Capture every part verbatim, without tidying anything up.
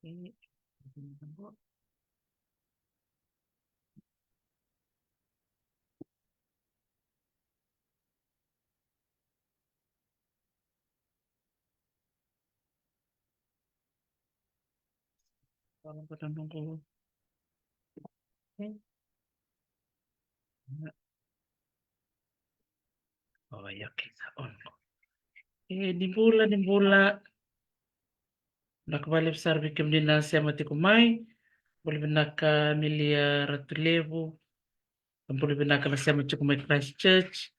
E, Oi, okay, sa on. E, ni bula, ni bula. Vinaka vakalevu sara vei kemuni na sema tiko mai. Bula vinaka Amelia Ratulevu. Bula vinaka na sema tiko mai Christchurch.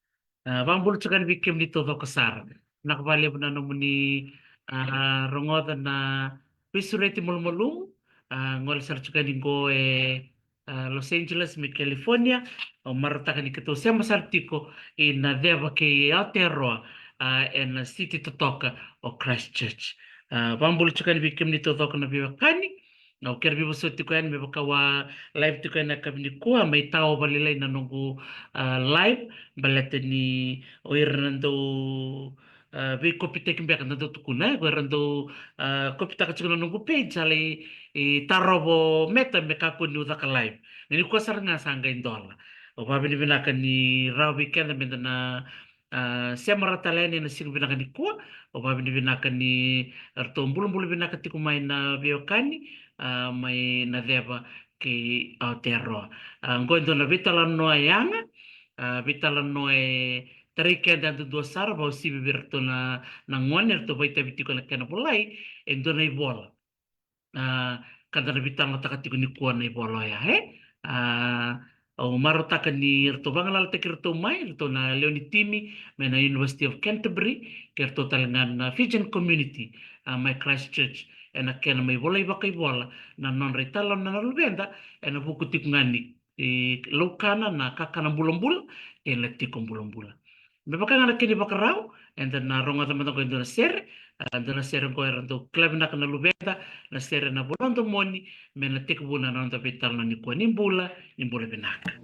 A, vakabula tiko yani vei kemuni taucoko sara. Vinaka vakalevu na nomuni, a, rogoca na veisureti malumalumu. A, gole sara tiko yani qo e, a, Los Angeles mai California. Au marautaka ni keitou sema sara tiko ina ceva kei Aotearoa, a, ena siti totoka o Christchurch. A, vakabula tiko yani vei kemuni taucoko na veiwekani. Au kere veivosoti tiko yani me vaka au a live tiko yani na yakavi nikua, mai tawa vakalailai na noqu, a, live, baleta ni o ira na dau, a, veikopitaki beka na dau tukuna, e, ko ira dau, a, kopitaka tiko na noqu page, a lai, e, tarovo Meta me kakua niu caka live. Na nikua sara ga sa qai dola. Au vakavinavinaka ni rawa vei keda meda na, a, sema rawa tale yani ena siga vinaka nikua. Au vakavinavinaka ni ratou bulabula vinaka tiko mai na veiwekani, a, mai na ceva kei Aotearoa. A, qo e dua na veitalanoa e yaga, a, veitalanoa e tarai keda yadudua sara, vakauasivi vei iratou na, na gone, eratou vakaitavi tiko ena kena volai, e dua na ivola. A, ka da na veitalanoataka tiko nikua na ivola oya, e? A, au marautaka ni ratou vagalalataki iratou mai, iratou na lewe ni timi mai na University of Canterbury, kei iratou tale ga na Fijian community, a, mai Christchurch, ena kena mai volai vakaivola na nodra italanoa na luveda, ena vuku tiko ga ni, e, laukana na kakana bulabula kei na tiko bulabula. Me vaka ga na kena ivakarau, eda na rogoca mada qo e dua na sere, a, dua na sere qo era dau kila vinaka na luveda, na sere na Vola Domoni, me na tekivuna na noda veitalanoa nikua. Ni bula, ni bula vinaka.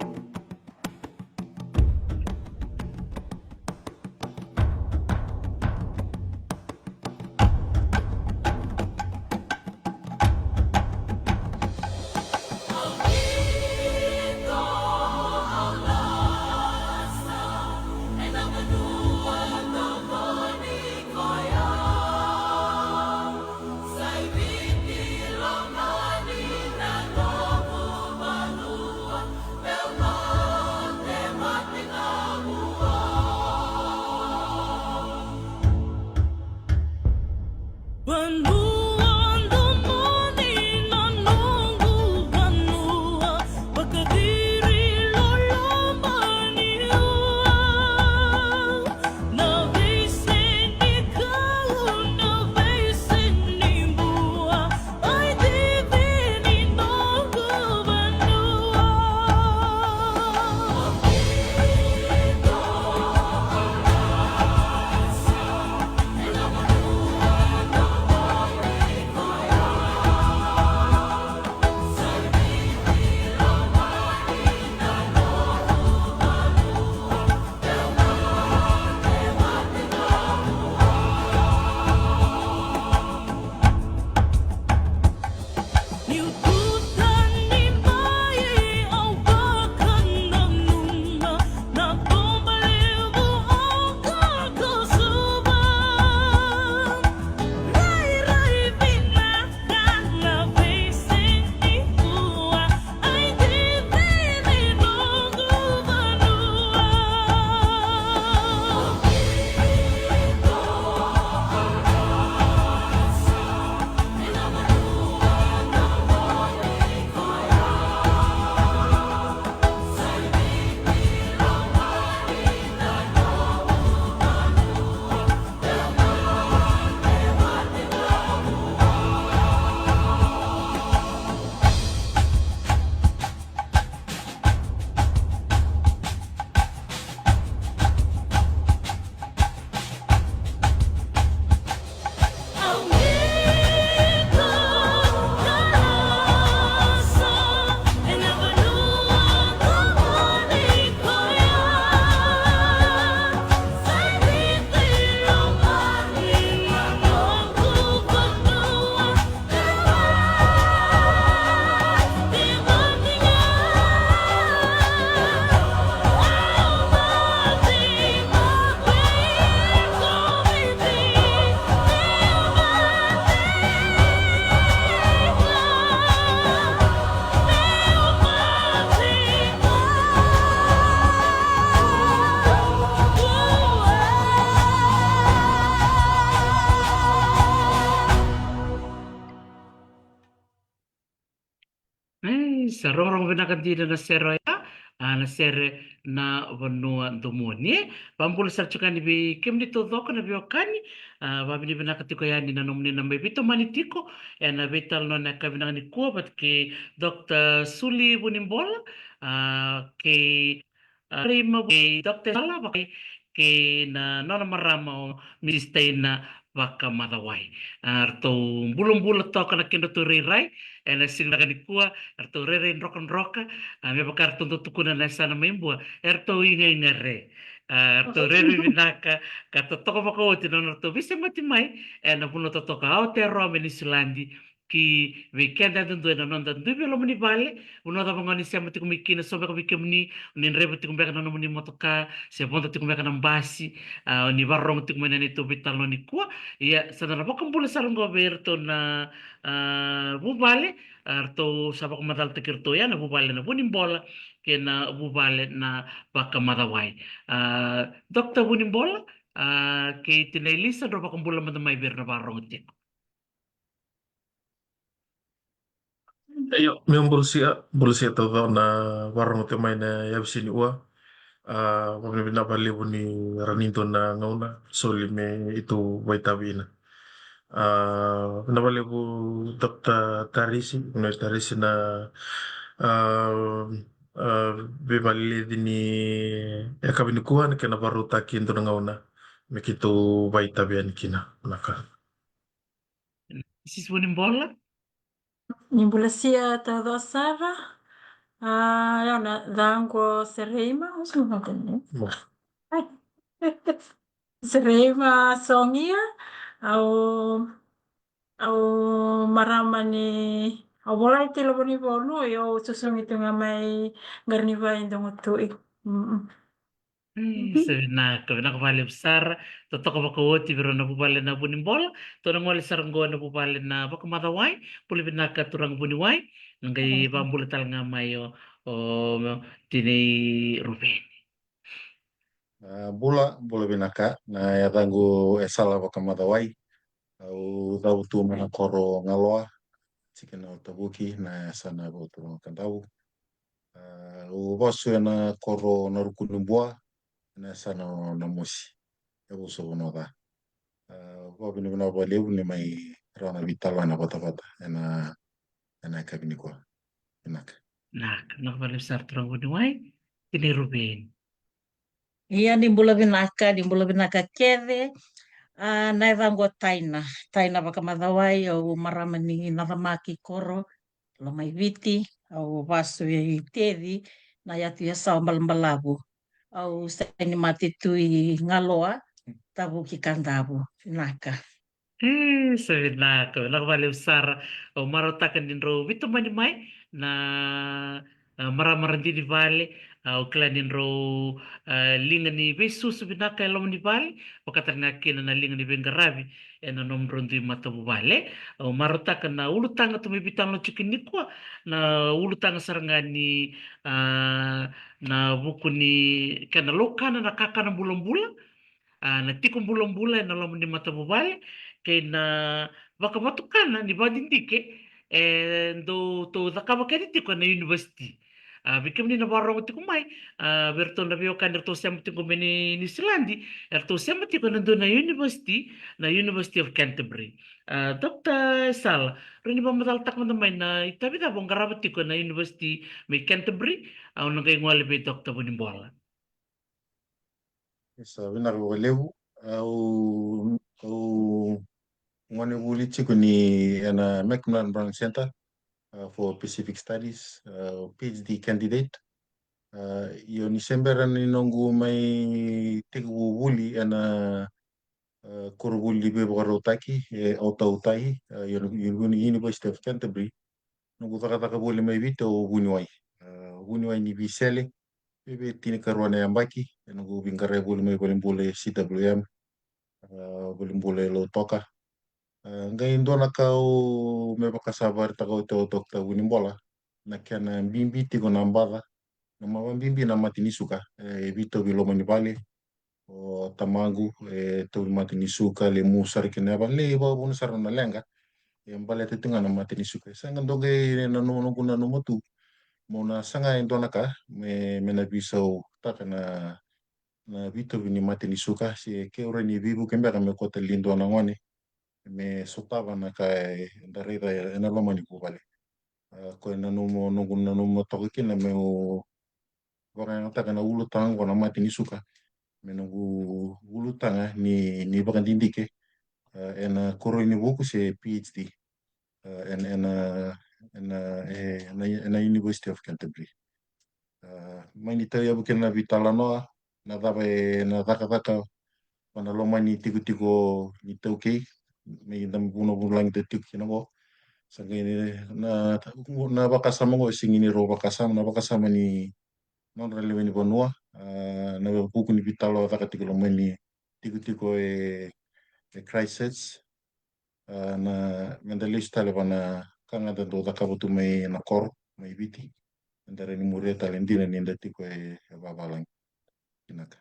Rogorogo vinaka dina na sere oya, a, na sere na vanua domoni. Vabula sara tiko yani vei kemuni taucoko na veiwekani, a, vavinavinaka tiko yani na nomuni na mai veitomani tiko ena veitalanoa na yakavi vinaka nikua vata kei Doctor Suli Vunibola, a, kei, a, Reima, kei Doctor Sala, vaka kei na nona marama o Mister Taina Vakamacawai. A, ratou bulabula toka na kedratou rairai ena siga vinaka nikua, ratou rairai drokadroka, a, me vaka ratou dau tukuna na yasana mai Bua, eratou igaiga re. A, ratou rairai vinaka, ka totoka vakaoti na nodratou veisemati mai ena vanua totoka, Aotearoa mai Niusiladi, ki vei keda yadudua ena noda dui veiloma ni vale. Vanua cava ga o ni sema tiko mai kina, so beka vei kemuni o ni draiva tiko beka na nomuni motoka, se vodo tiko beka na basi, a, o ni vakarorogo tiko mai na neitou veitalanoa nikua. Ia, sa da na vakabula sara oqo vei iratou na, a, vuvale, a, ratou sa vakamacalataki iratou ya na vuvale na Vunibola kei na vuvale na Vakamacawai. A, Doctor Vunibola, a, kei Tinai Lisa, drau vakabula mada mai vei ira na vakarorogo tiko. Io, meu bulasia, bulasia taucoko na vakarorogo tiko mai na yabisi ni ua. A, vavinavinaka vakalevu ni ra ni dua na gauna soli me itou vakaitavi kina. A, vinaka vakalevu Doctor Tarisi, vinaka Tarisi na, a, a, veivakaleleci ni yakavi nikua, na kena vakarautaki e dua na gauna me keitou vakaitavi yani kina. Vinaka. Misisi Vunibola. Ni bulasia taucoko sara. A, ia na yacaqu o Sereima. Mo. Ai. Sereima Sogia. Au, au marama ni, au volai tiko Lovonivonu, ia au susugi tu ga mai Qarinivai, Dongotui. Mm. Mm, sa vinaka, vinaka vakalevu sara. Totoka vakaoti vei rau na vuvale na Vunibola. Tou na gole sara oqo na vuvale na Vakamacawai. Bula vinaka turaga Vuniwai. Na qai vakabula tale ga mai o, o Tinai Ruveni. A, bula, bula vinaka. Na yacaqu e Sala Vakamacawai. Au cavutu mai na koro Galoa, tikina o Tavuki, na yasana e Vakaturuga Kadavu. A, au vasu ena koro Narukunibua, ena yasana o Namosi, e Vuso Vanua Ca. A, vakavinavinaka vakalevu ni mai rawa na veitalanoa vatavata ena, ena yakavi nikua. Vinaka. Vinaka, vinaka vakalevu sara turaga Vuniwai. Tinai Ruveni. Ia ni bula vinaka, ni bula vinaka kece. A, na yacaqu o Taina, Taina Vakamacawai, au marama ni Nacamaki koro, Lomaiviti, au vasu i Teci, na yatu Yasawa Balabalavu. Au sa ni mate tu i Galoa, Tavuki Kadavu. Vinaka. E, sa vinaka, vinaka vakalevu sara. Au marautaka ni drau veitomani mai na, a, marama radini vale. Au kila ni drau, a, liga ni veisusu vinaka e loma ni vale, vaka tale ga kina na liga ni veiqaravi ena nomudrau dui matavuvale. Au marautaka na ulutaga tou mai veitalanoa tiko nikua, na ulutaga sara ga ni, a, na vuku ni kena laukana na kakana bulabula, a, na tiko bulabula ena loma ni matavuvale, kei na vakavatukana ni vakadidike e dau tou cakava kece tiko ena univesiti. A, vei kemuni na vakarorogo tiko mai, a, vei iratou na veiwekani eratou sema tiko mai Niusiladi, eratou sema tiko ena dua na univesiti, na University of Canterbury. A, Doctor Sala, rawa ni vakamacalataka mada mai na itavi cava o qarava tiko ena univesiti mai Canterbury, a, au na qai gole vei Doctor Vunibola. Sa vinaka vakalevu. Au, au gone vuli tiko ni ena Macmillan Brown Centre, uh, for Pacific Studies, uh, PhD candidate. Uh, io ni se bera ni noqu mai tekivu vuli ena, uh, koronivuli ni veivakarautaki e Otautahi, uh, io, io, University of Canterbury. Noqu cakacaka voli mai Viti au vuniwai. A, vuniwai ni veisele, vei, vei tinikarua na yabaki, e noqu veiqaravi voli mai valenibula e C W M, a, valenibula e Lautoka. A, qai dua na ka au me vaka sa vakaraitaka oti o Doctor Vunibola, na kena bibi tiko na baca, na ma, bibi na mate ni suka, e, e veitauvi loma ni vale, o tamaqu, e, tauvimate ni suka, lemu sara kina yava, lai vakavuna sara na leqa, e, baleta tiko ga na mate ni suka. E sega dua qai na no, noqu nanuma tu, Mo na saga e dua na ka me, me na visautaka na, na vitovi ni mate ni suka, se ke ura ni vivuke beka me kota li dua na gone me sotava na ka e da raica e na loma ni vuvale. A, ko e nanuma, noqu nanuma toka kina meu vakayagataka na ulutaga ko na mate ni suka me noqu ulutaga ni, ni vakadidike, a, e na koroi ni vuku se P H D, a, e na, e na, e na, e na, e na University of Canterbury. A, mai ni tauyavu kina na vitalanoa, na cava e na cakacaka va na loma ni tikotiko ni taukei, me da vunavunalagi da tiko kina qo. Sa qai ni na, na vakasama qo, e sigi ni rau vakasama, na vakasama ni nodra lewe ni vanua, a, na vuku ni vitalo caka tiko loma ni tikotiko e, e Christchurch, a, na, me da lesu tale va na ka ga da dau cakava tu mai na koro mai Viti. Me da rai ni muria tale dina ni da tiko e, e vavalagi. Vinaka.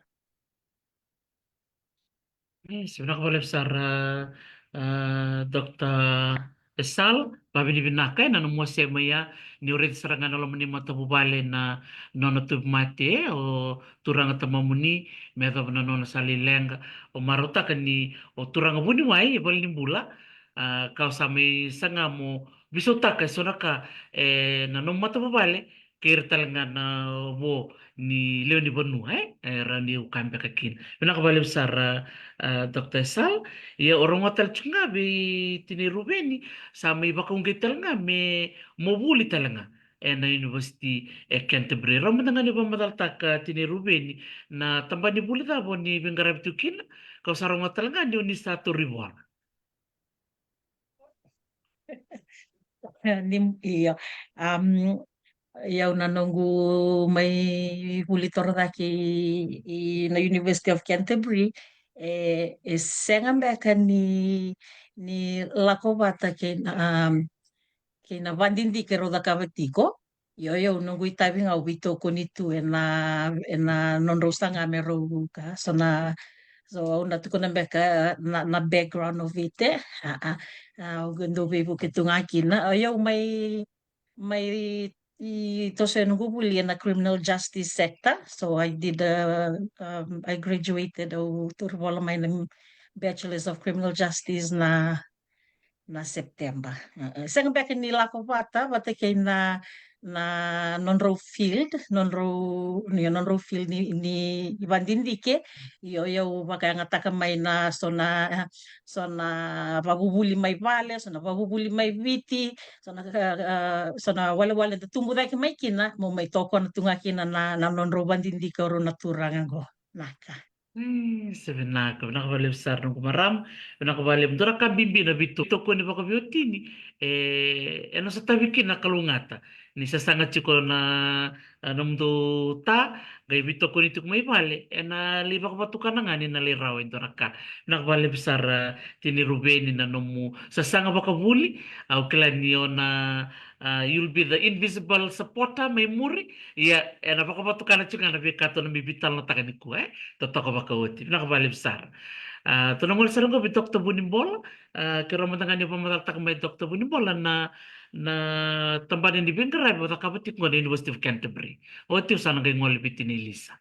E, se vinaka vakalevu sara, a, a, Doctor Esal, vavinavinaka e na nomu wasea mai ya, ni o raica sara ga na loma ni matavuvale na nona tauvimate, e, o turaga tamamuni, me yacova na nona sa lai leqa, o marautaka ni o turaga vuniwai e valenibula, a, ka o sa mai saga mo visautaka e so na ka, e, na nomu matavuvale, kei ira tale ga na vo ni lewe ni vanua, e, e, ra ni uka beka kina. Vinaka vakalevu sara, a, Doctor Esal. Ia o rogoca tale tiko ga vei Tinai Ruveni, sa mai vakauqeti tale ga me mo vuli tale ga e na University e Canterbury. Rau mada ga ni vakamacalataka, Tinai Ruveni, na tabana ni vuli cava o ni veiqaravi tu kina, ka o sa rogoca tale ga ni o ni sa tauri vola. Ni, io. Am, iau na noqu mai vuli torocake i, i na University of Canterbury, e, e sega beka ni, ni lako vata kei na, am, kei na vadidike rau cakava tiko. Io, io, noqu itavi ga au veitokoni tu e na, e na nodrau saga me rau ka, so na, so au na tukuna beka na, na background of it, e. A, a, a, au dau veivuke tu ga kina. Io, mai, mai i toso e noqu vuli e na criminal justice sector. So I did, uh, um, I graduated, au tauri vola mai na Bachelors of Criminal Justice na na September. E, e, sega beka ni lako vata, vata kei na, na nodrau field, nodrau, ni nodrau field ni, ni vadidike, io, io, vakayagataka mai na so na, so na vavuvuli mai vale, so na vavuvuli mai Viti, so na, e, e, so na walewale da tubu cake mai kina, mo mai tokona tu ga kina na, na nodrau vadidike o rau na turaga qo. Naka. E, se vinaka, vinaka vakalevu sara noqu marama, vinaka vakalevu. Dua na ka bibi na veitokoni vakaveiwatini, e, e na sotavi kina na kalougata. Ni sasaga tiko na, a, nomudou ta, qai veitokoni tiko mai vale, e na lai vakavatukana ga ni na lai rawa e dua na ka. Vinaka vakalevu sara, Tinai Ruveni, na nomu sasaga vakavuli, au kila ni o na, a, you'll be the invisible supporter mai muri, ia, e na vakavatukana tiko ga na veika tou na mai veitalanoataka nikua, e? Totoka vakaoti. Vinaka vakalevu sara. A, tou na gole sara qo vei Doctor Vunibola, a, keirau mada ga ni vakamacalataka mai Doctor Vunibola na, na tabana ni veiqaravi o cakava tiko qo na University of Canterbury. Oti au sa na qai gole vei Tinai Lisa.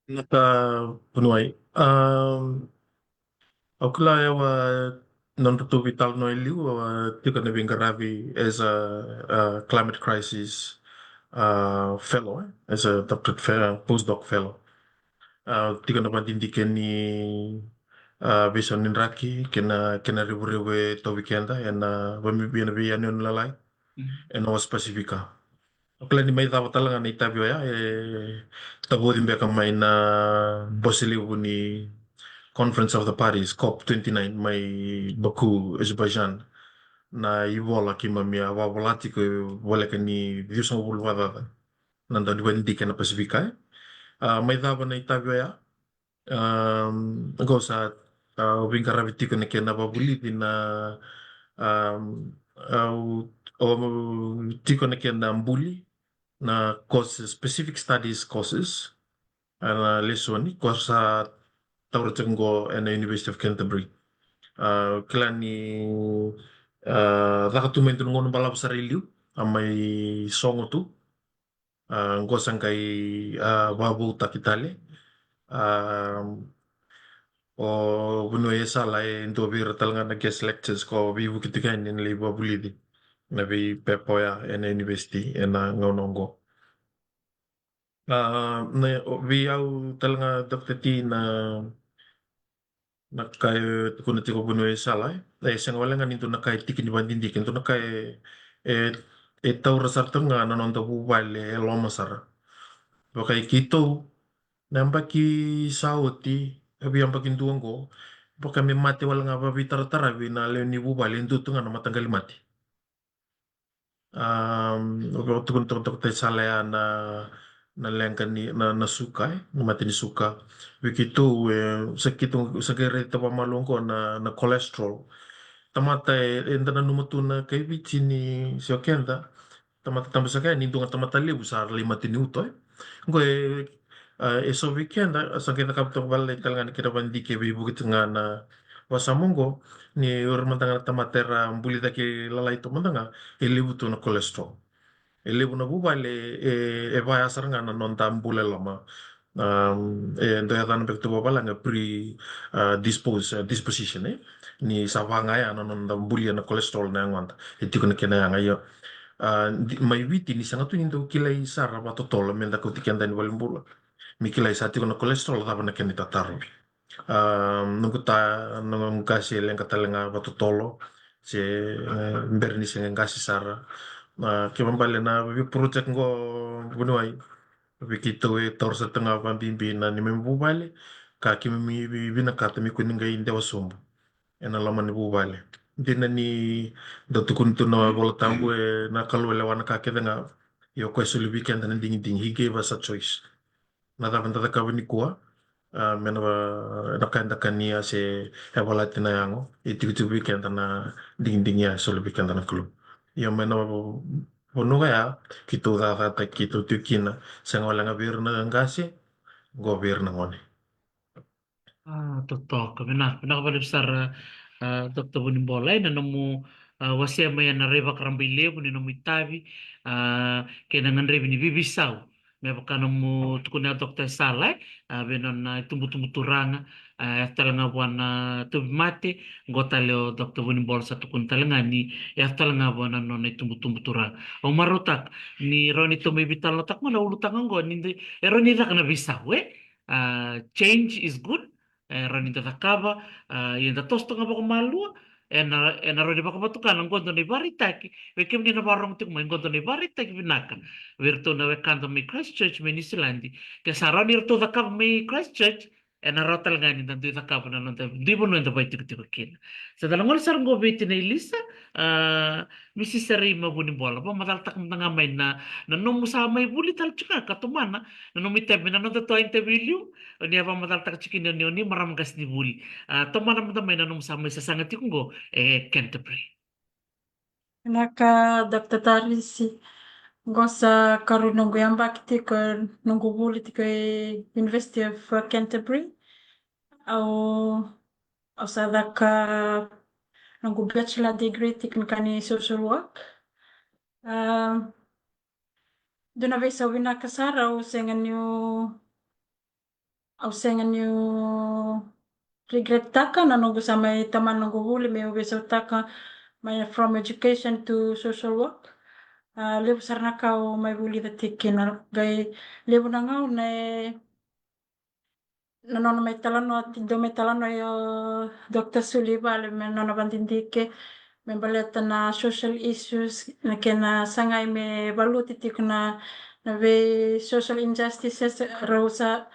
Naka, Vuniwai. Um, au kila e wa nodratou veitalanoa e liu, a, tiko na veiqaravi as a, a climate crisis, a, fellow, e, as a doctorate fe-, postdoc fellow. A, tiko na vadidike ni, a, veisau ni draki, kei na, kei na revurevu e tauvi keda e na vami-, e na veiyanuyanu lalai e na wasa Pasifika. Au kila ni mai cava tale ga na itavi oya, e tavoci beka mai na bose levu ni Conference of the Parties, COP twenty-nine, mai Baku, Azerbaijan. Na ivola keimami a vakavolati ko e voleka ni ciwasagavulu vakacaca na dau ni vadidike na Pasifika, e. A, mai cava na itavi oya, um, qo sa, a, au veiqaravi tiko na kena vavulici na, um, au, au tiko na kena buli na courses, specific studies courses, a, na lesoni ko sa taura tiko qo e na University of Canterbury. A, kila ni, a, caka tu mai dua na gauna balavu sara i liu, a mai sogo tu. A, qo sa qai, a, vakavoutaki tale. A, o Vuniwai Esala e dua vei ira tale ga na guest lecturers ko veivuke tiko yani ena lai vakavulici na veipepa oya ena university ena gauna oqo. A, na, o, vei au tale ga, Doctor T, na, na ka e tukuna tiko o Vuniwai Esala, e, e sega wale ga ni dua na ka e tiki ni vakadidike, dua na ka e, e, e taura sara tiko ga na noda vuvale e loma sara. Vaka i keitou, na yabaki sa oti, e veiyabaki dua oqo, vaka me mate wale ga vakaveitarataravi na lewe ni vuvale, e dua tu ga na mataqali mate. Am, au tukuna toka, toka, Doctor Esala, ya na, na leqa ni, na, na suka, e, na mate ni suka. Vei keitou, e, sa keitou, sa qai raica vakamalua oqo na, na cholesterol. Tamata e, eda nanuma tu na kai Viti ni, se o keda, tamata tabusaka yani, dua ga tamata levu sa lai mate ni uto, e. Oqo e, a, e so vei keda, a, sa qai cakava toka vakalailai tale ga na kena vakadidike, veivuke tiko ga na vakasama oqo, ni o ira mada ga na tamata era buli cake lalai toka mada ga, e levu tu na cholesterol. E levu na vuvale, e, e vaya sara ga na noda bula e loma. Am, e dau yacana beka tu vakavalagi pre, a, dispose, a, disposition, e? Ni sa va ga ya na noda bulia na cholesterol na yagoda. E tiko na kena yaga, io. A, di-, mai Viti ni sega tu ni dau kilai sara vakatotolo me da kauti keda yani valenibula. Me kilai sa tiko na cholesterol, cava na kena itatarovi. A, noqu ta, noqu qase e leqa tale ga vakatotolo. Se, e, bera ni se qase sara. A, kena ibalebale na vei project qo, Vuniwai, vei keitou e taura sara tu ga vakabibi na neimami vuvale, ka keimami vi-, vinakata me kua ni qai dewa sobu ena loma ni vuvale. Dina ni dau tukuni tu na iVola Tabu, e, na Kalou e lewa na ka kece ga, ia o koya e soli vei keda na digidigi, he gave us a choice. Na cava eda cakava nikua, a, me na va-, na ka eda kania se yavalati na yago, e tiko tu vei keda na digidigi ya e soli vei keda na Kalou. Ia mai na va-, vanua ya, keitou cakacakataki keitou tiko kina, sega wale ga vei ira na qase, qo vei ira na gone. A, totoka, vinaka, vinaka vakalevu sara, a, Doctor Vunibola, e, na nomu, a, wasea mai ena rai vakarabailevu ni nomu itavi, a, kei na gadrevi ni veiveisau. Me vaka nomu tukuna ya, Doctor Esala, e, a, vei nona itubutubu turaga, a, e yaco tale ga vua na tauvimate, qo tale o Doctor Vunibola sa tukuna tale ga ni e yaco tale ga vua na nona itubutubu turaga. Au marautaka ni rawa ni tou mai veitalanoataka qo na ulutaga qo ni de-, e rawa ni caka na veisau, e? A, change is good, e rawa ni da cakava, a, ia da toso toka ga vakamalua, ena, ena rawa ni vakavatukana qo dua na ivakaraitaki, vei kemuni na vakarorogo tiko mai, qo dua na ivakaraitaki vinaka vei iratou na wekada mai Christchurch, mai Niusiladi. Ke sa rawa ni ratou cakava mai Christchurch, ena rawa tale ga ni da dui cakava na noda dui vanua eda vakaitikotiko kina. Sa da na gole sara qo vei tinai Lisa, a, Misisi Rei Mavunibola, vakamacalataka mada ga mai na, na nomu sa mai vuli tale tiko ga ka tomana na nomu itavi mai na noda tou interview liu, o ni a vakamacalataka tiko kina ni o ni marama qasenivuli. A, tomana mada mai na nomu sa mai sasaga tiko qo e Canterbury. Vinaka, Doctor Tarisi. Qo sa karua noqu yabaki tiko, noqu vuli tiko e University of Canterbury. Au, au sa caka noqu bachelor degree tiko na ka ni social work. A, dua na veisau vinaka sara, au sega niu, au sega niu regrettaka na noqu sa mai tomana noqu vuli meu veisautaka mai from education to social work. A, levu sara na ka au mai vulica tiko kina, qai levu na gauna e na nona mai talanoa, ti dau mai talanoa o Doctor Sulivale me nona vakadidike me baleta na social issues, na kena sagai me valuti tiko na, na vei social injustices rau sa,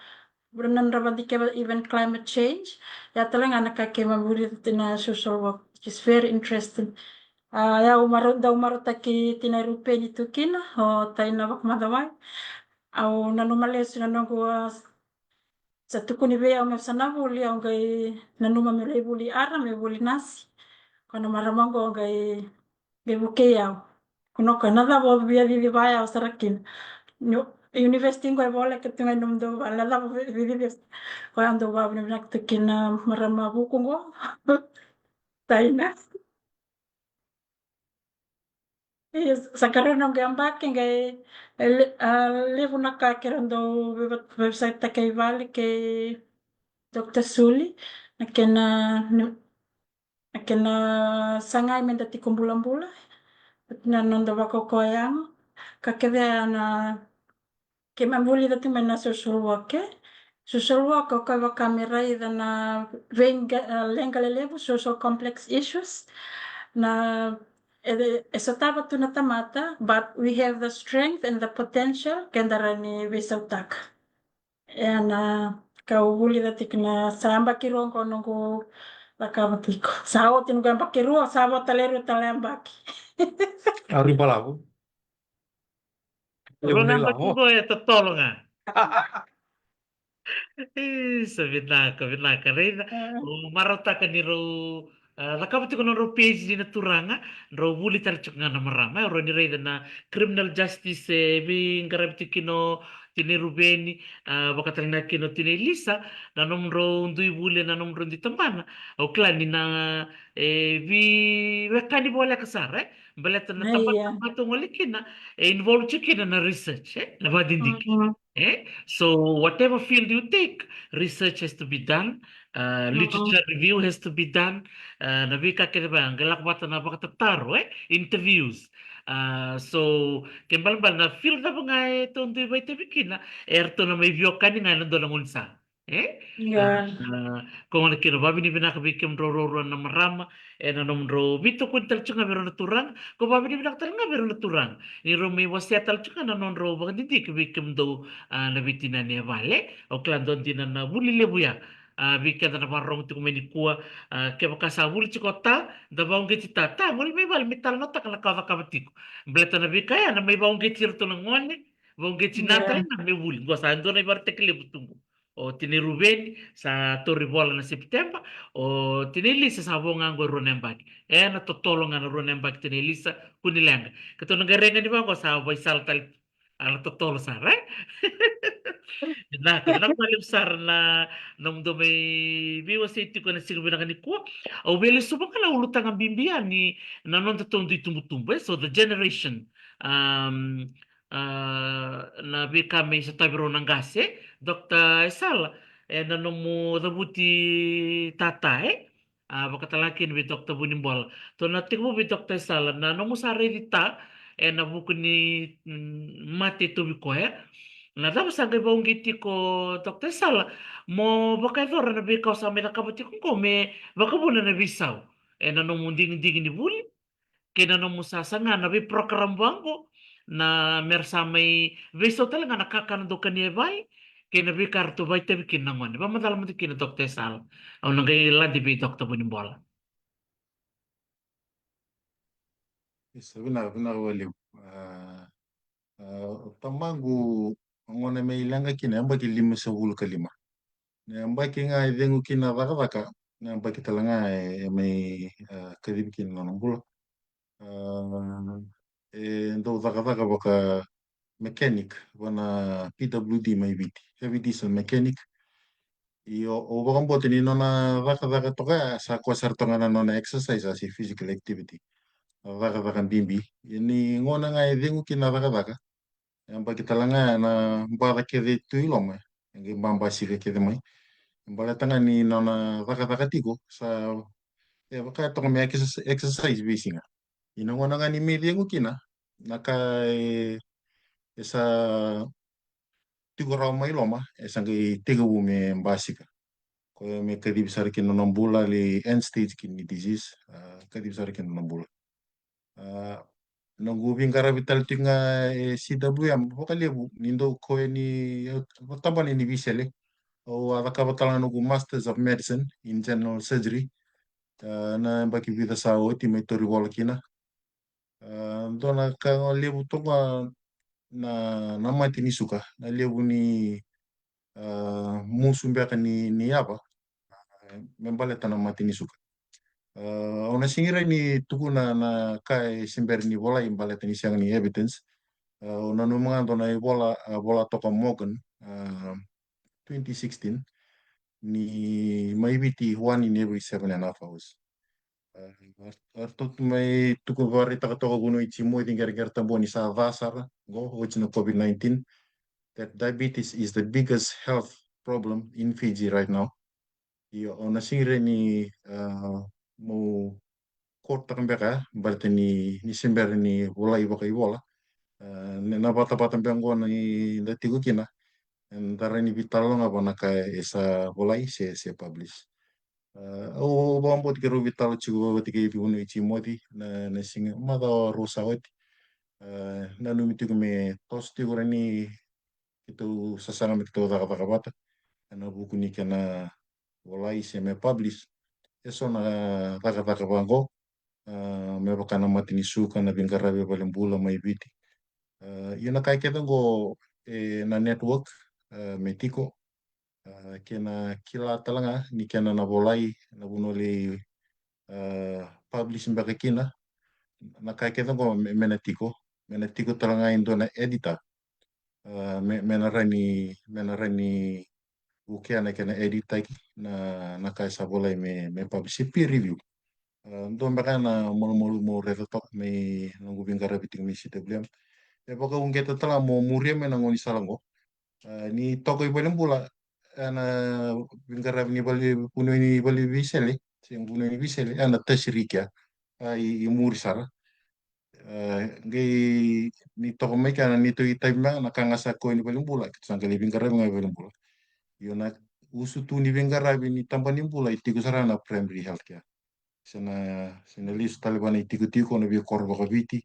nodra vakadikeva even climate change. Ia tale ga na ka keimami vulica tiko na social work, which is very interesting. A, ia au mara-, dau marautaki tinai Rupeni tu kina, o taina vakamacawai. Au nanuma lesu na noqu, a, sa tukuni vei au meu sa na vuli, au qai nanuma meu lai vuli ara, meu vuli nasi. Ko na marama qo qai, qai vukei au. Kua ni o koya, na cava o via cici vaya au sara kina. Ni, university qo e voleka tu ga i nomudou vale, na cava o via cici. Koya au dau vakavinavinaka tu kina marama vuku qo. Taina. Ia, sa karua na noqu yabaki qai, e, le-, a, levu na ka keirau dau veiva-, veivasaitaka i vale kei Doctor Suli, na kena, na kena sagai meda tiko bulabula, na noda vakaukauwa yago. Ka kece na Keimami vulica tiko mai na social work, e? Social work o koya vaka me raica na veiga-, eh, leqa lelevu, social complex issues. Na, e, e sotava tu na tamata, but we have the strength and the potential, keda rawa ni veisautaka. E na ka au vulica tiko na sa yabaki rua qo noqu cakava tiko. Sa oti noqu yabaki rua, sa vo tale rua tale yabaki. Ari balavu. Rua na yabaki qo e totolo ga. Isa, vinaka, vinaka. Raica, au marautaka ni rau, ah, cakava tiko na nodrau PhD na turaga, drau vuli tale tiko ga na marama. E, rau ni raica na criminal justice, e veiqaravi tiko kina o tinai Ruveni, ah, vaka tale ga kina o tinai Lisa, na nomudrau dui vuli, na nomudrau dui tabana. Au kila ni na, e, veiwekani voleka sara, e? Baleta na tabana ka tou gole kina, e involve tiko kina na research, e? Na vakadidike. E? So whatever field you take, research has to be done, uh, literature review has to be done, uh, na veika kece va, qai lako vata na vakatataro, e? Interviews. Uh, so, ke balebale na field cava ga e tou dui vakaitavi kina, e ratou na mai veiwekani ga ena dua na gaunisala. E? Ia. Ah, ah, ko gona kina, vavinavinaka vei kemudrau ruarua na marama, ena nomudrau veitokoni tale tiko ga vei rau na turaga, ko vavinavinaka tale ga vei rau na turaga. Ni rau mai wasea tale tiko ga na nodrau vakadidike vei kemudou, ah, na veitinani e vale. Au kila dua dina na vuli levu ya. Ah, vei keda na vakarorogo tiko mai nikua, ah, kevaka sa vuli tiko o ta, da vauqeti ta, ta, gole mai vale me talanoataka na ka o cakava tiko. Baleta na veika ya, na mai vauqeti iratou na gone, vauqeti na tale na me vuli. Qo sa dua na ivakaraitaki levu tu qo. O tinai Ruveni, sa tauri vola na Sepiteba, o tinai Lisa sa vo ga qo e rua na yabaki. Ena totolo ga na rua na yabaki tinai Lisa, kua ni leqa. Keitou na qai raica ni vaqo sa vaisala tale, a na totolo sara, e? Vinaka, vinaka vakalevu sara na, nomudou mai veiwasei tiko ena siga vinaka nikua. Au via lesuva ga na ulutaga bibi yani na noda tou dui tubutubu, e? So the generation, um, ah, na veika me isatavi rau na qase, Doctor Esala, ena nomu cavuti tata, e? Ah, vakatalega kina vei Doctor Vunibola. Tou na tekivu vei Doctor Esala, na nomu sa raici ta, ena vuku ni, mm, mate e tauvi koya. Na cava sa qai vauqeti iko, Doctor Esala, mo vakayacora na veika o sa mai cakava tiko qo me vakavuna na veisau ena nomu digidigi ni vuli, kei na nomu sa saga na veiprogram vaqo, na mera sa mai veisau tale ga na kakana dou kania e vale, kei na veika ratou vakaitavi kina na gone. Vakamacala mada kina, Doctor Esala. Au na qai lade vei Doctor Vunibola. Isa, vinaka, vinaka vakalevu. Ah, ah, o tamaqu, o gone mai leqa kina, yabaki limasagavulu ka lima. Na yabaki ga e cegu kina na cakacaka, na yabaki tale ga e, e mai, ah, kacivi kina na nona bula. Ah, e dau cakacaka vaka mechanic vana P W D mai Viti, heavy diesel mechanic. Io, au vakabauta ni nona cakacaka toka ya sa koya sara toka na nona exercise, a se physical activity. Na cakacaka bibi. Ia ni gauna ga e cegu kina na cakacaka, e yabaki tale ga ya na baca kece tu i loma, e qai babasika kece mai. Baleta ga ni nona cakacaka tiko sa, e vaka toka me exercise, exercise veisiga. Ia na gauna ga ni mai cegu kina, na ka e, e sa tiko rawa mai loma, e sa qai tekivu me basika. Koya me kacivi sara kina na nona bula, le end stage kina ni disease, ah, kacivi sara kina na nona bula. Ah, noqu veiqaravi tale tiko ga e C W M vakalevu, ni dau koya ni, eh, tabana ni veisele. Au a cakava tale ga noqu Masters of Medicine in General Surgery. Ah, na yabaki vica sa oti, mai tauri vola kina. Ah, dua na ka levu toka na, na mate ni suka, na levu ni, ah, musu beka ni, ni yava, ah, me baleta na mate ni suka. Ah, au na sega ni rawa ni tukuna na ka e se bera ni volai baleta ni sega ni evidence. Ah, au nanuma ga dua na ivola, ah, vola toka Morgan, ah, twenty sixteen, ni mai Viti one in every seven and a half hours. Uh, ratou mai tukuna, vakaraitaka toka vunau i Timoci Qereqere Tabu ni sa ca sara qo, oti na COVID nineteen, that diabetes is the biggest health problem in Fiji right now. Io, au na sega ni, uh, meu quote-taka beka baleta ni, ni se bera ni volai vakaivola. Uh, na vatavata beka qo ni da tiko kina, eda rawa ni veitalanoa ga vua na ka e sa volai se, se publish. Uh, au vakabauta keirau veitalanoa tiko vata kei vunau i Timoci na, na siga, macawa rua sa oti. Uh, nanumi tiko me toso tiko rawa ni keitou sasaga me keitou cakacaka vata ena vuku ni kena volai se me publish eso na cakacaka vaqo, uh, me vaka na mata ni suka, na veiqaravi valenibula mai Viti. Uh, io, na ka kece qo, e, na network, uh, me tiko, uh, kena kila tale ga ni kena na volai, na vunau lai, uh, publish beka kina. Na ka kece qo me, me na tiko, me na tiko tale ga e dua na editor. Uh, me, me na rawa ni, me na rawa ni vukea na kena edit-taki na, na ka e sa volai me, me publish, peer review. Uh, dua beka na malumalumu meu raica toka mai noqu veiqaravi tiko mai C W M. E vakauqeta tale ga mo muria mai na gaunisala qo. Uh, ni toka i valenibula, ena veiqaravi ni vale, vunau ni vale ni veisele, se vunau ni veisele, ena tertiary kea, a, i, i muri sara. E, qai ni toka mai kea na neitou itavi mai na ka ga sa koya ni valenibula, keitou sa qai lai veiqaravi ga i valenibula. Io, na usutu ni veiqaravi ni tabana ni bula e tiko sara na primary healthcare. Se na, se na lesu tale vua na itikotiko, na veikoro vakaviti,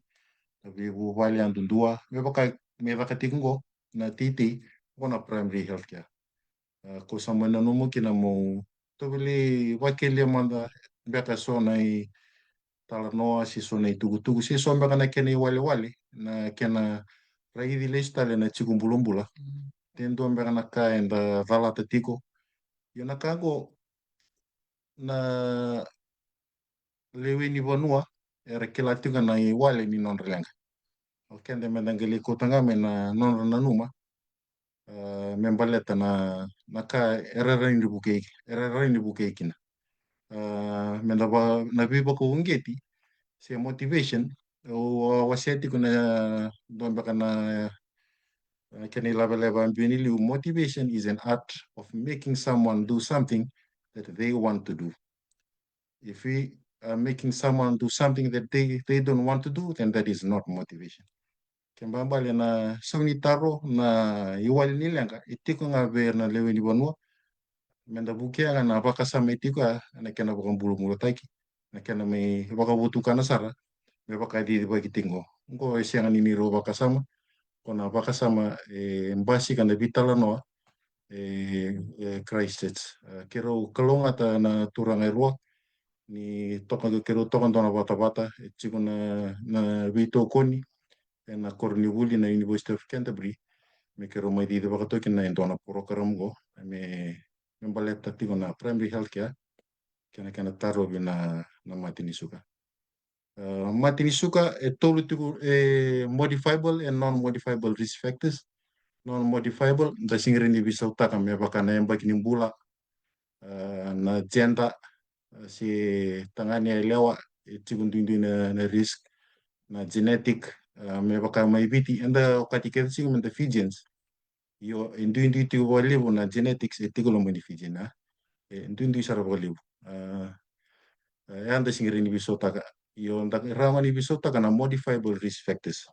na veivuvale yadudua, me vaka, me vaka tiko qo na teitei, qo na primary healthcare. A, ko sa mai nanuma kina mo tou vili vakelia mada beka so na italanoa se so na itukutuku se so beka na kena iwalewale, na kena raici lesu tale na tiko bulabula. Mm. De dua beka na ka eda calata tiko. Io, na ka qo na lewe ni vanua era kila tiko na iwali ni nodra leqa. O keda meda qai lai kauta ga mai na nodra nanuma, e, me baleta na, na ka era rawa ni vukei, era rawa ni vukei kina. E, meda va, na veivakauqeti se motivation, au a wasea tiko na dua beka na, e, kena ilavelave biu ni liu, motivation is an art of making someone do something that they want to do. If we are making someone do something that they, they don't want to do, then that is not motivation. Kena ibalebale na sau ni taro, na iwali ni leqa e tiko ga vei ira na lewe ni vanua. Meda vukea ga na vakasama e tiko ya, na kena vakabulabulataki, na kena mai vakavotukana sara me vakacicivaki tiko qo. Qo e sega ni neirau vakasama, ko na vakasama e basika na veitalanoa e, e Christchurch. E, keirau kalougata na turaga e rua ni toka, keirau toka dua na vatavata, e tiko na, na veitokoni ena koronivuli na University of Canterbury, me keirau mai cicivaka toka kina e dua na program qo me, me baleta tiko na primary healthcare kei na kena tarovi na, na mate ni suka. E, mate ni suka e tolu tiko, e, modifiable and non-modifiable risk factors. Non-modifiable, da sega ni veisautaka, me vaka na yabaki ni bula, e, na gender, e, se tagane, yalewa, e tiko duidui na, na risk, na genetic, e, me vaka mai Viti, eda okati kece tiko meda Fijians. Io, e duidui tiko vakalevu na genetics e tiko loma ni Fijian, a. E duidui sara vakalevu. A, e, eda sega ni veisautaka. Io, da rawa ga ni veisautaka na modifiable risk factors.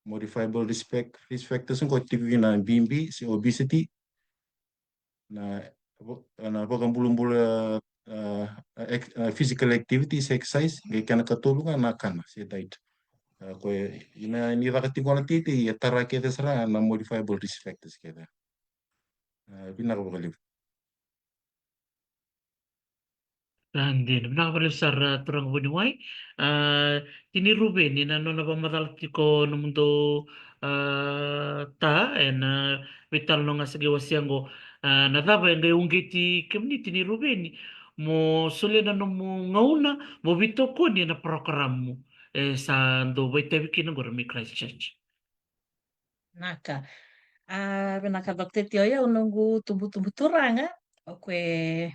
Modifiable risk fac-, risk factors qo tiko kina bibi se obesity, na, na vakabulabula, a, a, ex-, a, physical activities, exercise, qai kena katolu ga na kana se diet. A, ko e, ina ni caka tiko na teitei, e tara kece sara na modifiable risk factors kece. A, vinaka vakalevu. Sa dina, vinaka vakalevu sara, a, turaga vuniwai. A, Tini Ruveni, na nona vakamacala tiko nomudou, a, ta, ena veitalanoa ga sa qai wasea qo. A, na cava e qai uqeti kemuni, Tini Ruveni, mo solia na nomu gauna mo veitokoni ena parokaramu e sa dou vakaitavi kina qori mai Christchurch? Vinaka. A, vinaka Doctor Tio, o yau noqu tubutubu turaga, o koya e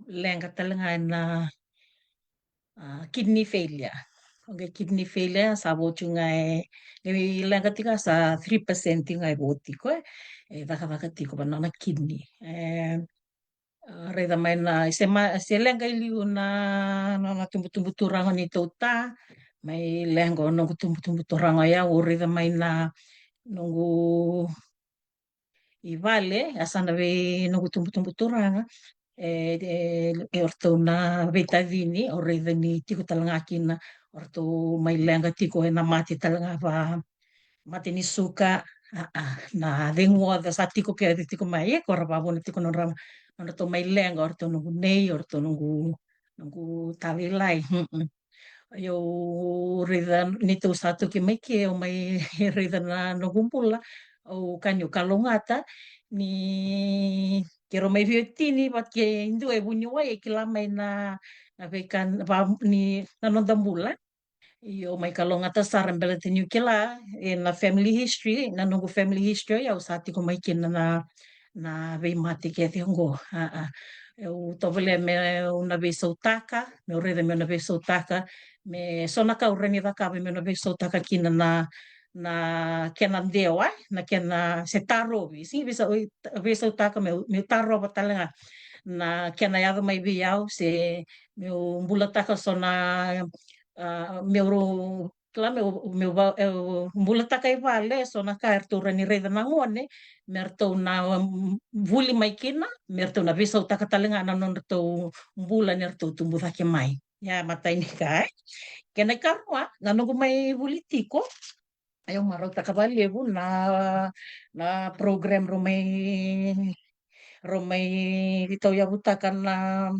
leqa tale ga ena, a, kidney failure. Okay, kidney failure sa vo tiko ga e, e leqa tiko sa three percent tiko ga e vo tiko e, e cakacaka tiko va nona kidney. E, a, raica mai na, se ma, se leqa i liu na, na, na tubutubu turaga ni tauta, mai leqa o noqu tubutubu turaga o yau, o raica mai na noqu i vale, a sa na vei noqu tubutubu turaga, e, e, e o ratou na veitacini, o raica ni tiko tale ga kina, o ratou mai leqa tiko e na mate tale ga va, mate ni suka, a, a, na cegu oca sa tiko kece tiko mai, e, ko ra vavuna tiko nodra, nodratou mai leqa, o ratou noqu nei, o ratou noqu, noqu talailai, mm, mm. Io, raica ni tou sa toki mai ke, o mai raica na noqu bula, o kani o kalougata, ni keirau mai veiwatini, vata ke dua e vuniwai, e kila mai na, na veika, va, ni na noda bula. Io, mai kalougata sara baleta niu kila, e na family history, na noqu family history, au sa tiko mai kina na, na veimate kece oqo. A, a. Au tovolea meu na veisautaka, meu raica meu na veisautaka, me so na ka au rawa ni cakava meu na veisautaka kina na, na kena dewa, na kena se tarovi, si veisau-, veisautaka meu, meu tarova tale ga na kena yaco mai vei au, se meu bulataka so na, a, meu ro-, kila meu, meu va-, eu bulataka i vale so na ka eratou rawa ni raica na gone, me ratou na, um, vuli mai kina, me ratou na veisautaka tale ga na nodratou bula ni ratou tubu cake mai. Ia, matai ni ka, e. Kena ikarua, na noqu mai vuli tiko, au marautaka vakalevu na, na program rau mai, rau mai tauyavutaka na,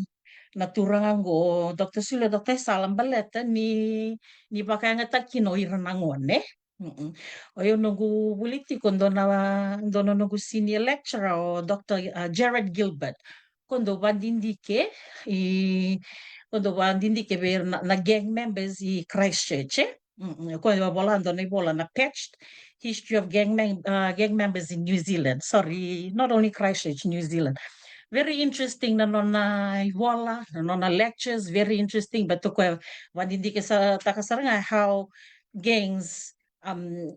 na turaga oqo, Doctor Sule, Doctor Esala, baleta ni, ni vakayagataki kina o ira na gone. Mm-mm. O yau noqu vuli tiko, dua na, dua na noqu senior lecturer, o Doctor, uh, Jared Gilbert. Ko dau vadidike, i, ko dau vadidike vei ira na, na gang members i Christchurch, e? Mm, mm. Ko dau vola, dua na ivola na Patched History of Gang Mem-, uh, Gang Members in New Zealand. Sorry, not only Christchurch, New Zealand. Very interesting na nona ivola, na nona lectures, very interesting. But o koya vadidike sa, taka sara ga how gangs, um,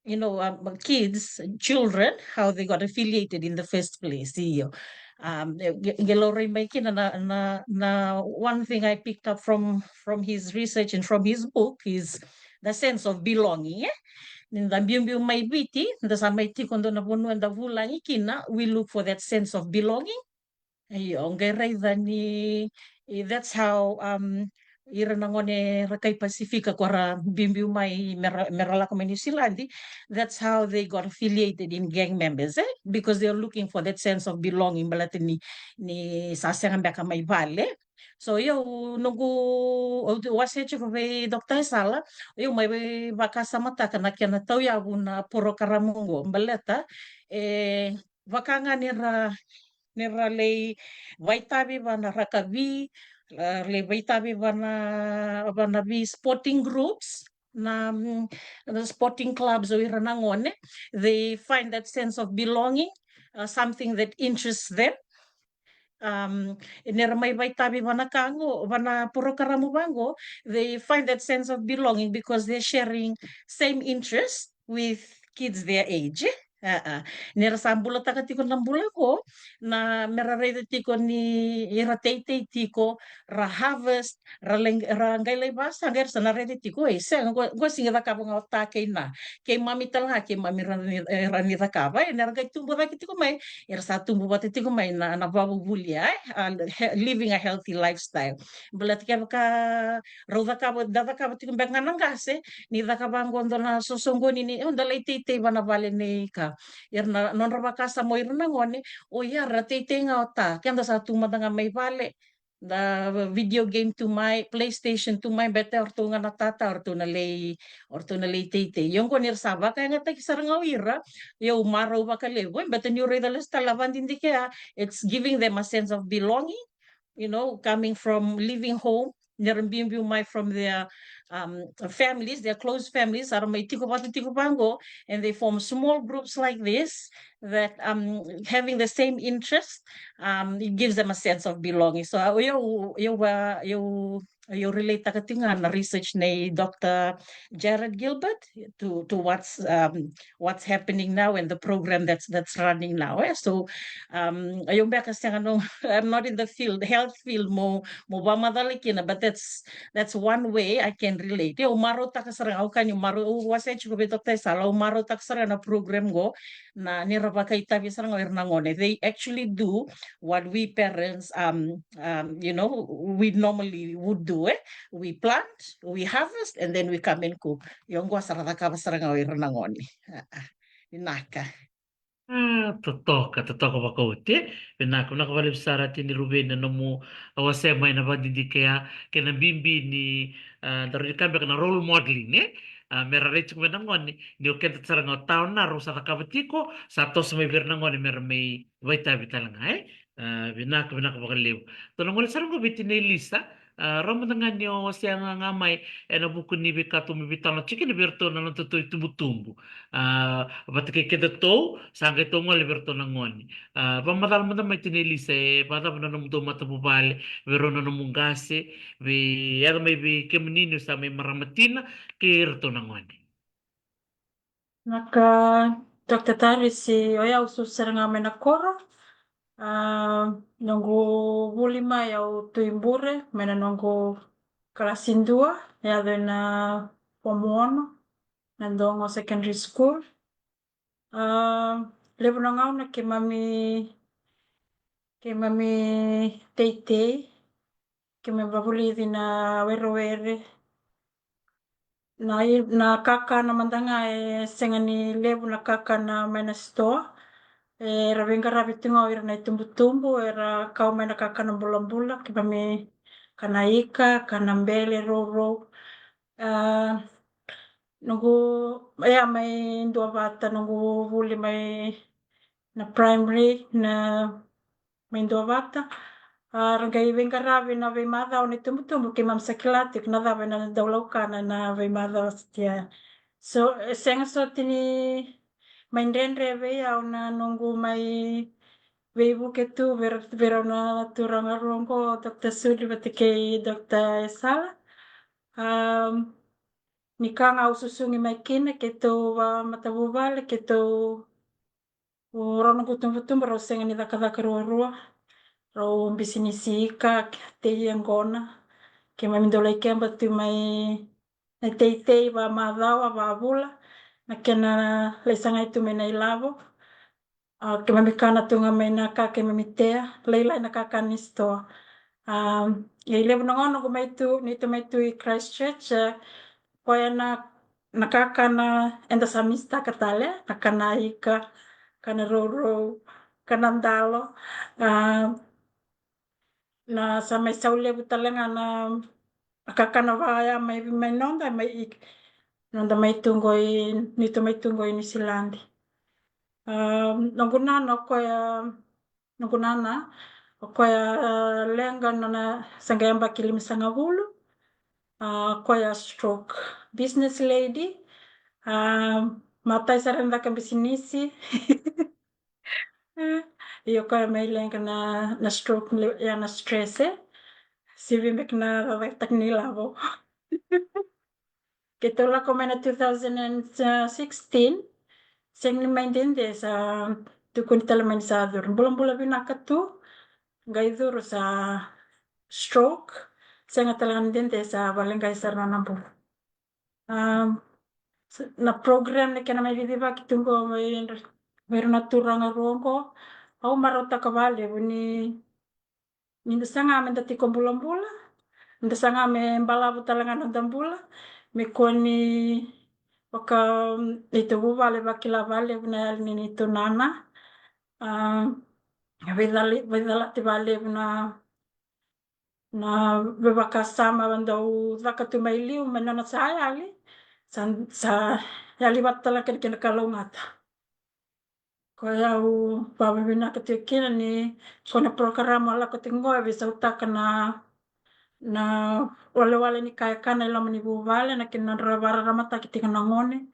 you know, um, kids, children, how they got affiliated in the first place. Io. Um, qe-, qe laurai mai kina na, na, na one thing I picked up from, from his research and from his book is the sense of belonging, e? Ni da biubiu mai Viti, da sa mai tiko dua na vanua da vulagi kina, we look for that sense of belonging. Io, qai raica ni, i, that's how, um, ira na gone ra kai Pasifika ko ra biubiu mai me ra, me ra lako mai Niusiladi, that's how they got affiliated in gang members, e? Because they are looking for that sense of belonging, baleta ni, ni sa sega beka mai vale. So, io, noqu, au wasea tiko vei Doctor Esala, io, mai vakasamataka na kena tauyavu na porokaramu oqo, baleta, e, vaka ga ni ra, ni ra lai vaitavi va na rakavi, ra lai vaitavi va na, va na vi sporting groups, na, mm, the sporting clubs o ira na gone, they find that sense of belonging, uh, something that interests them. Um, ni ra mai vaitavi va na ka qo, va na porokaramu vaqo, they find that sense of belonging because they're sharing same interests with kids their age. A, a. Ni ra sa bulataka tiko na bula qo, na me ra raica tiko ni ra teitei tiko, ra harvest, ra lai, ra qai lai vasa, qai ra sa na raica tiko, e, sega, qo, qo sega ni cakava ga o ta kei na. Keimami tale ga, keimami ra ni, e, ra ni cakava, e, ni ra qai tubu cake tiko mai, era sa tubu vata tiko mai na, na vavuvuli, e, a, he-, living a healthy lifestyle. Baleta kevaka rau cakava, da cakava tiko beka ga na qase, ni cakava qo dua na sosoqoni ni, e, da lai teitei va na vale nei ka. Era na, nodra vakasama o ira na gone, o ia ra teitei ga o ta, keda sa tu mada ga mai vale, da video game tu mai, PlayStation tu mai, beta o ratou ga na tata, o ratou na lai, o ratou na lai teitei. Io qo ni ra sa vakayagataki sara ga o ira, io marau vakalevu, e, beta niu raica lesu tale na vadidike ya, it's giving them a sense of belonging, you know, coming from living home, ni ra biubiu mai from their, um, families, their close families, era mai tiko vata tiko vaqo, and they form small groups like this, that, um, having the same interest, um, it gives them a sense of belonging. So, uh, io, io, uh, io, io relate taka tiko ga na research nei Doctor Jared Gilbert to to what's um, what's happening now and the program that's that's running now. Eh? So um, io beka sega no, I'm not in the field, health field mo mo vakamacala kina, but that's that's one way I can relate. Io marautaka sara ga au kani maro au wasea tiko vei Doctor Esala, au marautaka sara ga na program go na nira vakaitavi sara ga o ira na gone. They actually do what we parents um um, you know, we normally would do, eh? We plant, we harvest, and then we come and cook. Io qo sara cakava sara ga o ira na gone. Ah, ah. Vinaka. Ah, totoka, totoka vakaoti, eh? Vinaka, vinaka vakalevu sara Tini Ruveni na nomu a wasea mai na vakadidike ya, kei na bibi ni ah, daru ni ka beka na role modeling, eh? Ah, mera rai tiko mai na gone, ni o keda sara ga o taona rau sa cakava tiko, sa toso mai vei ira na gone mera mai vaitavi tale ga, eh? Ah, vinaka, vinaka vakalevu. Tou na gole sara qo vei Tinai Lisa, ah, rau mada ga ni o wasea ga ga mai ena vuku ni veika tou mai veitalanoa tiko kina vei iratou na nodatou itubutubu. Ah, vata kei kedatou, sa qai tou gole vei iratou na gone. Ah, vakamacala mada mai Tinai Lisa, e vakacava na nomudou matavuvale, vei rau na nomu qase, vei yaco mai vei kemuni ni sa mai marama tina, kei iratou na gone. Vinaka Doctor Tarisi, o yau susu sara ga mai Nakora. Ah, noqu vuli mai au Tui Bure, mai na noqu kalasi dua, yaco ena form ono, na Dogo Secondary School. Ah, levu na gauna keimami keimami teitei, keimami vavulici na werewere. Na i- na kakana mada ga e sega ni levu na kakana mai na sitoa. Era veiqaravi tu ga o ira na itubutubu, era kau mai na kakana bulabula, keimami kana ika, kana bele, rourou. Ah, noqu, ia mai Duavata, noqu vuli mai na primary, na mai Duavata. Ah, ra qai veiqaravi na veimacawa na itubutubu, keimami sa kila tiko na cava ena dau laukana na veimacawa sa tia. So e sega soti ni mai dredre vei au na noqu mai veivuke tu vei ra- vei rau na turaga rua oqo, Doctor Sudi vata kei Doctor Esala. Am, ni ka ga au susugi mai kina, keitou vamatavuvale, keitou o rau noqu tubutubu rau sega ni cakacaka ruarua. Rau bisinisi ika, tei yaqona. Keimami dau lai keba tu mai na teitei vamacawa, vavula, na kena lai sagai tu mai na ilavo. Ah, keimami kana tu ga mai na ka keimami tea, lailai na kakana ni sitoa. Ah, ia e levu na gauna noqu mai tu, neitou mai tu i Christchurch, eh, koya na na kakana eda sa misitaka tale, na kana ika, kana rourou, kana dalo. Ah, na sa mai sau levu tale ga na, na kakana vaya mai, mai noda, mai i- noda mai tu qo i, neitou mai tu qo i Niusiladi. Ah, noqu nana o koya, noqu nana o koya, ah, leqa, nona sa qai yabaki limasagavulu. Ah, koya stroke, business lady. Ah, matai sara ni caka bisinisi. Io, koya mai leqa na, na stroke, ia na stress, eh. Sivi beka na cakacakataka ni lavo. Keitou lako mai na two thousand and sixteen, sega ni mai dede sa tukuni tale mai ni sa curu. Bulabula vinaka tu, qai curu sa stroke, sega tale ga ni dede sa vale qai sara na bula. Um, s- na program ni kena mai cicivaki tu qo mai vei ira na turaga rua qo, au marautaka valevu ni ni da saga me da tiko bulabula, ni da saga me balavu tale ga na noda bula, me kua ni vaka neitou vuvale vakila valevu na yali ni neitou nana. Ah, veicala- veicalati valevu na na veivakasama dau caka tu mai liu mai nona sa yali, sa sa yali vata tale ga kei na kena kalougata. Koya au vakavinavinaka tiko kina ni ko na program a lako tiko qo e veisautaka na na walewale ni ka e kana e loma ni vuvale, na kena nodra vakararamataki tiko na gone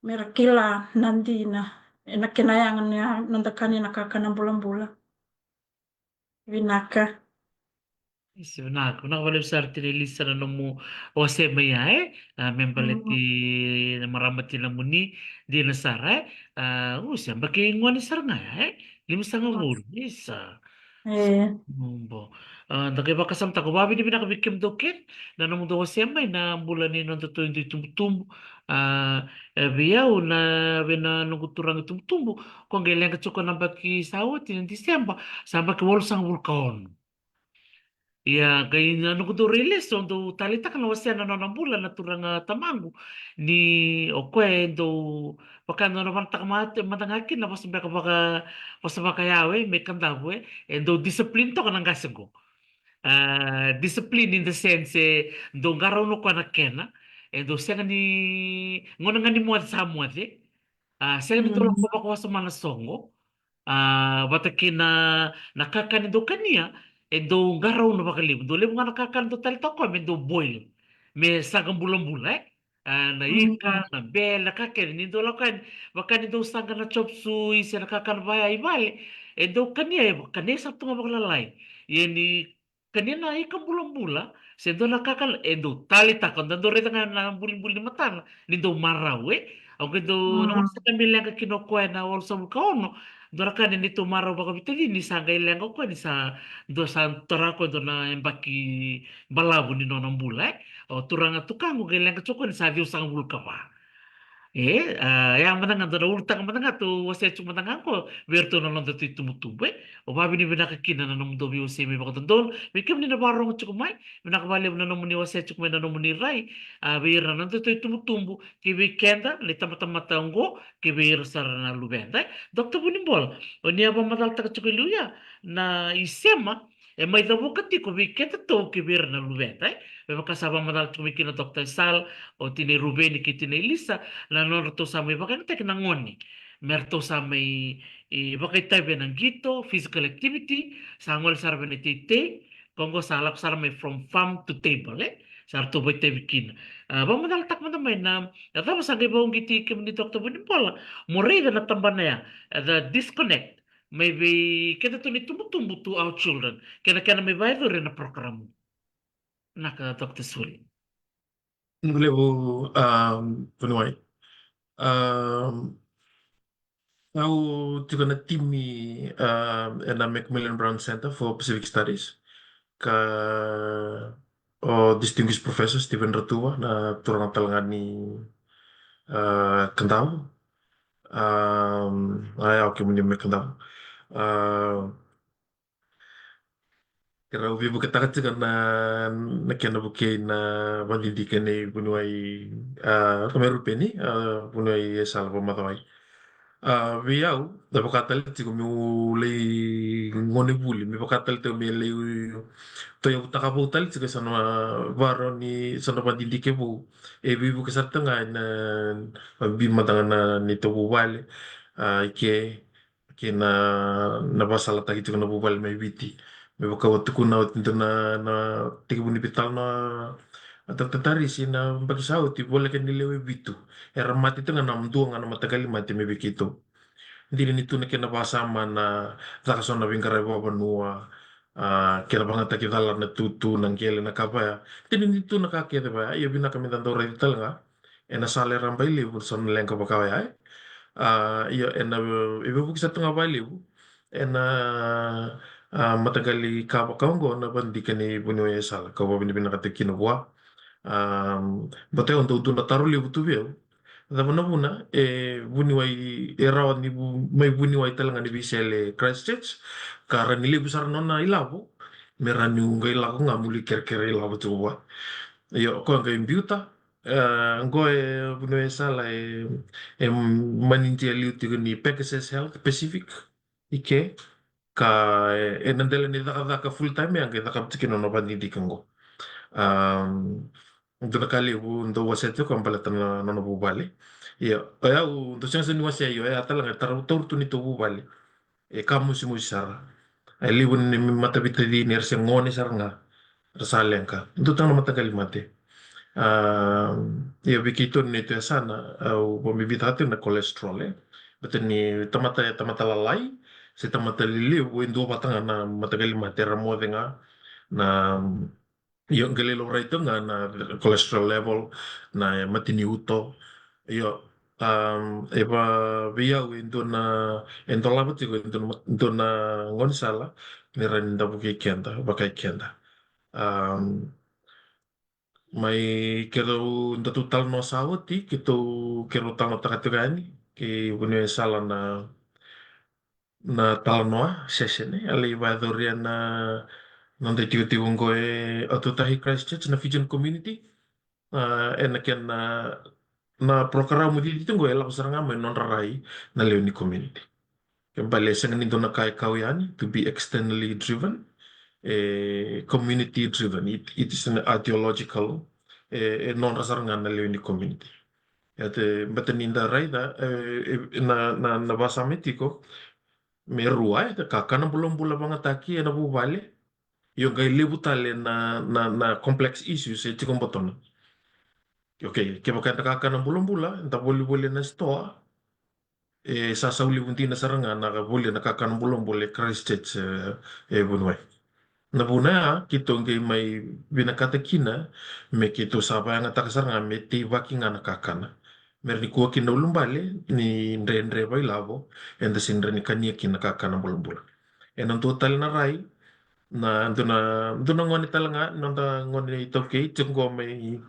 me ra kila na dina ena kena yaga ni noda kani na kakana bulabula. Vinaka. Isi, vinaka, vinaka vakalevu sara Tina Elisa na nomu wasea mai ya, e? A, me baleti na marama tinamuni, dina sara, e? A, u se yabaki gone sara ga ya, e? Limasagavulu, isa. E. Bo. A, da qai vakasamataka, vakavinavinaka vei kemudou kece na nomudou wasea mai na bula ni nodatou dui tubutubu. A, e, vei au na, vei na noqu turaga tubutubu, ko qai leqa tiko na yabaki sa oti na Diseba, sa yabaki walusagavulu ka ono. Ia, qai na noqu dau rai lesu, au dau taleitaka na wasea na nona bula na turaga tamaqu. Ni o koya e dau, vaka e dau na vanataka mate, mada ga kina na vosa beka vaka, vosa vakayau, e, me Kadavu, e, e dau discipline toka na qase qo. A, discipline in the sense, e dau qarauna o koya na kena, e dau sega ni, gauna ga ni moce sa moce. A, sega ni dau lako vakawasoma na soqo. A, vata kei na, na kakana e dau kania, e dau qarauna vakalevu. Dau levu ga na kakana e dau taleitaka o koya me dau boil. Me saqa bulabula, e? A, na ika, na bele, na ka kece, ni dau lako yani, vaka ni dau saqa na chop suey, se na kakana vaya i vale, e dau kania, e kania sara tu ga vakalalai. Ia ni kania na ika bulabula, se dua na kakana, e dau taleitaka, da dau raica ga na bulibuli ni matana, ni dau marau, e? Au qai dau, na gauna sa qai mai leqa kina o koya na walusagavulu ka ono, dua na ka ni neitou marau vakavitacini, ni sa qai leqa o koya, ni sa, dua sa tara o koya, dua na yabaki balavu ni nona bula, e? O turaga tukaqu qai leqa tiko o koya, ni sa ciwasagavulu ka va. E, a, ya mada ga dua na ulutaga mada ga tou wasea tiko mada ga qo, vei iratou na nodatou itubutubu, e. Au vakavinavinaka kina na nomudou veiwasei mai vakadodonu, vei kemuni na vakarorogo tiko mai, vinaka vakalevu na nomuni wasea tiko mai na nomuni rai, a, vei ira na nodatou itubutubu, kei vei keda, na itabatamata oqo, kei vei ira sara na luveda, e. Doctor Vunibola, o ni a vakamacalataka tiko e liu ya, na isema, e mai cavuka tiko vei kedatou kei vei ira na luveda, e? Me vaka sa vakamacala tiko mai kina o Doctor Esala, o Tina Ruveni kei Tina Elisa, na nodratou sa mai vakayagataki na gone me ratou sa mai, e, vakaitavi ena qito, physical activity, sa gole sara vei na teitei, ko qo sa lako sara mai from farm to table, e? Sa ratou vakaitavi kina. A, vakamacalataka mada mai na, na cava sa qai vakauqeti kemuni Doctor Vunibola mo raica na tabana ya, e, the disconnect mai vei kedatou na itubutubu to our children, kei na kena mai vakayacori ena program. Vinaka Doctor Suli. Vinaka vakalevu, um, vuniwai. Um, au tiko na timi, um, ena Macmillan Brown Centre for Pacific Studies, ka o Distinguished Professor Stephen Ratuva, na turaga tale ga ni, a, Kadavu. A, a, ya, okay, kemuni mai Kadavu. A, keirau veivuketaka tiko na, na kena vukei na vakadidike nei vuniwai, a, tamai Rupeni, a, vuniwai Esala Vakamacawai. A, vei au, na vaka tale tiko meu lai gone vuli, me vaka tale tiko me lai toyavutaka vou tale tiko e so na vakarau ni so na vakadidike vou. E veivuke sara tiko ga ena veimataqali na neitou vuvale, a, i ke, kei na, na vakasalataki tiko na vuvale mai Viti. Me vaka au a tukuna oti, dua na, na tekivu ni veitalanoa na, a, Doctor Tarisi, na yabaki sa oti, voleka ni lewe vitu era mate tiko ga, na dua ga na mataqali mate mai vei keitou. Dina ni tu na kena vakasama na caka so na veiqaravi vakavanua, a, kena vakayagataki cala na tutu, na qele, na ka vaya. Dina ni tu na ka kece vaya, ia vinaka meda dau raica tale ga ena sala e raba i levu so na leqa vaka oya, e. A, ia ena, e veivuke sara tu ga vakalevu ena, a, mataqali ka vaka oqo na vakadidike nei vuniwai Esala, kau vakavinavinakataki kina vua. A, baleta au dau tu na taro levu tu vei au. Cava na vuna e vuniwai, e rawa ni vu-, mai vuniwai tale ga ni veisele Christchurch, ka rawa ni levu sara na nona ilavo, me rawa niu qai lako ga meu lai kerekere ilavo tiko vua. Io, o koya qai biuta, e, qo e vuniwai Esala e, e manidia liu tiko ni Pegasus Health Pacific i ke, ka e, ena dela ni cakacaka full time ya qai cakava tiko kina nona vakadidike qo. Am, dua na ka levu dau wasea tiko baleta na nona vuvale. Ia, o yau dau sega sara ni wasea, io, o ya tale ga e taura tu neitou vuvale. E ka mosimosi sara. E levu ni mataveitacini era se gone sara ga. Ra sa leqa. Dua tale na mataqali mate. A, ia vei keitou na neitou yasana, au vakabibitaka tiko na cholesterol, e. Baleta ni tamata, tamata lalai se tamata lelevu, e dua vata ga na mataqali mate era moce ga. Na, io, qai lai laurai tu ga na cholesterol level, na mate ni uto. Io, um, e va vei au e dua na, e dolava tiko e dua na, dua na gaunisala ni rawa ni da vukei keda, vakai keda. Um, mai keirau, da tou talanoa sa oti, keitou, keirau talanoataka tiko yani kei vuniwai sala na, na talanoa session, e, a lai vakayacoria na noda itikotiko oqo e Atuatahi Christchurch, na Fijian community. A, ena kena, na program cici tu oqo e lako sara ga mai nodra rai na lewe ni community. Ke bale e sega ni dua na ka e kau yani, to be externally driven, e community driven, it, it is an ideological, e, e nodra sara ga na lewe ni community. Ia te, bata ni da raica, e, e, na, na, na vasama e tiko, me rua, e, kakana bulabula vagataki ena vuvale, io qai levu tale na, na, na complex issues e tiko botona. Okay, kevaka eda kakana bulabula, eda volivoli ena sitoa, e sa sau levu dina sara ga na voli na kakana bulabula e Christchurch, e, e vuniwai. Na vuna ya, keitou qai mai vinakata kina, me keitou sa vakayagataka sara ga, me teivaki ga na kakana. Me ra ni kua kina ulubale, ni dredre vailavo, eda sega ni kania kina kakana bulabula. Ena dua tale na rai, na dua na, dua na gone tale ga, noda gone iTaukei, tiko qo mai,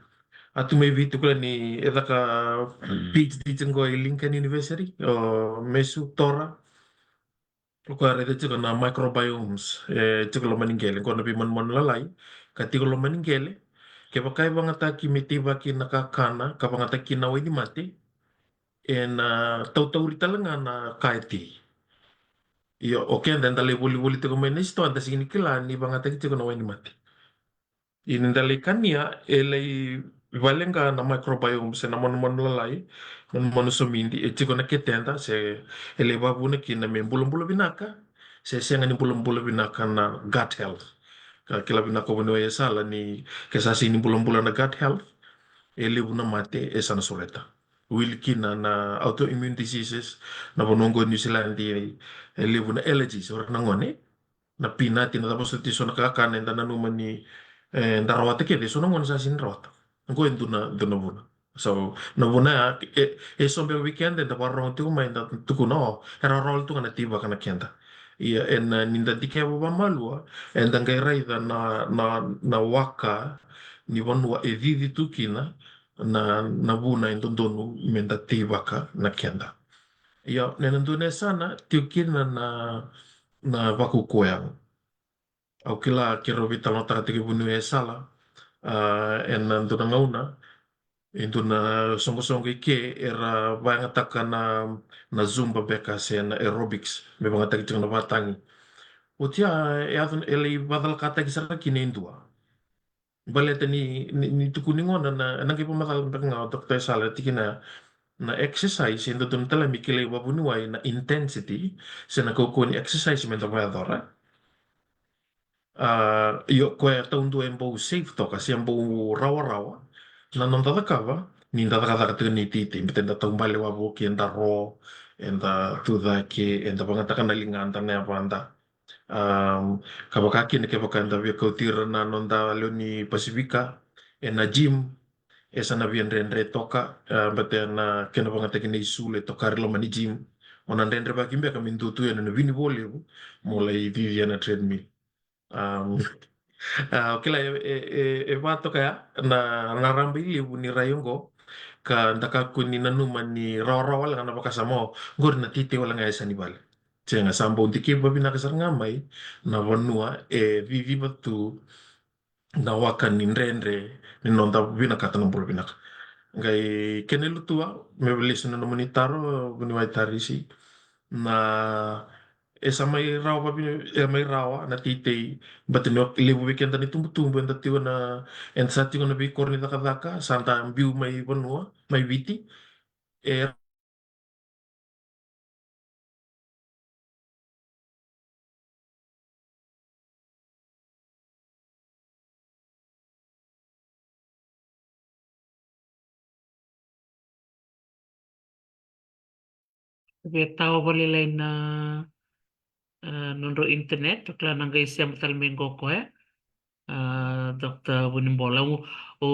a tu mai Viti kula ni e caka PhD tiko qo e Lincoln University, o Mesu Tora. O koya raica tiko na microbiomes, e tiko loma ni qele, qo na veimanumanu lalai, ka tiko loma ni qele, kevaka e vagataki me teivaki na kakana, ka vagataki na wainimate, ena tautauri tale ga na ka e tei. Io, o keda eda lai volivoli tiko mai na sitoa, eda sega ni kila ni vagataki tiko na wainimate. Ia ni da lai kania, e lai valeqa na microbiome se na manumanu lalai, manumanu somidi, e tiko na keteda, se e lai vavuna kina me bulabula vinaka, se sega ni bulabula vinaka na gut health. Ka kila vinaka o vuniwai e sala ni ke sa sega ni bulabula na gut health, e levu na mate e sa na sureta. Wili kina na autoimmune diseases, na vanua oqo e New Zealand e, e levu na allergies, o ira na gone. Na pinati, na cava soti so na kakana eda nanuma ni, e, da rawata kece, so na gone sa sega ni rawata. Oqo e dua na, dua na vuna. So, na vuna ya, e, e so beka vei keda, eda vakarorogo tiko mai, eda tukuna, o, e rawarawa tu ga na teivaka na keda. Ia, ena, ni da dikeva vakamalua, eda qai raica na, na, na waka ni vanua e cici tu kina, na, na vuna e dodonu me da teivaka na keda. Ia, ena dua na yasana, tiko kina na, na vakaukauwa yago. Au kila keirau veitalanoataka tiko e vuniwai e sala, a, ena dua na gauna, e dua na soqosoqo i ke, era vakayagataka na, na Zumba beka se na aerobics, me vakayagataki tiko na vakatagi. Oti ya, e yaco, e lai vakacalakataki sara kina e dua. Baleta ni, ni, ni tukuni gona na, na qai vakamacala beka ga o Doctor Esala, tikina na exercise, e dodonu tale me kilai vakavuniwai na intensity, se na kaukauwa ni exercise me da vakayacora. A, io, koya taudua e bau safe toka, se bau rawarawa na noda cakava, ni da cakacaka tiko ni titi, bete da taubale wavoki, eda ro, eda tucake, eda vagataka na ligada, na yavada. Um, ka vaka kina kevaka eda via kauti ira na noda lewe ni Pasifika ena gym, e sa na via dredre toka, a, bete na kena vagataki na isulu e tokari loma ni gym. O na dredrevaki beka me dua tu ena na vinivo levu mo lai cici ena treadmill. Um, a, o kila e, e, e, e va toka ya na, na raba i levu ni rai oqo, ka da kakua ni nanuma ni rawarawa wale ga na vakasama, o, qori na teitei wale ga e sa ni vale. Sega, sa bau dikevi vavinaka sara ga mai na vanua e ciciva tu na waka ni dredre ni noda vinakata na bula vinaka. Qai kena ilutua, me lesu na nomuni taro, vuniwai Tarisi, na e sa mai rawa vavi-, e mai rawa na teitei, bete ni levu vei keda na itubutubu eda tiko na, eda sa tiko na veikoro ni cakacaka, sa da biu mai vanua, mai Viti. E Via tawa vakalailai na, e, nodrau internet, o kila na qai sema tale mai qo o koya. A, Doctor Vunibola, o, o,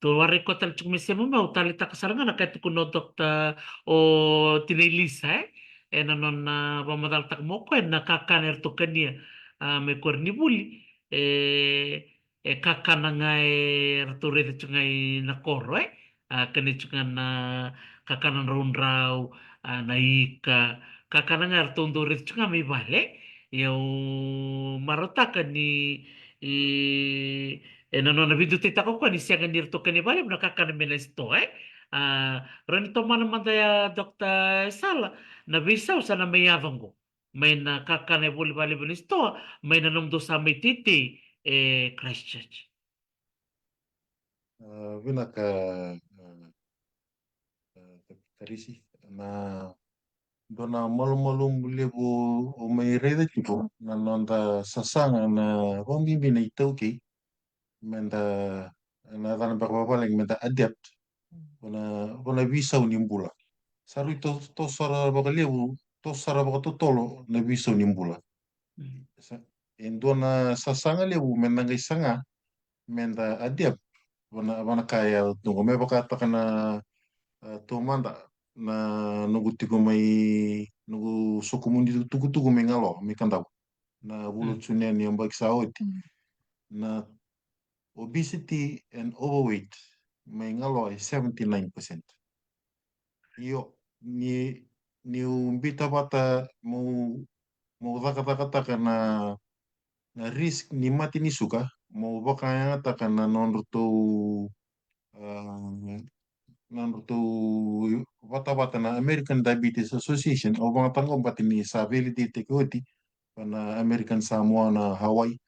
tou warai koya tale tiko me sema mai, au taleitaka sara ga na ka e tukuna o Doctor, o Tina Ilisa, e? Ena nona vakamacalataka mai o koya na kakana eratou kania, a, mai koronivuli, e, e kakana ga e ratou raica tiko ga ina koro, e? A, kania tiko ga na kakana draudrau, a, na ika, kakana ga eratou dau raica tiko ga mai vale. Ia au marautaka ni, e, ena nona veidutaitaka o koya ni sega ni ratou kania vakalevu na kakana mai na sitoa, e? A, rawa ni tomana mada ya, Doctor Esala, na veisau sa na mai yaco qo mai na kakana e voli vakalevu ena sitoa, mai na nomudou sa mai teitei e Christchurch. A, vinaka, a, a, Tarisi. Na dua na malumalumu levu au mai raica tiko na noda sasaga na vakabibi na iTaukei, meda, na yacana beka vavalagi meda adapt. Ko na, ko na veisau ni bula. Sa rui to, tosora vakalevu, tosora vakatotolo na veisau ni bula. Mm. Sa, e dua na sasaga levu meda qai saga, meda adapt vana, vana ka e yaco tu qo. Me vakataka na, a, taumada na noqu tiko mai, noqu sokumuni tukutuku mai Galoa, mai Kadavu. Na vula, mm, June ni yabaki sa oti. Mm. Na obesity and overweight mai Galoa e seventy-nine percent. Io, ni, niu bita vata meu, meu cakacakataka na, na risk ni mate ni suka, meu vakayagataka na nodratou, a, nodratou vatavata na American Diabetes Association, au vakayagataka qo baleta ni sa validate-taki oti vei na American Samoa na Hawaii.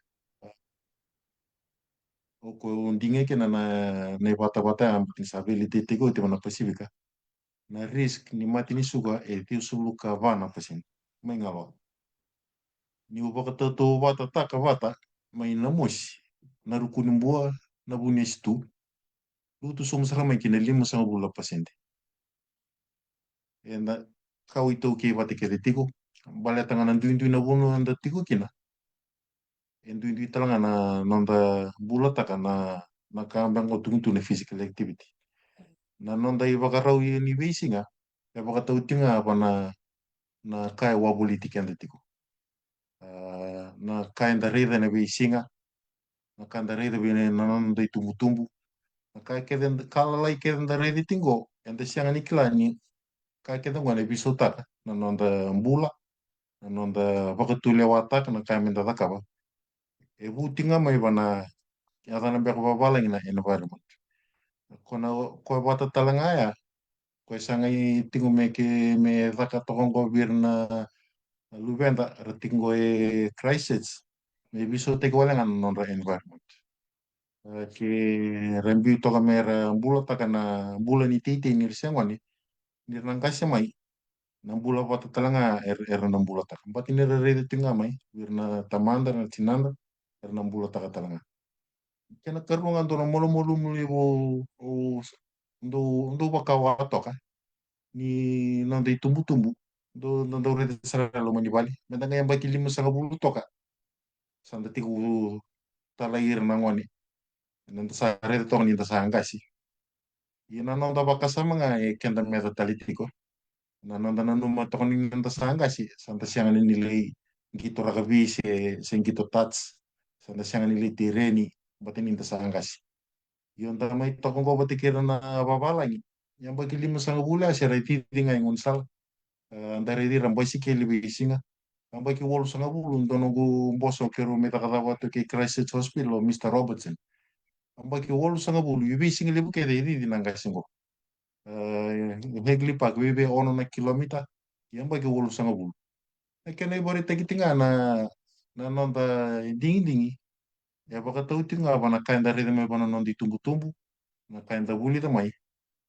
O koya au digia kina na, na ivatavata ya, baleta ni sa validate-taki oti vei na Pasifika. Na risk ni mate ni suka e ciwasagavulu ka va na pasede mai Galoa. Niu vakatautauvatataka vata mai Namosi, Narukunibua, Navuniyasitu, lutu sobu sara mai ki na limasagavulu na pasede. Eda kau iTaukei vata kece tiko, baleta ga na duidui na vanua eda tiko kina. E duidui tale ga na noda bulataka na, na ka beka qo tukuni tu na physical activity. Na noda ivakarau ni veisiga e vakatau tiko ga vei na, na ka e wavoliti keda tiko. A, na ka eda raica ena veisiga, na ka eda raica vei na, na noda itubutubu, na ka kece, ka lalai kece eda raica tiko qo, eda sega ni kila ni ka kece qo ena veisautaka na noda bula, na noda vakatulewataka na ka meda cakava. E vu tiko ga mai vei na, yacana beka vavalagi na environment. Ko na, ko vata tale ga ya, ko e sa qai tiko me ke, me caka toka qo vei ira na luveda ra tiko qo e Christchurch, me veisautaki wale ga na nodra environment. A, ke ra biu toka me ra bulataka na bula ni teitei ni ra se gone, ni ra na qase mai, na bula vata tale ga era, era na bulataka. Baleta ni ra raica tiko ga mai vei ira na tamada, na tinada, era na bulataka tale ga. Kena karua ga, dua na malumalumu levu au, au dau, dau vakawa toka ni noda itubutubu, dau, dau, dau raica sara e loma ni vale, meda qai yabaki limasagavulu toka, sa da tiko talai ira na gone. Eda sa raica toka ni da sa qase. Ia na noda vakasama ga e keda meca tale tiko. Na noda nanuma toka ni da sa qase, sa da sega ni lai qito rakavi se, se qito touch. Sa da sega ni lai tereni, baleta ni da sa qase. Io, da mai toka qo vata kei ira na vavalagi. Yabaki limasagavulu ya se ra cici ga e gaunisala. E, da raici ira baisikeli veisiga. Yabaki walusagavulu, dua noqu boso keirau mai cakacaka vata kei Christchurch Hospital, o Mister Robertson. Yabaki walusagavulu, e veisiga levu kece e cici na qase qo. E, Hagley Park, vei, vei ono na kilomita, yabaki walusagavulu. Na kena ivakaraitaki tiko ga na, na noda digidigi. E vakatau tiko ga vei na ka eda raica mai vei na noda itubutubu, na ka eda vulica mai,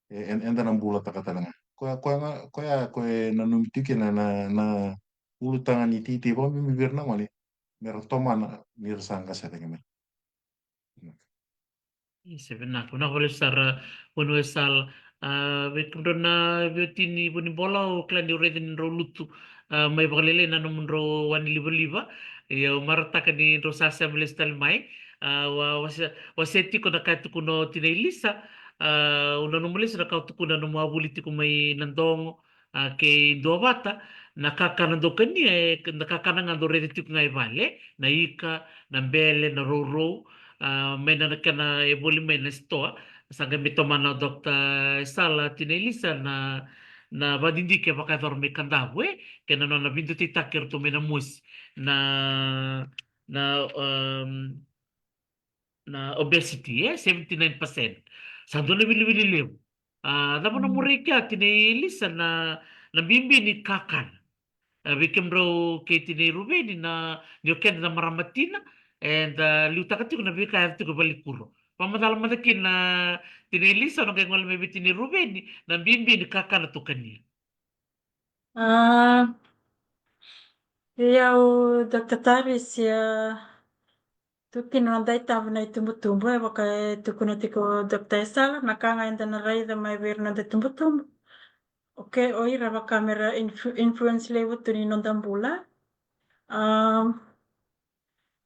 e, e, eda na bulataka tale ga. Koya, koya ga, koya, koya e nanumi tiko kina na, na ulutaga ni teitei vakabibi vei ira na gone, me ra tomana ni ra sa qase cake mai. Isa, vinaka, vinaka vakalevu sara, Vuniwai Sala. A, vei kemudrau na veiwatini Vunibola, au kila ni au raica ni drau lutu, a, mai vakalailai na nomudrau wai ni livaliva. Ia au marautaka ni drau sa sema lesu tale mai. A, wa, wase, wase tiko na ka e tukuna o Tina Ilisa, a, au nanuma lesu na ka au tukuna na mua vuli tiko mai na dogo, a, kei duavata, na kakana dau kania, e, na kakana ga dau raica tiko ga e vale, na ika, na bele, na rourou, a, mai na, na kena e voli mai na sitoa, sa qai mai tomana o Doctor Sala, Tina Ilisa, na, na vadidike vakayacora mai Kadavu, e, kei na nona vidutaitaki eratou mai na mosi, na, na, um, na obesity, e, seventy nine percent. Sa dua na wiliwili levu. A, cava na muria kea, Tina Ilisa, na, na bibi ni kakana? A, vei kemudrau kei Tina Ruveni na, ni o keda na marama tina, eda liutaka tiko na veika e yaco tiko e valenikuro. Vakamacala mada kina, Tina Ilisa, o na qai gole mai vei Tina Ruveni, na bibi ni kakana tou kania. A, ia o Doctor Tavis, ia, tu kina na noda itavi na itubutubu, e vaka e tukuna tiko o Doctor Esala, na ka ga eda na raica mai vei ira na noda itubutubu. Okay, o ira vaka mera influ-, influence levu tu ni noda bula. A,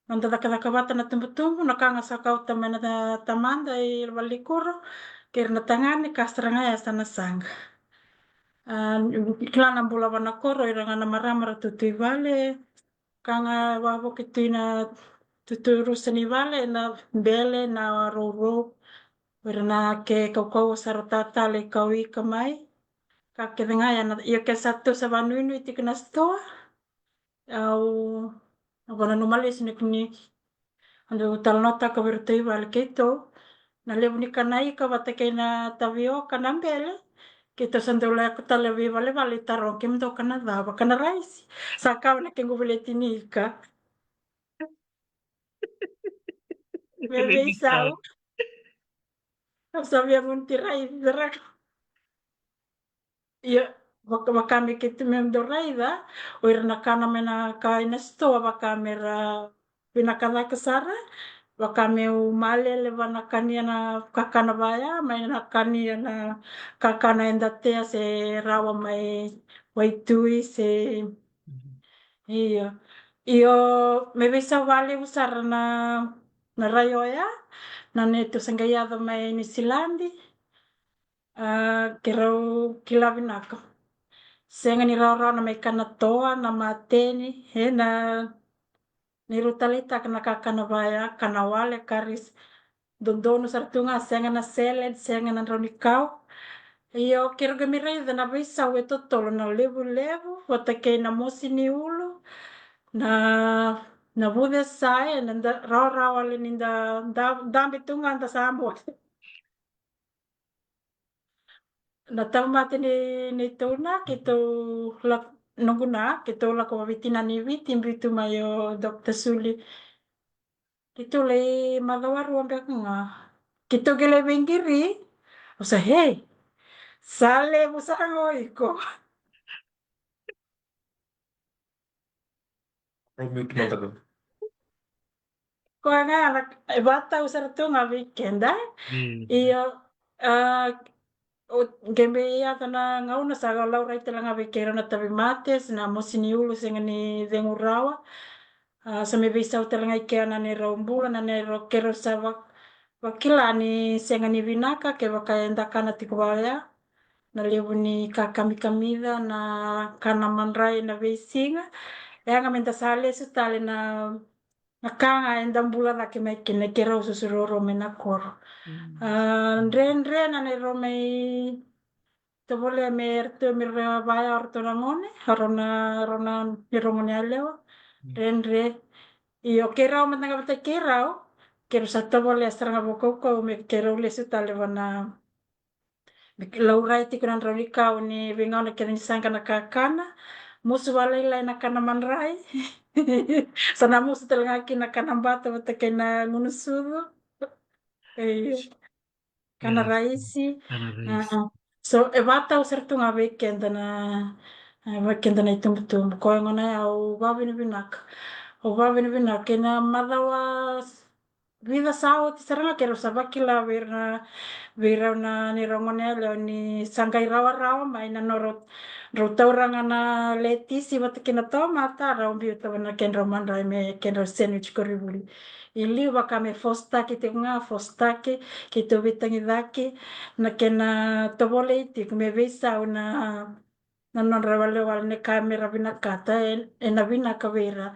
noda cakacaka vata na tubutubu, na ka ga sa kauta mai na ta-, tamada i valenikuro, kei ira na tagane, ka sara ga ya sa na saqa. A, kila na bula vanakoro, ira ga na marama ra tutu i vale, ka ga vavoki tu i na tutu rusa ni vale, na bele, na rourou, o ira na ke kaukauwa sa ra tatale kau ika mai. Ka kece ga ya na, io ke sa tu sa vanuinui tiko na sitoa. Au, au vananuma lesu ni kuni, au talanoataka vei iratou i vale keitou. Na levu ni kana ika vata kei na tavioka, na bele. Keitou sa dau lako tale veivalevale, taroga kemudou kana cava, kana raisi. Sa kawa na kequ veleti ni ika. Me veisau. Au sa via gunu ti raisi, raka. Ia, vaka, vaka me keitou me dau raica, o ira na kana mai na ka i na sitoa, vaka me ra vinaka cake sara, vaka meu malele va na kania na kakana vaya, mai na kania na kakana eda tea se rawa mai waitui se. Io. Io, me veisau valevu sara na, na rai oya, na neitou sa qai yaco mai Niusiladi. A, keirau kila vinaka. Sega ni rawarawa na mai kana toa, na mateni, e na, ni rau taleitaka na kakana vaya, kana wale, curries. Dodonu sara tu ga, sega na salad, sega na drau ni kau. Io, keirau qai mai raica na veisau e totolo, na levulevu, vata kei na mosi ni ulu, na, na vuce sae, na da, rawarawa le ni da, da, dabe tu ga da sa moce. Na tauvimate ni, ni tou na, keitou lak-, noqu na, keitou lako vaveitinani i Viti, biu tu mai o Doctor Suli. Keitou lai macawa rua beka ga. Keitou qai lai veiqiri. Au sa, hey, sa levu sara ga o iko. Au mute mada ga. Koya ga na, e vakatau sara tu ga vei keda. Mm. Io, a, o, qai mai yaco na gauna sa laurai tale ga vei keirau na tauvimate, se na mosi ni ulu, sega ni cegu rawa. A, sa mai veisau tale ga i kea na neirau bula, na neirau keirau sa va-, vakila ni sega ni vinaka, kevaka eda kana tiko vaya. Na levu ni ka kamikamica, na kana madrai na veisiga. E yaga meda sa lesu tale na, na ka ga eda bula cake mai kina, keirau susu roro mai na koro. Mm. A, dredre na neirau mai tovolea me ratou, me ra vaya o ratou na gone, o rau na, rau na neirau gone yalewa. Mm. Dredre. Io, keirau mada ga vata keirau, keirau sa tovolea sara ga vakaukau me keirau lesu tale va na Me laurai tiko na drau ni kau ni veigauna kece ni saqa na kakana. Musu valailai na kana madrai. Sa na musu tale ga kina kana bata vata kei na gunu sucu. E, kana raisi. Kana raisi. A, so, e vakatau sara tu ga vei keda na, e, vei keda na itubutubu. Koya gona ya au vavinavinaka. Au vavinavinaka ena macawa vica sa oti sara ga keirau sa vakila vei ira na, vei rau na neirau gone yalewa ni sa qai rawarawa mai na nodrau, drau taura ga na letisi vata kei na tomata, rau biuta vata na kedrau madrai me kedrau sandwich koronivuli. I liu vaka me fositaki tiko ga, fositaki, keitou veitagicaki, na kena tovolei tiko me veisau na na nodra walewale ni ka me ra vinakata, e, ena vinaka vei ira.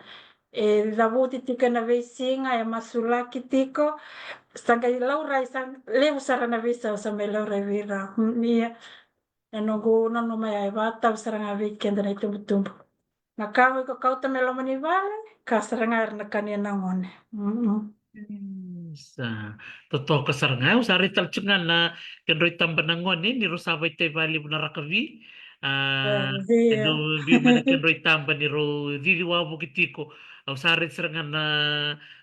E cavuti tiko ena veisiga, e masulaki tiko, sa qai laurai, sa levu sara na veisau sa mai laurai vei ira. Mm, ia, e noqu nanuma ya e vakatau sara ga vei keda na itubutubu. Na ka qo iko kauta mai loma ni vale, ka sara ga era na kania na gone. Mm-mm. Sa totoka sara ga. Au sa rai tale tiko ga na kedrau itaba na gone ni rau sa vakaitavi vakalevu na rakavi. A, e, kedrau biu mai na kedrau itaba ni rau cici wavoki tiko. Au sa rai sara ga na,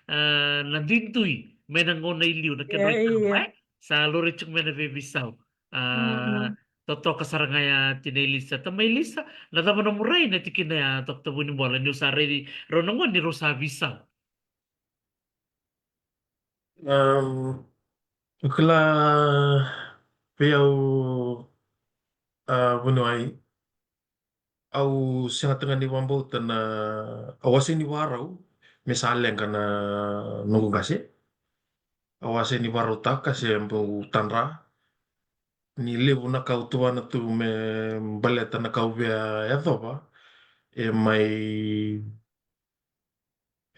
a, na duidui mai na gauna i liu na kedrau itaba, e? Sa laurai tiko mai na veiveisau. A, totoka sara ga ya, Tina Elisa. Tama Elisa, na cava nomu rai na tikina ya, Tokota Vunibola, niu sa raici rau na gone ni rau sa veisau? Am, au kila vei au, a, vuniwai, au sega tale ga ni vakabauta na, au a sega ni vakarau me sa leqa na noqu qase. Au a sega ni vakarautaka se bau tadra. Ni levu na ka au tuvana tu me baleta na ka au via yacova, e mai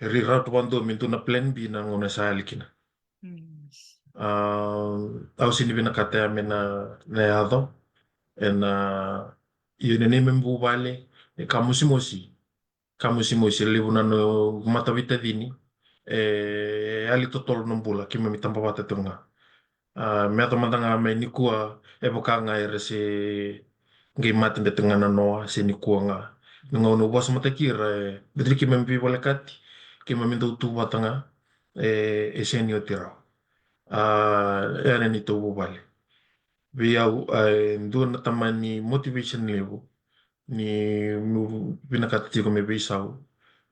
reroute vakadua me dua na plan B na gauna sa yali kina. Mm. A, au sega ni vinakata ya me na, na yaco. Ena, io, ena neimami vuvale, e ka mosimosi. Ka mosimosi, levu na noqu mataveitacini, e, e yali totolo na bula, keimami taba vata tiko ga. A, me yaco mada ga mai nikua, e vaka ga era se qai mate beka ga na noa, se nikua ga. Na gauna au vakasamataki ira, e, baleta ni keimami veivolekati, keimami dau tu vata ga, e, e sega ni oti rawa. A, e, na neitou vuvale. Vei au, a, e dua na tamani motivation levu, ni meu vinakata tiko me veisau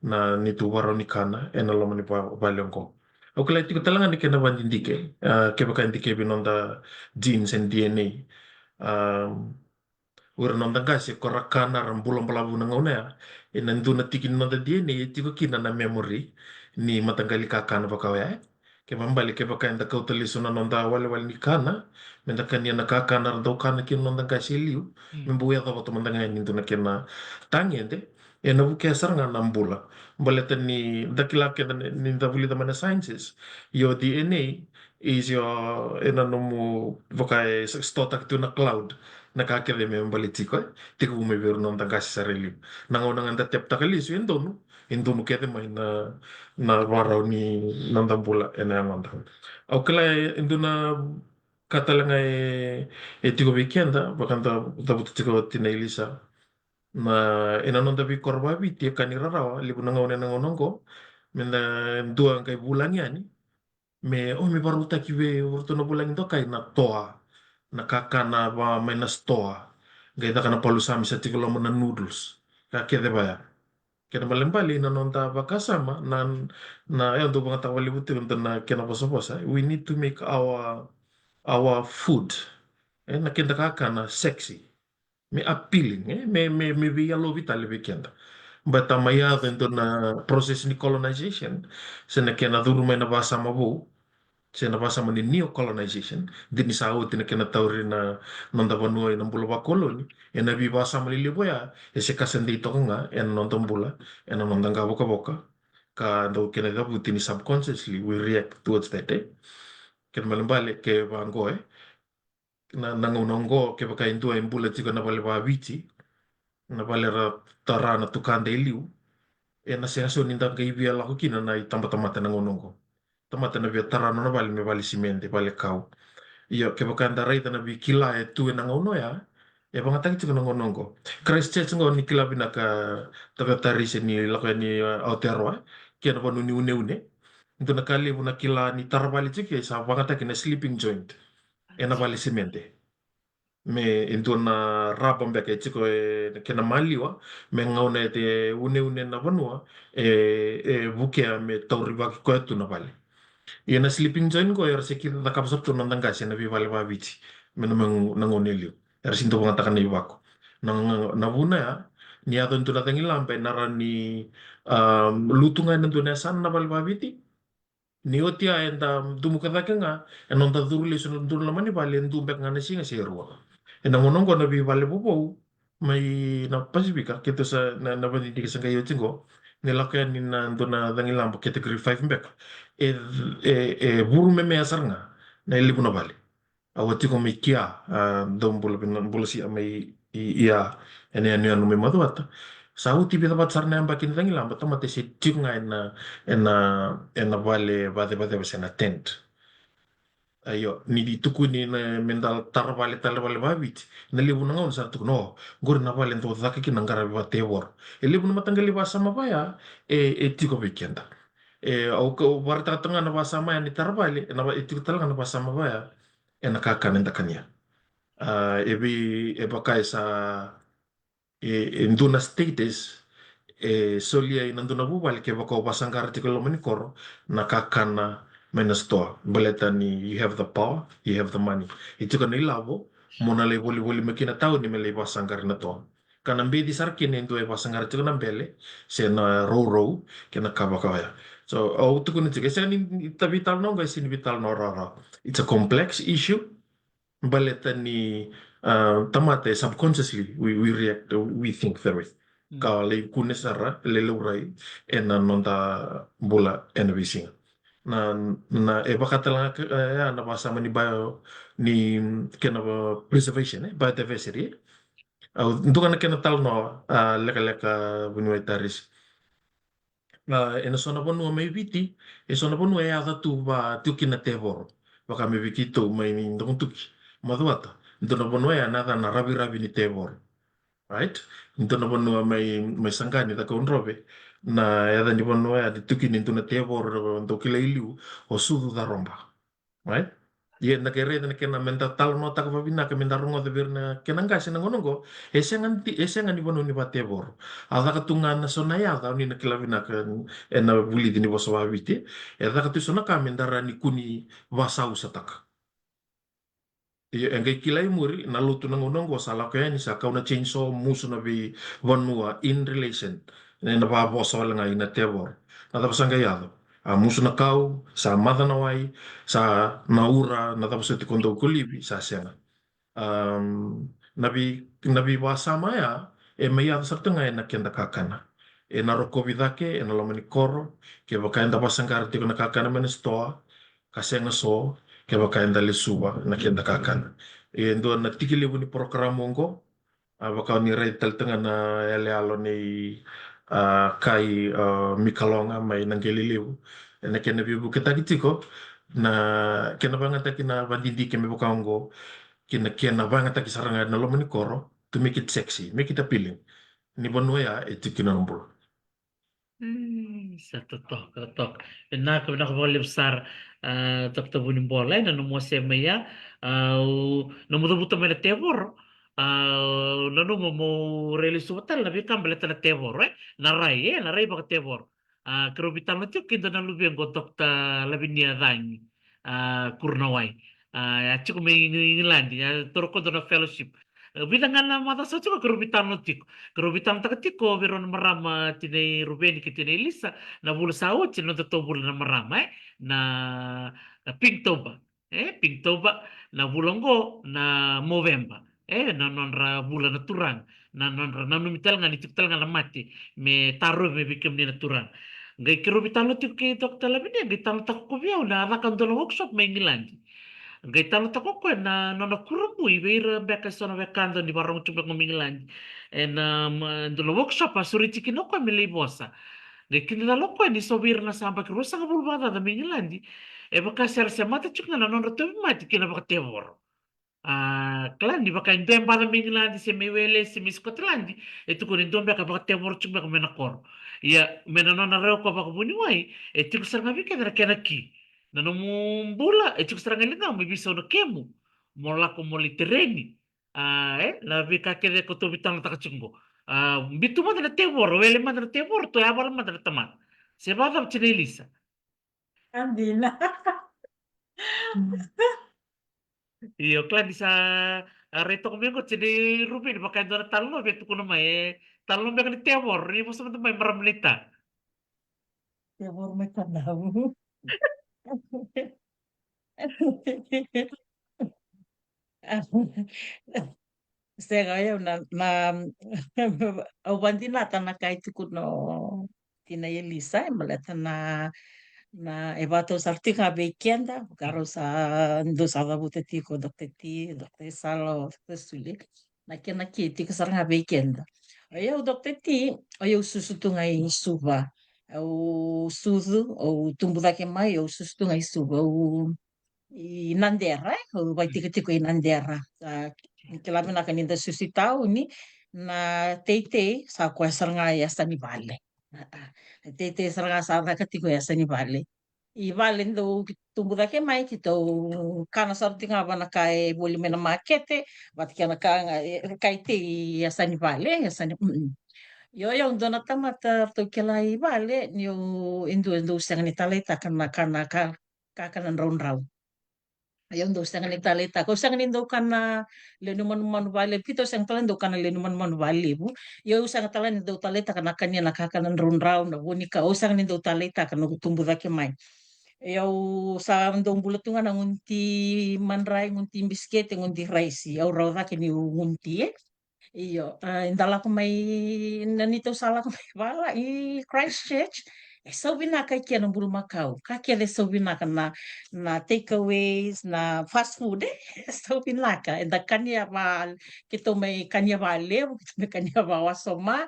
na neitou vakarau ni kana ena loma ni va-, vale oqo. Au kila tiko tale ga na kena vakadidike, a, kevaka e dikevi noda genes and D N A. A, o ira noda qase ko ra kana ra bula balavu na gauna ya, ena dua na tiki ni noda D N A e tiko kina na memory ni mataqali kakana vaka oya, e. Kena ibalebale, kevaka eda kauta lesu na noda walewale ni kana, meda kania na kakana era dau kana kina na noda qase e liu, mm, me bau yacova tu mada ga yani e dua na kena tagede, ena vukea sara ga na bula. Baleta ni da kila keda ni, ni da vulica mai na sciences, your D N A is your, ena nomu, vaka e s-, storetaki tu na cloud, na ka kece me baleti iko, e, tekivu mai vei ira na noda qase sara e liu. Na gauna ga da teptaka lesu, e donu, e donu kece mai na, na vakarau ni noda bula ena yagoda. Au kila e dua na ka tale ga e, e tiko vei keda, vaka da cavuta tiko, Tina Elisa. Na, ena noda veikoro vakaviti, e ka ni rarawa levu na gauna ena gauna oqo, meda dua qai vulagi yani, me, o, me vakarautaki vei iratou na vulagi dokai na toa, na kakana va mai na sitoa, qai caka na palusami sa tiko loma na noodles, ka kece vaya. Kena ibalebale na noda vakasama, na, na, e, au dau vakayagataka vakalevu tiko na kena vosavosa, we need to make our, our food, e, na keda kakana sexy, me appealing, e, me, me, me veiyalovi tale vei keda. Baleta mai yaco e dua na process ni colonization, se na kena curu mai na vakasama vou, se na vakasama ni neo-colonization, de ni sa oti na kena tauri na noda vanua ena bula vakoloni, ena veivakasama lelevu oya, e se ka sa dei toka ga ena noda bula, ena noda qavokavoka, ka dau kena cavuti ni subconsciously we react towards that, e. Kena ibalebale ke vaqo, e, na, na gauna oqo, kevaka e dua e bula tiko ena vale vakaviti, na vale ra tara na tukada e liu, ena sega soti ni da qai via lako kina na itabatamata na gauna oqo. Tamata na via tara na nona vale me vale simede, vale kau. Io, kevaka eda raica na veikila e tu ena gauna oya, e vakayagataki tiko na gauna oqo. Christchurch oqo ni kila vinaka, Taveta Rise, ni lako yani, e, Aotearoa, e, kei na vanua ni uneune. Dua na ka levu na kila ni tara vale tiko, e sa vakayagataki na sleeping joint ena vale simede. Me e dua na raba beka e tiko e kena maliwa, me gauna e te uneune na vanua, e, e vukea me taurivaki koya tu na vale. Ia na sleeping giant qo era se kila cakava sara tu na noda qase na veivale vaviti me na, me na gauna e liu. Era se dau vagataka na ivako. Na, na, na vuna ya, ni yaco e dua na cagilaba e na rawa ni, um, lutu ga e na dua na yasana na vale vaviti. Ni oti ya eda dumuka cake ga e na noda curu lesu na dua na loma ni vale, e dua beka ga na siga se rua. E na gauna oqo na veivale vovou mai na Pasifika, keitou sa na, na vadidike sa qai oti qo, ni lako yani na dua na cagilaba category five beka. E, e, e vuru memea sara ga na levu na vale. Au a tiko mai Kia, a, dau bula vina, bula sia mai i, i a, e na yanuyanu mai Macuata. Sa oti vica vata sara na yabaki ni cagilaba, tamata e se tiko ga e na, e na, e na vale vacevaceva se na tent. Io, ni tukuni na me da tara vale tale vale vaviti. Na levu na gauna sa ra tukuna, o, qori na vale dau caka kina na qaravi vatevoro. E levu na mataqali vasama vaya e, e tiko vei keda. E, au ka, au varaitaka ga na vasama ya ni tara vale, e na va, e tiko tale ga na vasama vaya e na kakana eda kania. A, e vei, e vaka e sa, e, e dua na status e solia e na dua na vuvale kevaka o vasaqara tiko e loma ni koro na kakana mai na sitoa. Baleta ni you have the power, you have the money. E tiko na ilavo mo na lai volivoli mai kina tauni me lai vasaqara na toa. Ka na beci sara kina e dua e vasaqara tiko na bele se na rourou kei na ka vaka oya. So au tukuna tiko, e sega ni, ni ta veitalanoa qo, e sega ni veitalanoa rawarawa. It's a complex issue. Baleta ni, a, tamata e subconsciously we, we react, we think that way. Ka lai kune sara, lai laurai e na noda bula e na veisiga. Na, na, e vaka tale ga, e, ya na vasama ni bio, ni kena va preservation, e, biodiversity, e. Au, dua ga na kena talanoa, a, lekaleka vuniwai Taris. A, e na so na vanua mai Viti, e so na vanua e yaca tu va tiko kina na tevoro. Vaka mai vei keitou mai ni Dokotuki, Macuata. Dua na vanua ya na yaca na raviravi ni tevoro. Right? Dua na vanua mai, mai Saqani, Cakaudrove. Na yaca ni vanua ya ni tiko kina e dua na tevoro, dau kilai liu, o Sucu Caroba. Right? Ia na ke raica na kena me da talanoataka vavinaka, me da rogoca vei ira na kena qase na gauna oqo, e sega ni, e sega ni vanua ni vatevoro. A caka tu ga na so na yaca, o ni na kila vinaka e na vulici ni vosa vaviti. E caka tu so na ka me da rawa ni kua ni vasausataka. Io, e qai kila i muri, na lotu na gauna oqo sa lako yani sa kau na chainsaw, musu na veivanua in relation, e na vavosa wale ga i na tevoro. Na cava sa qai yaco? A musu na kau, sa maca na wai, sa na ura, na cava soti ko dau kolivi, sa sega. Am, na vei, na veivasama ya, e mai yaco sara tu ga e na keda kakana. E na rokovi cake e na loma ni koro, kevaka eda vasaqara tiko na kakana mai na sitoa, ka sega so kevaka eda lesuva na keda kakana. E dua na tiki levu ni porokaramu oqo, a, vaka o ni raica tale tu ga na yaloyalo nei, a, Kai, a, Mikaloga mai na qele levu. E na kena veivuketaki tiko na kena vagataki na vadidike me vaka oqo, kei na kena vagataki sara ga na loma ni koro, to make it sexy, make it appealing. Ni vanua ya e tiko kina na bula. Mm, sa totoka, totoka. Vinaka, vinaka vakalevu sara, a, Doctor Vunibola, e, na nomu wasea mai ya, a, o, nomu cavuta mai na tevoro, a, o nanuma mo rai lesuva tale na veika baleta na tevoro, e, na rai, e, na rai vakatevoro. A, keirau veitalanoa tiko kei dua na luvequ o Doctor Lavinia Cagi, a, Kurunawai. A, a tiko mai Igiladi, a torokodo na fellowship. E, vica ga na macawa sa tiko keirau veitalanoa tiko. Keirau veitalanoataka tiko vei rau na marama tinai Ruveni kei tinai Lisa, na vula sa oti, na noda tou vula na marama, e, na, na Pinktober. E, Pinktober, na vula oqo na Moveba. E, na nodra vula na turaga. Na nodra nanumi tale ga ni tiko tale ga na mate me tarovi mai vei kemuni na turaga. Qai keirau veitalanoa tiko kei Doctor Lavinia, qai talanoataka ko vei au na caka dua na workshop mai Igiladi. Qai talanoataka ko koya na nona kurabui vei ira beka e so na wekada ni vakarorogo tiko beka mai Igiladi. E na, um, dua na workshop a sureti kina o koya me lai vosa. Qai kidacala o koya ni so vei ira na sa yabaki ruasagavulu vakacaca mai Igiladi, e vaka se ra semata tiko ga na nodra tauvimate kei na vakatevoro. A, kila ni vaka e dua e baca mai Igiladi se mai Wales se mai Scotland, e tukuna e dua beka vakatevoro tiko beka mai na koro. Ia, mai na nona rai o koya vakavuniwai, e tiko sara ga vei keda na kena ki. Na nomu bula e tiko sara ga e ligamu, e veisau na kemu. Mo lako mo lai tereni. A, e, na veika kece ko tou veitalanoataka tiko qo. A, biu tu mada na tevoro, wele mada na tevoro, tou yavala mada na tamata. Se vakacava tinai Lisa? Adina. Io, kila ni sa, a, rai toka mai qo, se ni Ruveni vaka e dua na talanoa via tukuna mai, e talanoa beka ni tevoro, ni vosa mada mai, marama naita. Tevoro mai Tadau. Sega, o yau na, na, au vadinata na ka e tukuna o tina Elisa, e baleta na, na e vakatau sara tiko ga vei keda, vakarau sa dou sa cavuta tiko, Doctor T, Doctor Sala, Doctor Sule. Na kena kei tiko sara ga vei keda. O yau, Doctor T, o yau susu tu ga i Suva. Au sucu, au tubu cake mai, au susu tu ga i Suva. Au i Nadera, e? Au vaitikotiko i Nadera. Sa kila vinaka ni da susu i tauni, na teitei sa koya sara ga e yasa ni vale. A, a. Na teitei sara ga sa caka tiko e yasa ni vale. I vale dau tubu cake mai, keitou kana sara tiko ga va na ka e voli mai na makete, vata kei na ka ga e, ka e tei e yasa ni vale, e yasa ni, mm. Io, io, dua na tamata ratou kila i vale, ni o, e dua e dau sega ni taleitaka na kana ka, kakana draudrau. Io, dau sega ni taleitaka. Au sega ni dau kana lewe ni manumanu valevu. Keitou sega tale ni dau kana lewe ni manumanu valevu. Io, au sega tale ni dau taleitaka na kania na kakana draudrau, na vunikau. Au sega ni dau taleitaka noqu tubu cake mai. Io, au sa dau bula tu ga na gunu ti madrai, gunu ti bisikete, gunu ti raisi. Au rawa cake niu gunu ti, e. Io, a, eda lako mai, na neitou sa lako mai vala i Christchurch, e sau vinaka i kea na bulumakau. Ka kece e sau vinaka na, na takeaways, na fast food, e, e sau vinaka. Eda kania va, keitou mai kania valevu, keitou mai kania vawasoma.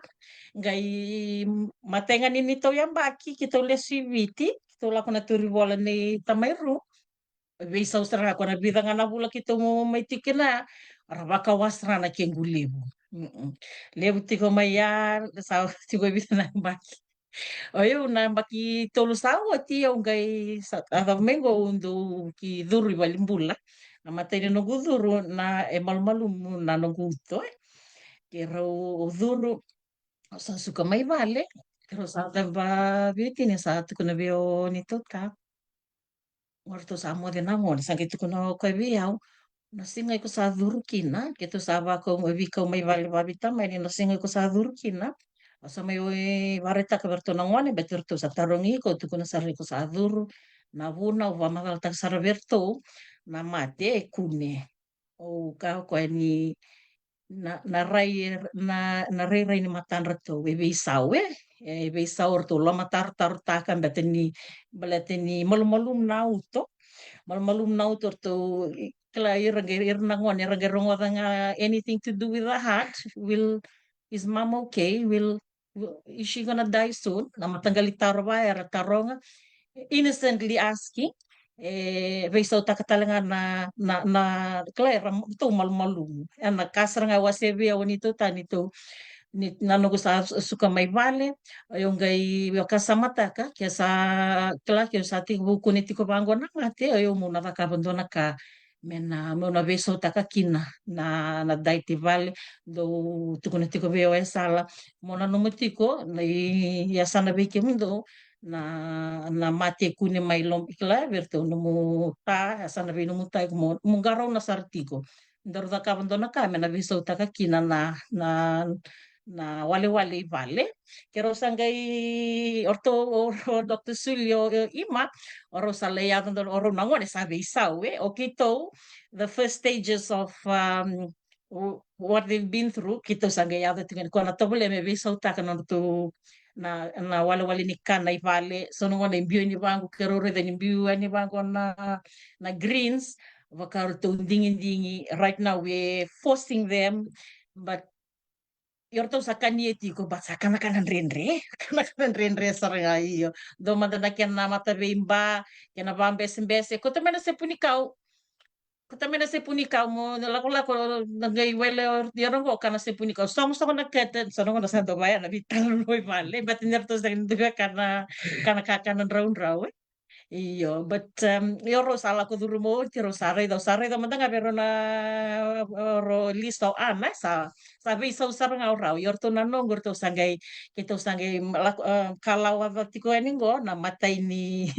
Qai matai ga ni neitou yabaki, keitou lesu i Viti, keitou lako na turivola nei tamai Ru. Veisau sara ga ko na vica ga na vula keitou mai tiko kina, ra vakawa sara na kequ levu. Mm-mm. Levu tiko mai ya, sa tiko e vica na yabaki. O yau na yabaki tolu sa oti, au qai sa, a cava mai qo au dau ki curu i valenibula. Na matai ni noqu curu na e malumalumu na noqu uto, e. Keirau curu, au sa suka mai vale, keirau sa cava vei tini sa tukuna vei au ni tauta. O ratou sa moce na gone, sa qai tukuna o koya vei au, na siga iko sa curu kina, keitou sa vakau, veikau mai vale vaveitamani, na siga iko sa curu kina, o sa mai vakaraitaka vei ratou na gone, baleta ratou sa tarogi iko, tukuna sara iko sa curu, na vuna, au vakamacalataka sara vei ratou, na mate e kune. Au kaya o koya ni na, na rai, na, na rairai ni matadratou e veisau, e, e veisau, ratou lomatarotarotaka, baleta ni, baleta ni malumalumu na uto, malumalumu na uto, ratou, i, kila ira qai, ira na gone, ira qai rogoca ga anything to do with the heart, will, is mom okay, will, is she gonna die soon? Na mataqali taro va era taroga, innocently asking, e veisautaka tale ga na, na, na, kila era tou malumalumu. E na ka sara ga e wasea vei au ni tou tani tou, ni, na noqu sa su-, suka mai vale, au qai vakasamataka, ke sa, kila ke sa tiko vukuni tiko vaqo na mate, au meu na cakava dua na ka, me na, meu na veisautaka kina na, na daiti vale, dou tukuna tiko vei au e sala, mo nanuma tiko, na i, i yasana vei kemudou, na, na mate kune mai lom-, kila, vei ratou nomu ta, yasana vei nomu ta, iko mo, mo qarauna sara tiko. Daru cakava dua na ka, me na veisautaka kina na, na, na walewale i vale. Keirau sa qai, o ratou, o, o Doctor Sulio, o, o Ima, o rau sa lai yaco donu, o rau na gone sa veisau, e, o keitou, the first stages of, um, w-, what they've been through, keitou sa qai yaco tiko yani, ko na tovolea me veisautaka na nodratou, na, na walewale ni kana i vale, so na gone e biu yani vaqo, keirau raica ni biu yani vaqo na, na greens, vaka ratou digidigi, right now we're forcing them, but io ratou sa kania tiko, but sa kanakana dredre, kanakana dredre sara ga, io. Dou mada na kena mataveiba, kena vabesebese, kauta mai na sepu ni kau. Kauta mai na sepu ni kau mo lakolako, na qai wele o ira qo, kana sepu ni kau. Sogosogo na kete, so na gauna sa dau vaya na veitalanoa i vale, but ni ratou sa dau kana, kana kakana draudrau, e. Io, but um, io rau sa lako curu mai oti, rau sa raica, au sa raica mada ga vei rau na uh, rau list o ana, sa sa veisau sara ga o rau. Io ratou na noqu, ratou sa qai, keitou sa qai lako uh, kalawa tiko yani qo na matai ni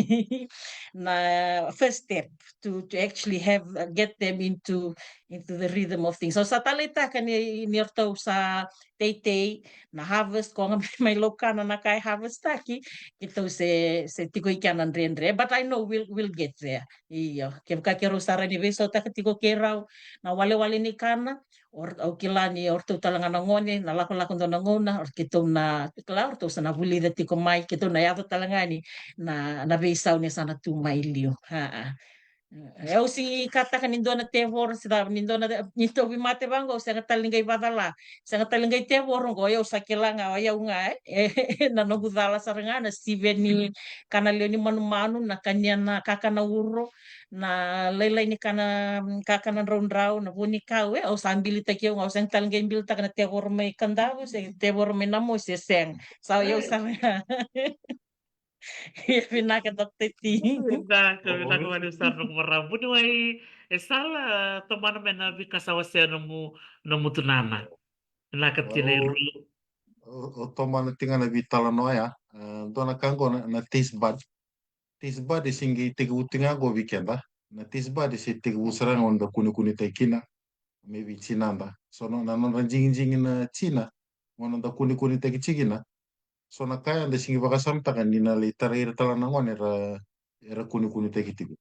na first step to to actually have uh, get them into into the rhythm of things. So sa taleitaka ni ni ratou sa teitei na harvest ko ga mai laukana na ka e harvest taki, keitou se se tiko i kea na dredre, but I know we'll we'll get there. Io, kevaka keirau sa rawa ni veisautaka tiko keirau na walewale ni kana, or au kila ni o ratou tale ga na gone na lakolako dua na gauna, or keitou na kila o ratou sa na vulica tiko mai, keitou na yaco tale ga ni na na veisau ni sa na tu mai liu. Aa. E au si kataka ni dua na tevoro se cava ni dua na ni tauvi mate vaqo, au sega tale ni qai vacala, sega tale ni qai tevoro qo, au sa kila ga o yau ga e na noqu cala sara ga na sive ni kana lewe ni manumanu, na kania na kakana uro, na lailai ni kana kakana draudrau, na vunikau, e au sa bilitaki au ga, au sega tale ni qai bilitaka na tevoro mai Kadavu se tevoro mai Namosi, e sega. Sa o yau sara ga. Ia vinaka Doctor T. Vinaka, vinaka vakalevu sara noqu marama. Vuniwai, e sala tomana mai na veika sa wasea nomu nomu tunana. Vinaka Tina i Rua. O tomana tiko ga na veitalanoa ya. E dua na ka qo na taste bud. Taste bud e se qai tekivu tiko ga qo vei keda. Na taste bud e se tekivu sara ga o da kunekunetaki kina me vei tinada. So na nodra jigijigi na tina, o na da kunekunetaki tiko kina. So na ka eda sega ni vakasamataka ni na lai tarai ira tale na gone era era kunekunetaki tiko.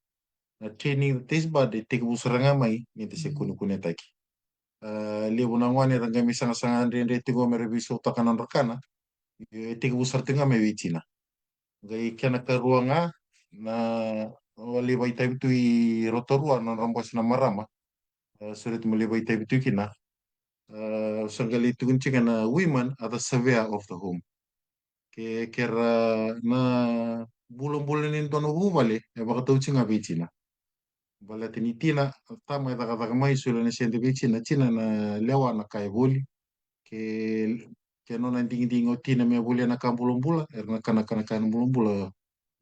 Na training the taste bud e tekivu sara ga mai ni da se kunekunetaki. A levu na gone era qai mai sagasaga dredre tiko me ra veisautaka na nodra kana. Io, e tekivu sara tiko ga mai vei tina. Qai kena karua ga na o lai vakaitavi tu i Rotorua na nodra bose na marama. A sureti mo lai vakaitavi tu kina. A sa qai lai tukuni tiko na women are the surveyor of the home. Ke ke ra na bulabula ni dua na vuvale e vakatau tiko ga vei tina. Baleta ni tina, tama e cakacaka mai, solia na sede vei tina, tina na lewa na ka e voli. Ke ke nona digidigi o tina me volia na ka bulabula, era na kana kana kana bulabula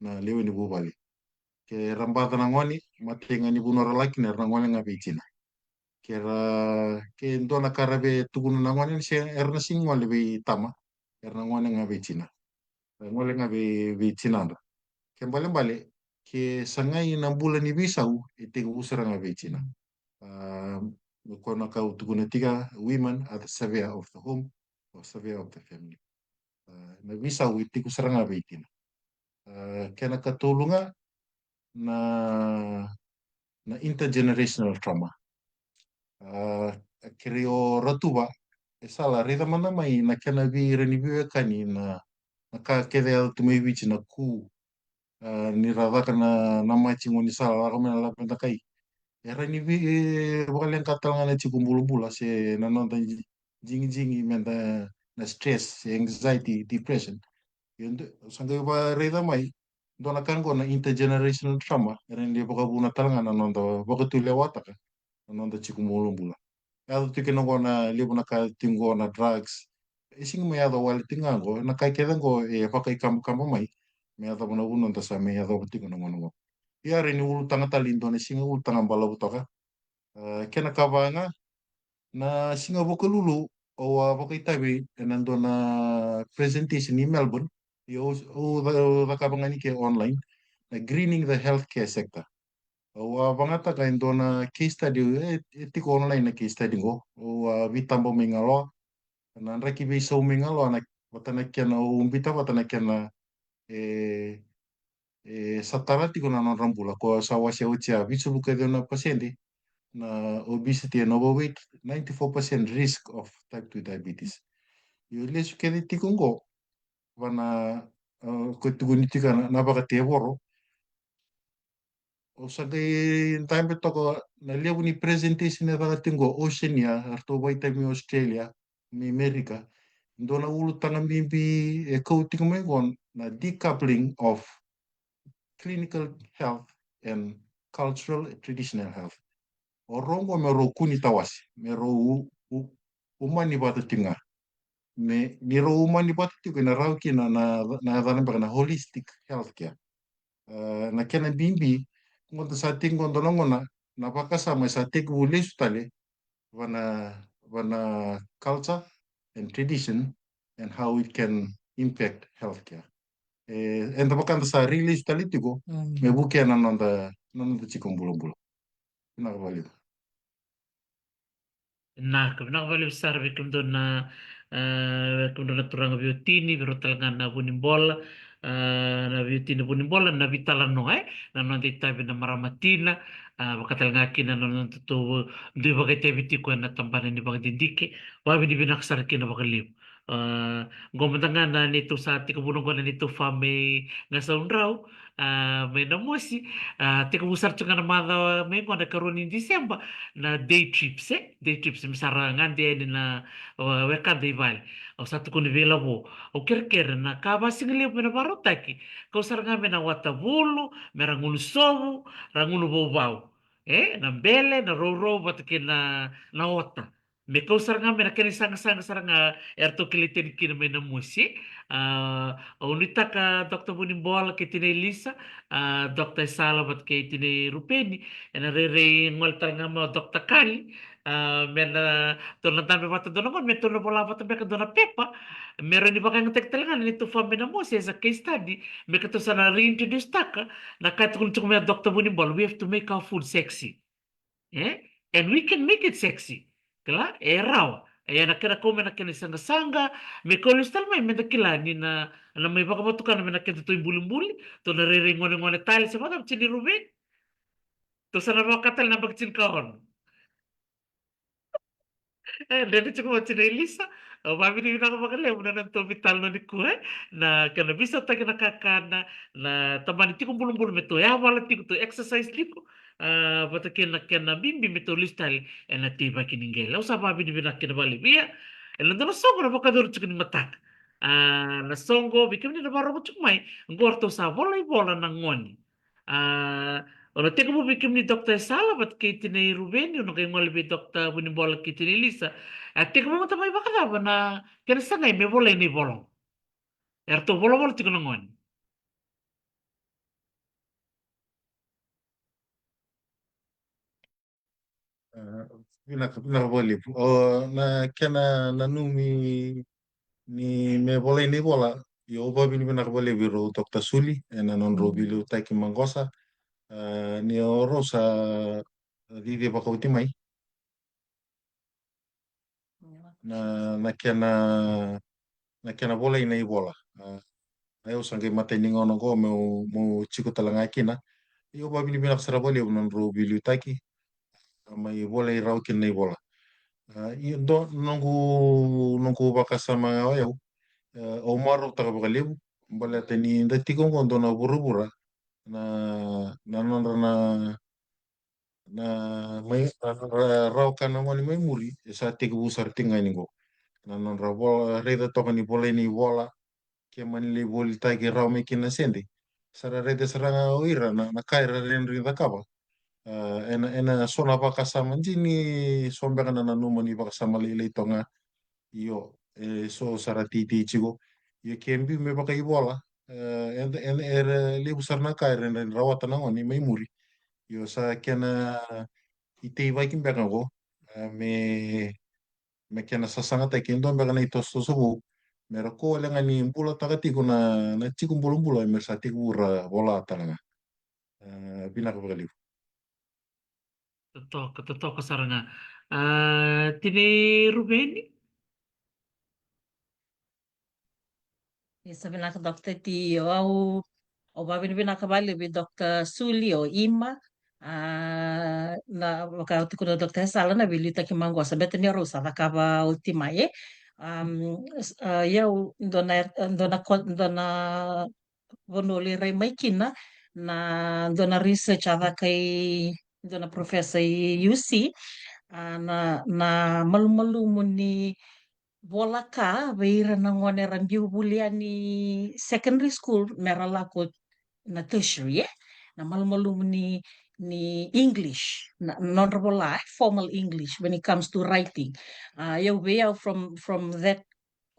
na lewe ni vuvale. Ke ra baca na gone, matai ga ni vanua ra laki kina era na gole ga vei tina. Ke ra ke dua na ka ra via tukuna na gone ni se era na sega ni gole vei tama, era na gole ga vei tina. Era gole ga vei vei tinadra. Ke balebale ke sagai na bula ni veisau e tekivu sara ga vei tina. A me koya na ka au tukuna tiko, women are the surveyor of the home or surveyor of the family. A na veisau e tekivu sara ga vei tina. A kena katolu ga na na intergenerational trauma. A kerei o Ratuva e sala raica mada mai na kena vei ira ni veiwekani na na ka kece e yaco tu mai Viti, na ku, a ni ra caka na na mati gaunisala, lako mai na lave dakai. E rai ni vei e vakaleqa tale ga na tiko bulabula se na noda jigijigi me da na stress se anxiety, depression. Io, sa qai vakaraica mai dua na ka qo na intergenerational trauma, e rai ni vakavuna tale ga na noda vakatulewataka na noda tiko bulabula. Yaco tiko kina qo na levu na ka tiko qo na drugs. E sega mai yaco wale tiko ga qo, na ka kece qo e vakaikabakaba mai me yacova na vuna da sa mai yacova tiko na gauna qo. Ia rai ni ulutaga tale ni dua na siga, ulutaga balavu toka. A kena ka va ga na siga Vukelulu au a vakaitavi ena dua na presentation i Melbourne. Ia au au cakava ga ni ke online na greening the healthcare sector. Au a vagataka e dua na case study, e tiko online na case study qo. Au a veitaba mai Galoa, na draki veisau mai Galoa na vata na kena, au bita vata na kena e e sa tara tiko na nodra bula, ko sa wasea oti a vitu vuke ciwa na pasede na obesity and overweight, ninety four percent risk of type two diabetes. Io, lesu kece tiko qo vana ko tukuni tiko na vakatevoro. Au sa qai dabe toka na levu ni presentation e caka tiko qo Oceania, ratou vakaitavi mai Australia, mai America. Dua na ulutaga bibi e kau tiko mai qo na decoupling of clinical health and cultural traditional health. O rau qo me rau kua ni tawase, me rau umani vata tiko ga. Me ni rau umani vata tiko ena rawa kina na na yacana beka na holistic healthcare. A, na kena bibi, qo da sa tiko qo dua na gauna, na vakasama e sa tekivu lesu tale vana, vana culture and tradition and how it can impact healthcare. E, eda vaka da sa railesu tale tiko, mm, me vukea na noda, na noda tiko bulabula. Vinaka vakalevu. Vinaka, vinaka vakalevu sara vei kemudou na, e, vei kemudou na turaga veiwatini, vei rau tale ga na vunibola, e, na veiwatini vunibola, na veitalanoa, e, na noda itavi na marama tina, a, vaka tale ga kina na noda tou dui vakaitavi tiko ena tabana ni vakadidike, vakavinavinaka sara kina vakalevu. A, qo mada ga na neitou sa tekivu qo na neitou fa mai Gasaudrau, a, mai Namosi, a, tekivu sara tiko ga na macawa mai qo na ikarua ni December, na day trips, e? Day trips, me sa ra gade yani na, a, wekada i vale. Au sa tukuna vei Lavo, au kerekere na ka vasigalevu me na vakarautaki. Kau sara ga mai na watavulu, me ra gunu sovu, ra gunu vauvau. E, na bele, na rourou, vata kei na, na ota. Me kau sara ga mai na kena isaqasaqa sara ga eratou kilai tani kina mai Namosi. A, au nuitaka Doctor Vunibola kei tinai Lisa, a, Doctor Esala vata kei tinai Rupeni, ena rairai gole tale ga mai o Doctor Kali, a, me na tou na dabe vata dua na gauna, me tou na vola vata beka dua na pepa, me rawa ni vakayagataki tale ga na neitou fa mai Namosi as a case study, me keitou sa na reintroduce taka na ka e tukuna tiko mai o Doctor Vunibola, we have to make our food sexy. E? And we can make it sexy. Kila, e rawa. E na kena kau mai na kena isaqasaqa, me kau lesu tale mai, me da kila ni na, na mai vakavatukana mai na kena tou ibulibuli, tou na rairai gonegone tale, se vakacava tinai Ruveni? Tou sa na vaka tale na yabaki tinikaono. E, dredre tiko vata tinai Lisa, au vakavinavinaka vakalevu na nodatou veitalanoa nikua, e, na kena veisautaki na kakana, na tabana tiko bulabula me tou yavala tiko, tou exercise tiko, a, vata kei na kena bibi me tou lesu tale ena teivaki ni qele. Au sa vakavinavinaka kina vakalevu. Ia, ena dua na soqo na vakayacori tiko ni mataka. A, na soqo, vei kemuni na vakarorogo tiko mai, qo ratou sa vola ivola na gone. A, au na tekivu vei kemuni Doctor Esala vata kei tinai Ruveni, au na qai gole vei Doctor Vunibola kei tinai Lisa. A, tekivu mada mai vakacava na kena sagai me volai na ivola qo? Eratou volavola tiko na gone. A, vinaka, vinaka vakalevu. O, na kena nanumi ni me volai na ivola, io, au vakavinavinaka vakalevu vei rau Doctor Suli ena nodrau veiliutaki maqosa. A, ni o rau sa cici vakaoti mai na, na kena, na kena volai na ivola. A, au sa qai matai ni gauna qo meu, meu tiko tale ga kina. Io, vakavinavinaka sara vakalevu na nodrau veiliutaki, a, mai volai rawa kina na ivola. A, io, dua noqu, noqu vakasama ga o yau, e, au marautaka vakalevu baleta ni da tiko qo dua na vuravura, na, na nodra na na mai, ra, ra, rawa ka na gone mai muri, e sa tekivu sara tiko ga ni qo. Na nodra vola, raica toka ni volai na ivola, ke mani lai volitaki rawa mai kina na sede. Sa ra raica sara ga o ira na, na ka era rairai cakava. A, ena, ena so na vakasama, dina ni so beka na nanuma ni vakasama lailai toka ga. Io, e so sa ra teitei tiko. Io, ke biu me vakaivola, e, eda, eda, era levu sara na ka era, era rawata na gone mai muri. Io, sa kena iteivaki beka qo, e, me, me kena sasagataki e dua beka na itosotoso vou. Me ra kua wale ga ni bulataka tiko na, na tiko bulabula, me ra sa tekivu ra vola tale ga. E, vinaka vakalevu. Totoka, totoka sara ga. A, tinai Ruveni? Isa, vinaka Doctor T. Au, au vakavinavinaka vakalevu vei Doctor Suli, o Ima. A, na, vaka au tukuna Doctor Esala, na veiliutaki maqosa, beta ni rau sa cakava oti mai, e. Am, s-, a, ia au, dua na, dua na ko-, dua na vanua au lai rai mai kina, na dua na research a caka i dua na professor i U C, a, na, na malumalumu ni vola ka vei ira na gone era biu vuli yani secondary school me ra lako na tertiary, e? Na malumalumu ni, ni English, na, nodra vola, e, formal English when it comes to writing. A, ia au vei au from, from that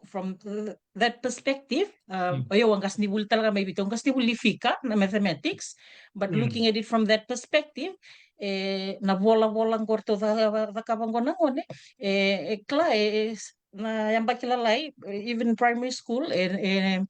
from th- that perspective, uh, o yau a qasenivuli tale ga mai Viti, au qasenivuli Fika na mathematics, but looking at it from that perspective, e na volavola qo ratou ca- ca- cakava qo na gone, e, e kila, e, e s- na yabaki lalai, even primary school, e, e,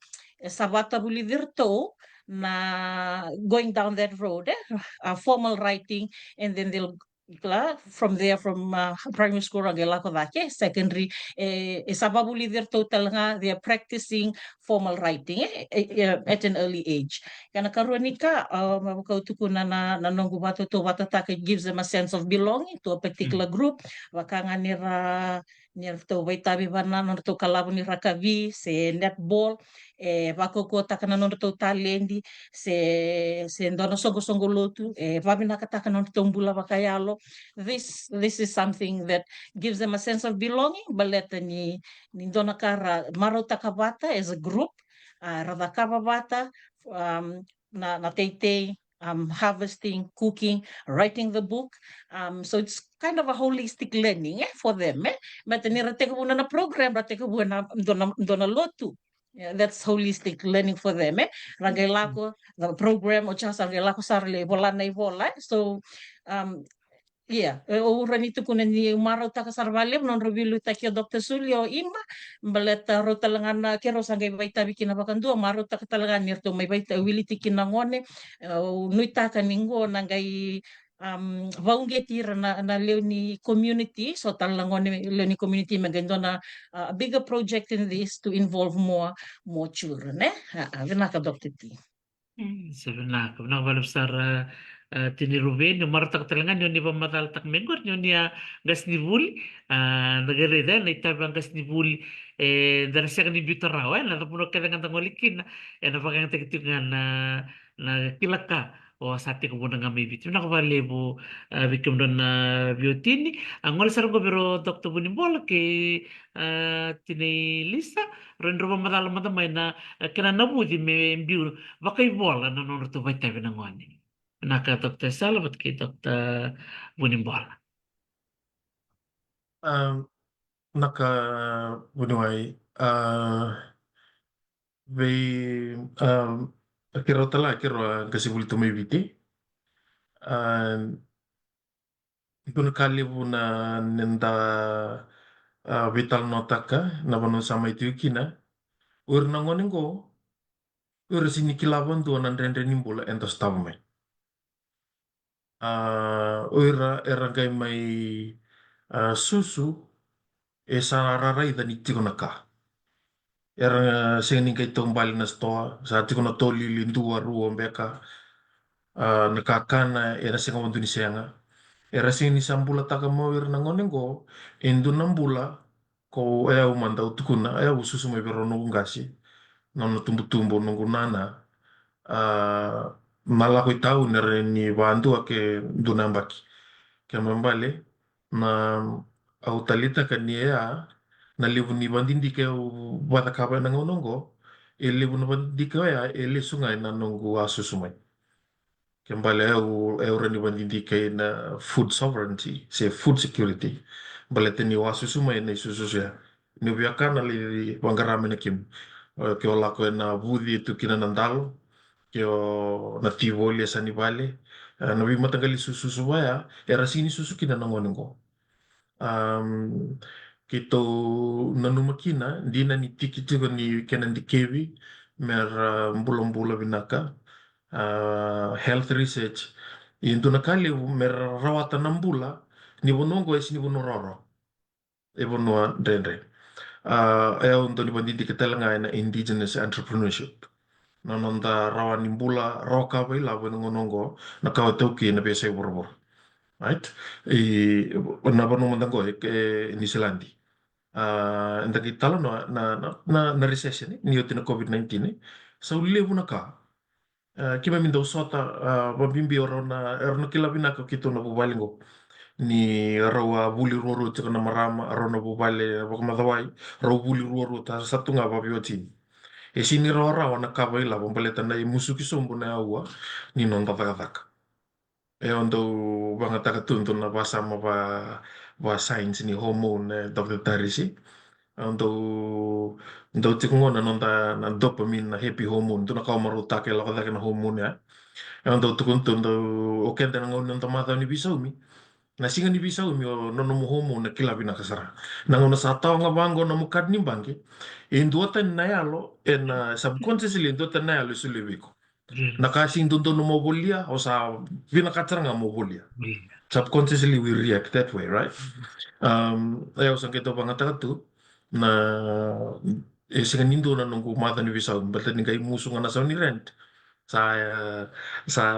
e sa vakavulici iratou na going down that road, e, a formal writing, and then they'll kila from there, from uh, primary school ra qai lako cake secondary, e, e sa vakavulici iratou tale ga, they are practicing formal writing, e, e, e, at an early age. Ka na karua ni ka, uh, me vaka au tukuna na, na noqu vakatautauvatataka, it gives them a sense of belonging to a particular group. Vaka ga ni ra ni ratou vakaitavi vata na nodratou kalavu ni rakavi se netball, e vakaukauwataka na nodratou taledi, se, se dua na soqosoqo lotu, e vavinakataka na nodratou bula vakayalo. This, this is something that gives them a sense of belonging, baleta ni, ni dua na ka ra marautaka vata as a group, a, ra cakava vata, um, na, na teitei, um, harvesting, cooking, writing the book. Um, so it's kind of a holistic learning, eh, for them, eh? But ni ra tekivu na program, ra tekivu na dua na, dua na lotu. Yeah, that's holistic learning for them, eh? Ra qai lako, the program, o just ra qai lako sara lai vola na ivola, eh? So, um, yeah, e, au rawa ni tukuna ni marautaka sara vakalevu na nodra veiliutaki o Doctor Sulio Ima, baleta rau tale ga na keirau sa qai vakaitavi kina vakadua, marautaka tale ga ni ratou mai vakaita- wiliti kina na gone. E, au nuitaka ni qo na qai, um, vakauqeti ira na, na lewe ni community, so tale na gone lewe ni community me qai dua na, uh, bigger project in this to involve more, more children, eh? A, a, vinaka Doctor T. Mm, sa vinaka, vinaka vakalevu sara, a, Tini Ruveni, au marautaka tale ga ni o ni vakamacalataka mai qori ni o ni a qasenivuli, a, na qai raica na itavi vaqasenivuli, e, da na sega ni biuta rawa, e, na vanua kece ga da gole kina, e na vakayagataki tiko ga na, na kila ka, o sa tekivu ga mai Viti. Vinaka vakalevu, a, vei kemudrau na veiwatini, a, gole sara qo vei rau Doctor Vunibola kei, a, Tinai Lisa, rau ni rau vakamacala mada mai na, e, kena navuci me biu vakaivola na nodratou vakaitavi na gone. Vinaka Doctor Sala vata kei Doctor Vunibola. Um, vinaka Vuniwai, a, vei, um, keirau tale ga, keirau a qasenivuli tu mai Viti. Um, dua na ka levu na neda, a, veitalanoataka na vanua sa mai tiko kina. O ira na gone qo, o ira sega ni kila vadua na dredre ni bula eda sotava mai. A, o ira era qai mai, a, susu, e sa ra raica ni tiko na ka. Era sega ni qai taubale na sitoa, sa tiko na tolili dua, rua beka. A, na kakana era sega vadua ni sega. Era sega ni sa bulataka mai o ira na gone qo e dua na bula ko e au mada au tukuna, e au susu mai vei rau noqu qase, nona tubutubu, noqu nana. A, na lako i tauni era ni vadua ke dua na yabaki. Kena ibalebale, na, au taleitaka ni e a, na levu ni vadidike au vacakava ena gauna oqo, e levu na vadidike oya e lesu ga ena noqu a susu mai. Kena ibalebale au, au rawa ni vadidike ena food sovereignty se food security. Baleta niu a susu mai ena isususu ya, niu via kana lai vaqara mai na kemu. E, ke o lako ena vuci e tu kina na dalo, ke o na tivoli e sa ni vale, e, na veimataqali sususu vaya era sega ni susu kina na gone oqo. Um, keitou nanuma kina, dina ni tiki tiko ni kena dikevi me ra bulabula vinaka, a, health research. E dua na ka levu me ra rawata na bula ni vanua oqo e sega ni vanua rawarawa. E vanua dredre. A, e au dau ni vadidike tale ga ena indigenous entrepreneurship. Na noda rawa ni bula rawa ka vakailavo ena gauna oqo, na ka o taukei ena veiyasai vuravura. Right? I, na vanua mada oqo e, e Niusiladi. A, eda qai talanoa na, na, na, na recession, e, ni oti na COVID nineteen, e. Sa u levu na ka. A, keimami dau sota, a, vakabibi o rau na, o rau na kila vinaka o keitou na vuvale oqo. Ni rau a vuli ruarua tiko na marama, rau na vuvale vakamacawai, rau vuli ruarua ta sa tu ga vaveiwatini. E sega ni rawarawa na ka vakailavo baleta na imusuki sobu na aua ni noda cakacaka. E au dau vagataka tu dua na vakasama va, va science ni hormone, e, Doctor Tarisi. Au dau, dau tiko gona na noda na dopamine, na happy hormone, dua na ka o marautaka e lako cake na hormone ya. Au dau tukuna tu, dau, o keda na gauna noda macawa ni veisaumi. Na siga ni veisaumi o na nomu hormone na kila vinaka sara. Na gauna sa tawa ga vaqo nomu card ni baqe, e duatani na yalo, ena subconsciously e duatani na yalo e solia vei iko. Na ka sega ni dodonu mo volia, o sa vinakata sara ga mo volia. Subconsciously we react that way, right? Um, e au sa qai dau vagataka tu na, e sega ni dua na noqu macawa ni veisaumi, baleta ni qai musu ga na sau ni rent. Sa, e, sa,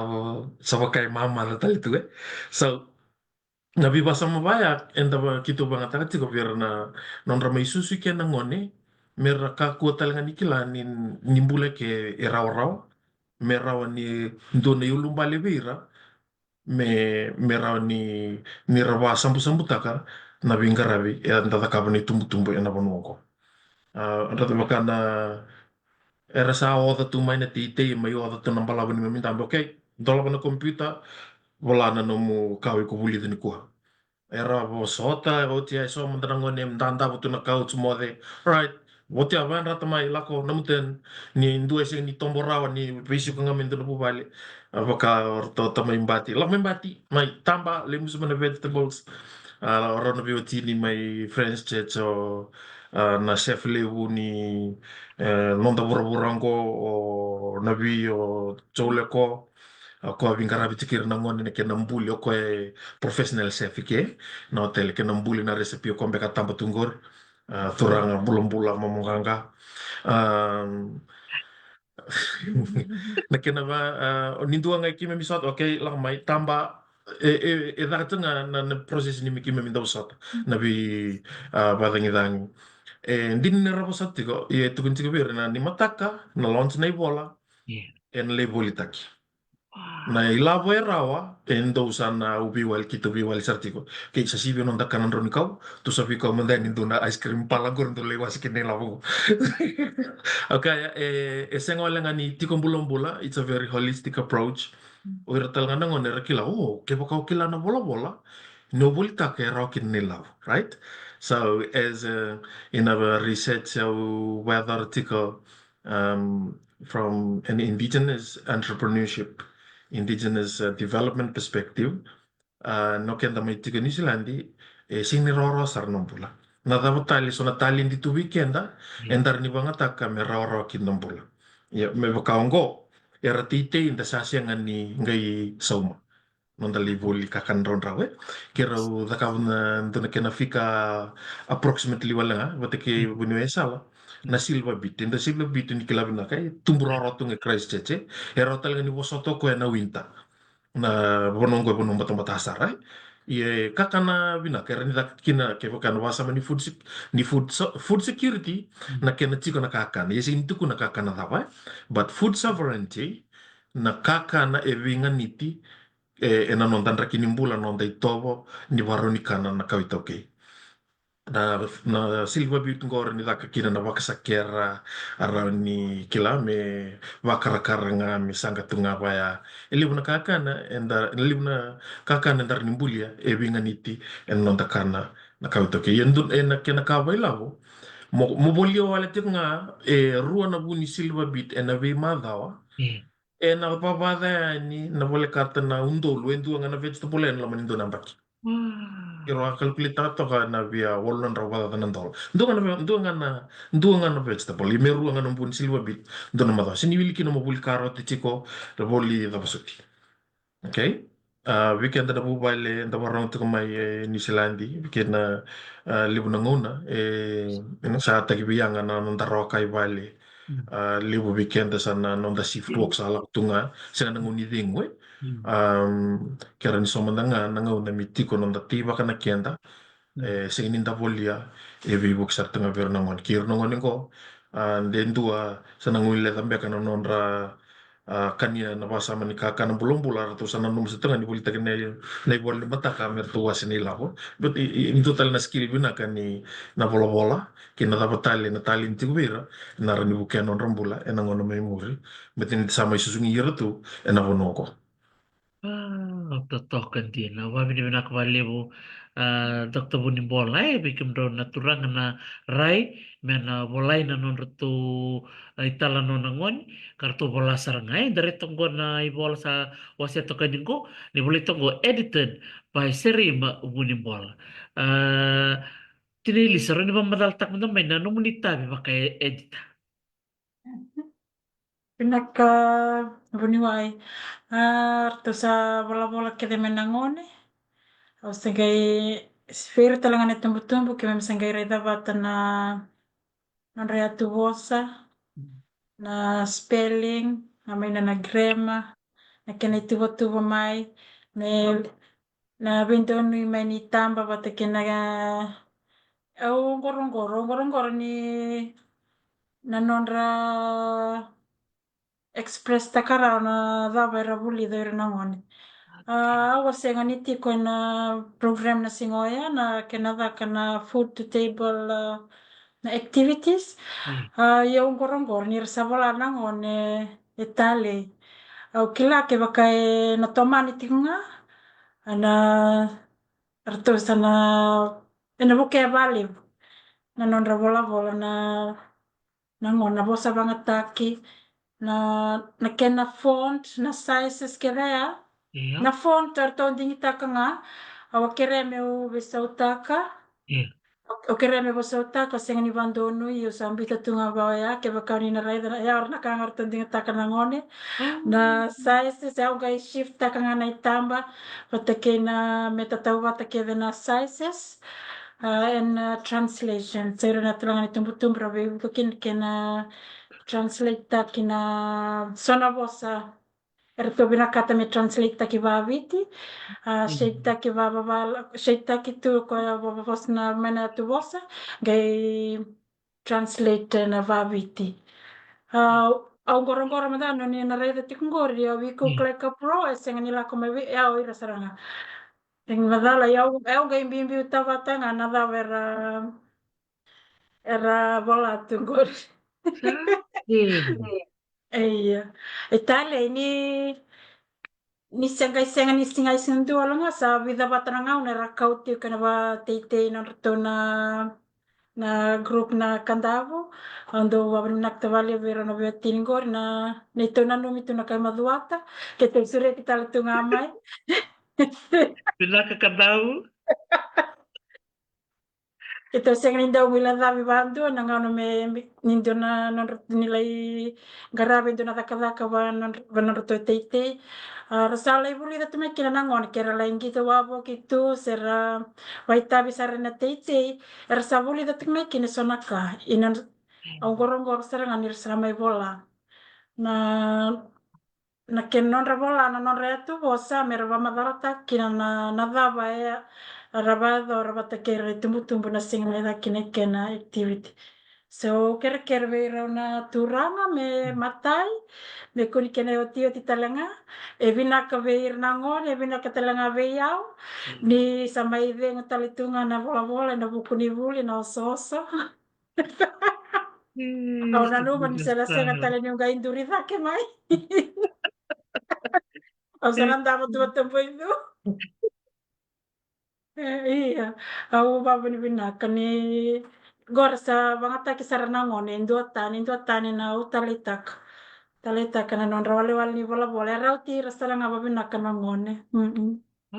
sa vaka e mamaca tale tu, e. So, na veivasama vaya eda va, keitou vagataka tiko vei ira na nodra mai susu i ke na gone, me ra kakua tale ga ni kila ni, ni bula ke e rawarawa, me rawa ni dua na iulubale vei ira, me, me rawa ni, ni ra vasabusabutaka na veiqaravi eda cakava na itubutubu ena vanua oqo. A, rata vaka na, era sa oca tu mai na teitei, mai oca tu na balavu ni mami dabe. Okay, dolava na computer, vola na nomu ka o iko vulica nikua. Era vosota, oti ya e so mada na gone, dadava tu na couch, moce. Right, oti ya vayadrata mai, lako, nomu turn. Ni dua e sega ni tobo rawa, ni veisiko ga mai dua na vuvale. A, vaka o ratou ta mai bati, lako mai bati, mai taba, lemusu mai na vegetables. A, o rau na veiwatini mai Friends Church, o, a, na chef levu ni, e, noda vuravura oqo, o Navi, o Joe Leko. A, o koya veiqaravi tiko ira na gone, na kena buli, o koya e professional chef i ke na hotel, kena buli na recipe o koya beka taba tu qori. A, turaga bulabula, momo qaqa. A, na kena va, a, ni dua ga i keimami sota, okay, lako mai, taba, e, e, e caka tu ga na, na process ni keimami dau sota na vei, a, vacagicagi. E dina ni ra vosota tiko, ia e tukuni tiko vei ira na ni mataka, na launch na ivola, ena lai volitaki. Na ilavo e rawa, e dau sa na au veiwali, keitou veiwali sara tiko. Kei sa sivi noda kana drau ni kau, tou sa veikau mada yani dua na ice cream parlour qori dau lai wase kina ilavo qo. Okay, e, e sega wale ga ni tiko bulabula, it's a very holistic approach. O ira tale ga na gone era kila, o, kevaka o kila na volavola, ni o volitaka e rawa kina na ilavo, right? So, as a, ena research au vakayacora tiko, um, from an indigenous entrepreneurship, indigenous, uh, development perspective, a, na o keda mai tiko e Niusiladi, e sega ni rawarawa sara na bula. Na cava tale, so na taledi tu vei keda, e dara ni vagataka me rawarawa kina na bula. Ia, me vaka oqo, era teitei da sa sega ni qai sauma. Noda lai voli kakana draudrau, e. Keirau cakava na dua na kena fika approximately wale ga, vata kei vuniwai e sala. Na silver beet, e dua silver beet ni kila vinaka, e tubu rawarawa tu ga e Christchurch, e. E rawa tale ga ni vosota o koya na winter. Na vanua oqo e vanua batabata sara, e. Ia e kakana vinaka, era ni caka kina kevaka na vasama ni food sec-, ni food so-, food security, na kena tiko na kakana. Ia sega ni tukuna kakana cava, e. But food sovereignty, na kakana e veiganiti, e, ena noda draki ni bula, noda itovo, ni vakarau ni kana na kawa iTaukei. Na, na silver beet qori ni caka kina na vakasakera, a rawa ni kila me vakarakara ga, me saqa tu ga vaya. E levu na kakana, eda, e levu na kakana eda rawa ni bulia, e veiganiti, ena noda kana na kawa iTaukei. Ia dua, ena kena ka vakailavo, mo, mo volia wale tiko ga, e rua na vu ni silver beet, ena veimacawa. Ena vavaca yani na volekata na udolu, e dua ga na vegetable ena loma ni dua na yabaki. Keirau a calculate-taka toka na via walu na drau vakacaca na dola. Dua ga na ve-, dua ga na, dua ga na vegetable. Ia me rua ga na vu ni silver beet, dua na macawa. Se ni wili kina mo voli karoti tiko, ra voli cava soti. Okay? A, vei keda na vuvale, da vakarogo tiko mai e Niusiladi, vei keda na, a, levu na gauna, e, e na sa taki vei yaga na noda rawa kai vale. A, levu vei keda sa na noda shift work sa lako tu ga, sega na gauna ni cegu, e. Am, kerea ni so mada ga na gauna me tiko noda teivaka na keda, e, sega ni da volia, e veivuke sara tu ga vei ira na gone. Kei ira na gone qo, a, de dua, sa na guileca beka na nodra, a, kania na vakasama ni kakana bulabula, ratou sa nanuma sara tu ga ni volitaki na, na ivola ni mataka me ratou wase na ilavo. But i, i, i dua tale na skill vinaka ni na volavola, kei na cava tale na talent tiko vei ira, na rawa ni vukea na nodra bula ena gauna mai muri. Baleta ni sa mai susugi ira tu ena vanua oqo. Au totoka dina, au vavinavinaka vakalevu, a, Doctor Vunibola, e, vei kemudrau na turaga na rai me na volai na nodratou, a, italanoa na gone, ka ratou vola sara ga, e, da raica qo na ivola sa wasea toka ni qo, ni volai toka qo, edited by Serima Vunibola. A, Tina Elisa, rawa ni vakamacalataka mada mai na nomuni itavi vaka e-, edita? Vinaka vuniwai. A, ratou sa volavola kece mai na gone. Au sa qai, vei ira tale ga na itubutubu, keimami sa qai raica vata na nodra yatuvosa, na spelling, na mai na, na grammar, na kena ituvatuva mai, na, na veidonui mai ni taba vata kei na, au qoroqoro, au qoroqoro ni na nodra express taka rawa na cava era vulica o ira na gone. A, au a sega ni tiko ena program na siga oya, na kena caka na food to table, a, na activities. Mm. A, ia au qoroqoro ni ra sa vola na gone e talei. Au kila kevaka ena tomani tiko ga, a, na ratou sa na, ena vukea vakalevu na nodra volavola na, na gone, na vosa vagataki, na, na kena font, na sizes kece ya. Io. Na font eratou digitaka ga, au a kerea meu veisautaka. Io. Au, au kerea meu veisautaka, sega ni vadonui, au sa biuta tu ga vaka oya, kevaka ni na raica, ya o ira na ka ga eratou digitaka na gone. Mm. Na sizes, au qai shift taka ga na itaba vata kei na me tatauvata kece na sizes, a, ena, a, translation. Sa ira na turaga ni tubutubu ra veivuke kina kena translate taki na so na vosa eratou vinakata me translate taki vaviti, a, mm, shade taki vavavala, shade taki tu ko ya vavosa na mai na yatuvosa, qai translate na vaviti. A, au qoroqoro mada noni na raica tiko qori, au vei ko, mm, Claire Capro, e sega ni lako mai vei, e au ira sara ga. Sega ni macala, e au, e au qai biubiu tavata ga na cava era, era vola tu qori. Sa, e. E ia. E talei ni ni sega, sega ni siga, e sega ni dua, lo ga sa vica vata na gauna era kau tiko ena vateitei nodratou na, na group na Kadavu. Au dau vavinavinaka vakalevu vei ira na veiwatini qori na, neitou nanumi tu na kai Macuata, keitou sureti tale tu ga mai. Vinaka Kadavu. Keitou sega ni dau guilecavi vakadua na gauna me, me, ni dua na nodra, ni lai qaravi e dua na cakacaka va nodra, va nodratou teitei. A, ra sa lai vulica tu mai kina na gone, ke ra lai qito wavoki tu, se ra vakaitavi sara ena teitei, era sa vulica tu mai kina eso na ka. Ina, mm, au qoroqoro sara ga ni ra sa mai vola. Na na kena nodra vola na nodra yatuvosa, me ra vakamacalataka kina na, na cava e ra vakayacora vata kei ira na itubutubu na siga mai cake kina kei na activity. So, kerekere vei rau na turaga me, mm, matai, me kua ni kena otioti tale ga. E vinaka vei ira na gone, e vinaka tale ga vei au. Mm. Ni sa mai cegu tale tu ga na volavola ena vuku ni vuli, na osooso. Mm, au nanuma ni sa na sega tale niu qai duri cake mai. Au sa na davo tu vata boi tu. E, ia, au vavinavinaka ni qori sa vagataki sara na gone, e dua tani, e dua tani na au taleitaka. Taleitaka na nodra walewale ni volavola, e rauti ira sara ga vavinaka na gone. Mm-mm. A,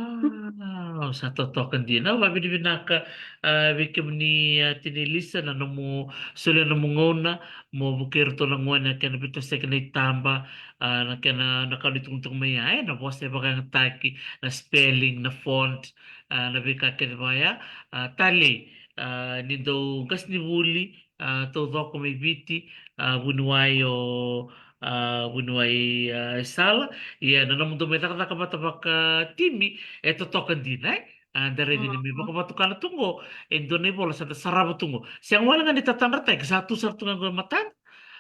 au sa totoka dina. Au vavinavinaka, a, vei kemuni, a, Tina Elisa, na nomu solia nomu gauna mo vukei iratou na gone na kena veitosoyaki na itaba, a, na kena, na ka ni tukutuku mai ya, e, na vosa e vakayagataki, na spelling, na font, a, na veika kece vaya, a, talei, a, ni dau qasenivuli, a, taucoko mai Viti, a, vuniwai o, a, vuniwai, a, Sala. Ia na nomudou mai cakacaka vata vakatimi e totoka dina, e? A, da raica ni mai vakavatukana tu qo e dua na ivola sa da sarava tu qo. Sega wale ga ni tatadrataki, sa tu sara tu ga qo e matada.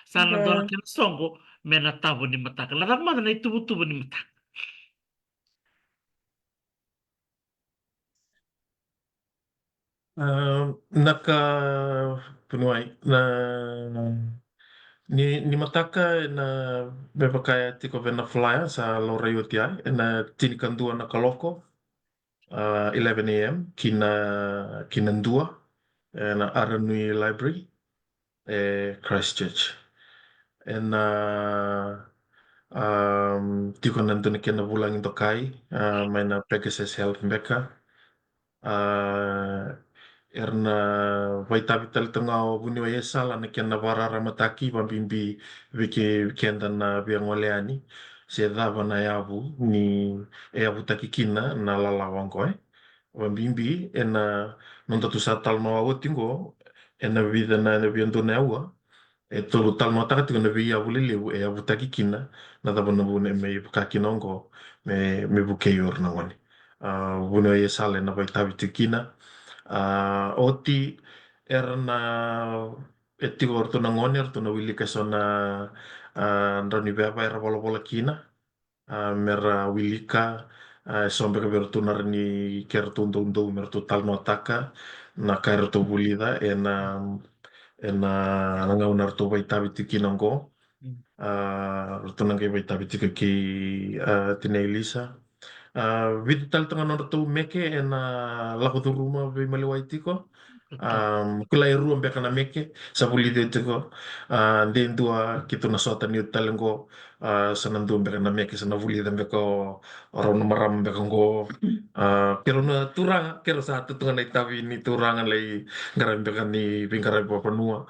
Sa na dua na kena soqo me na tavo ni mataka. Na cava mada na ituvatuva ni mataka? A, na ka, vuniwai, na, Ni, ni mataka ena, me vaka e tiko vei na flyer sa laurai oti ya, ena tinikadua na kaloko, a, eleven a.m. ki na, ki na dua, ena Aranui Library e Christchurch. Ena, a, tiko na dua na kena vulagi dokai, a, mai na Pegasus Health beka. A, era na vakaitavi tale tu ga o vuniwai Esala na kena vakararamataki, vakabibi vei ke-, keda na via gole yani se cava na yavu ni e yavutaki kina na lalawa oqo, e. Vakabibi ena nodatou sa talanoa oti oqo, ena vica na, ena via dua na aua, e tou talanoataka tiko na veiyavu lelevu e yavutaki kina, na cava na vuna e mai vaka kina oqo me, me vukei o ira na gone. A, vuniwai Esala ena vakaitavi tiko kina. A, oti era na, e tiko o ratou na gone, eratou na wilika eso na, a, drau ni veva era volavola kina. A, mera wilika, a, eso beka vei ratou na rawa ni keratou doudou me ratou talanoataka na ka eratou vulica ena, ena, na gauna eratou vakaitavi tiko kina oqo. Mm. A, ratou na qai vakaitavi tiko kei, a, tinai Lisa. A, vica tale tu ga nodratou meke ena lako curuma veimalewai tiko. Am, kila e rua beka na meke sa vulici tiko. A, de dua keitou na sota ni oti tale oqo. A, sa na dua beka na meke sa na vulica beka o, o rau na marama beka oqo. A, keirau na turaga, keirau sa tu tu ga na itavi ni turaga lai qaravi beka ni veiqaravi vakavanua.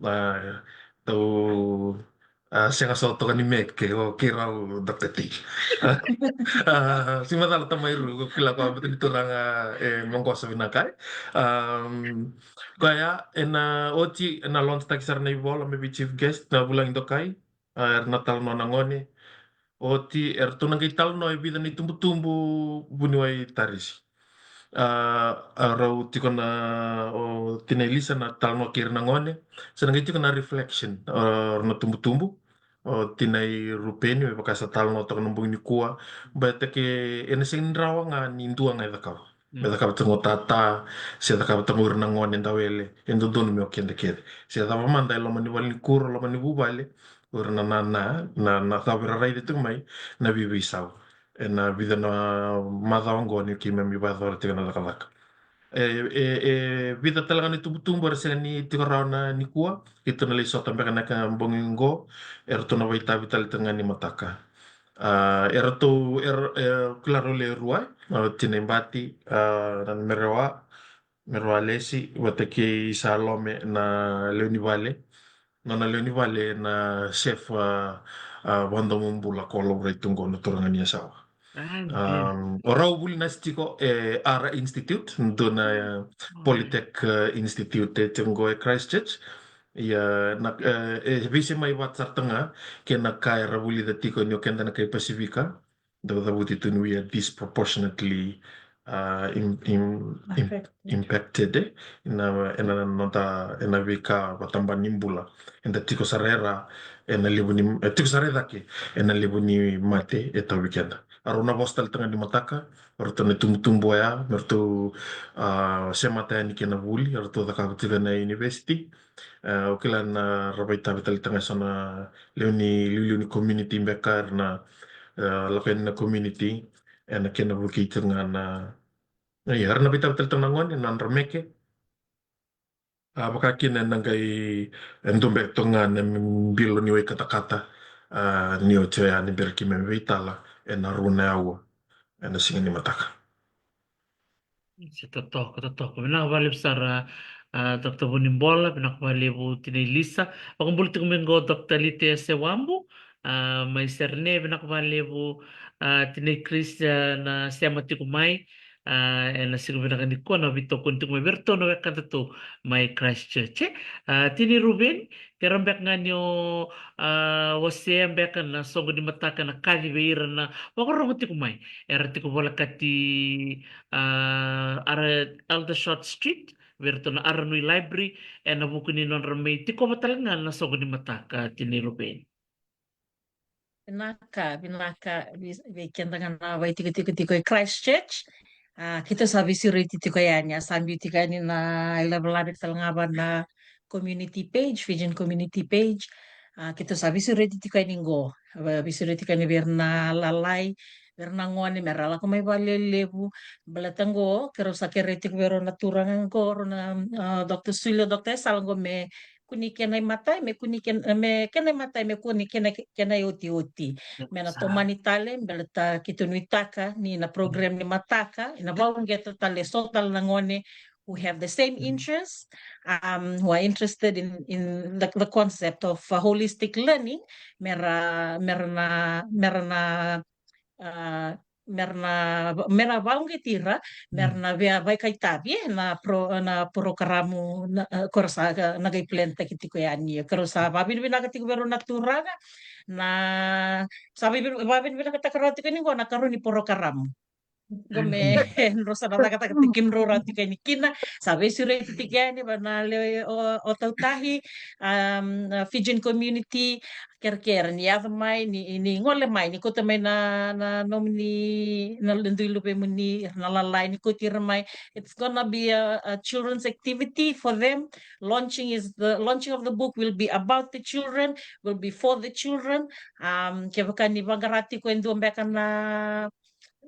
A, tau, a, sega soti toka ni meke o keirau, Doctor T. A, si macala tamai Ru, ko kila ko a bata ni turaga e maqosa vinaka, e. Am, koya, ena oti, ena launch taki sara na ivola me vei chief guest, na vulagi dokai, a, era na talanoa na gone. Oti, eratou na qai talanoa e vica na itubutubu vuniwai Tarisi. A, a rau tiko na, o tinai Lisa na talanoa kei ira na gone. Sa na qai tiko na reflection, a, na tubutubu. O tinai Rupeni, me vaka sa talanoa toka na bogi nikua. Baleta ke ena sega ni rawa ga ni dua ga e cakava. Mm. Me cakava tiko o tata, se cakava tiko o ira na gone dau wele, e dodonu me o keda kece. Se cava mada e loma ni vale ni kuro, loma ni vuvale, o ira na, na, na, na, na cava era raica tiko mai, na veiveisau. Ena vica na macawa oqo ni keimami vakayacora tiko na cakacaka. E, e, e vica tale ga na itubutubu era sega ni tiko rawa nikua, keitou na lai sota beka na ka bogi oqo, eratou na vakaitavi tale tiko ga ni mataka. A, eratou, er, e, kila rau le rua, e, o tinai Bati, a, na Merewa, Merewa Lesi, vata kei Salome na lewe ni vale. Nona lewe ni vale na chef, a, a, vakadomobula ko laurai tu qo na turaga ni yasawa. A, good. Am, o rau vuli na tiko e Ara Institute, dua na, e, Polytech, e, Institute e tiko qo e Christchurch. Ia, na, e, e veisei mai vata sara tu ga kei na ka era vulica tiko ni o keda na kai Pasifika. Dau cavuti tu ni we are disproportionately, a, im-, im-, im-, impacted, e, ena, ena noda, ena veika vakatabana ni bula. Eda tiko sara e ra, ena levu ni, e, tiko sara e cake ena levu ni mate e tauvi keda. A rau na vosa tale tu ga ni mataka, o ratou na itubutubu oya, me ratou, a, semata yani kei na vuli, o ratou cakava tiko na university. E, o kila na ra vakaitavi tale tu ga eso na lewe ni, liuliu ni community beka era na, e, lako yani na community ena kena vukei tiko ga na, e, era na vakaitavi tale tu ga na gone, na nodra meke. A, vaka kina ena qai, e, dua beka tu ga na bilo ni wai katakata, a, ni oti oya ni bera keimami veitala ena rua na aua ena siga ni mataka. Se totoka, totoka. Vinaka vakalevu sara, a, Doctor Vunibola, vinaka vakalevu tinai Lisa. Vakabula tiko mai qo Doctor Lite Sewabu, a, mai Serene, vinaka vakalevu, a, tinai Chris, a, na sema tiko mai, a, ena siga vinaka nikua na veitokoni tiko mai vei iratou na wekadatou mai Christchurch, e. A, tinai Ruveni, keirau beka ga ni o, a, wasea beka na soqo ni mataka na kaci vei ira na vakarorogo tiko mai. Era tiko volekati, a, Ara-, Aldershot Street, vei iratou na Aranui Library, ena vuku ni nodra mai tikova tale ga na soqo ni mataka, tinai Ruveni. Vinaka, vinaka, vei, vei keda ga na vakaitikotiko tiko e Christchurch. A, keitou sa veisureti tiko yani, a sa biu tiko yani na ilavelave tale ga va na community page, Fijian community page. A, keitou sa veisureti tiko yani qo. A, veisureti tiko yani vei ira na lalai, vei ira na gone, me ra lako mai vakalelevu. Baleta qo, keirau sa kerei tiko vei rau na turaga qo, rau na, a, Doctor Sulio, Doctor Esala qo me kune kena imatai, me kune kena, me kena imatai, me kune kena, kena iotioti. Me na tomani tale, baleta keitou nuitaka ni na program ni mataka, ena vakauqeta tale so tale na gone who have the same interest, um, who are interested in, in the, the concept of, uh, holistic learning, me ra, me ra na, me ra na, uh, me ra na, me ra vakauqeti ira, me ra na via vakaitavi, e, na pro-, na porokaramu, na, e, ko ra sa, na qai plan taki tiko yani. Keirau sa vakavinavinaka tiko vei rau na turaga, na, sa vavi-, vakavinavinakataka rawa tiko yani qo na karua ni porokaramu. Qo me drau sa na cakacaka tiko, drau rawa tiko yani kina, sa veisureti tiko yani vei na lewe o, o tautahi, um, a Fijian community, kerekere ni yaco mai, ni, ni gole mai, ni kauta mai na, na nomuni, na dui luvemuni, na lalai, ni kauti ira mai. It's gonna be a, a children's activity for them. Launching is the, launching of the book will be about the children, will be for the children. Um, kevaka ni vaqara tiko e dua beka na,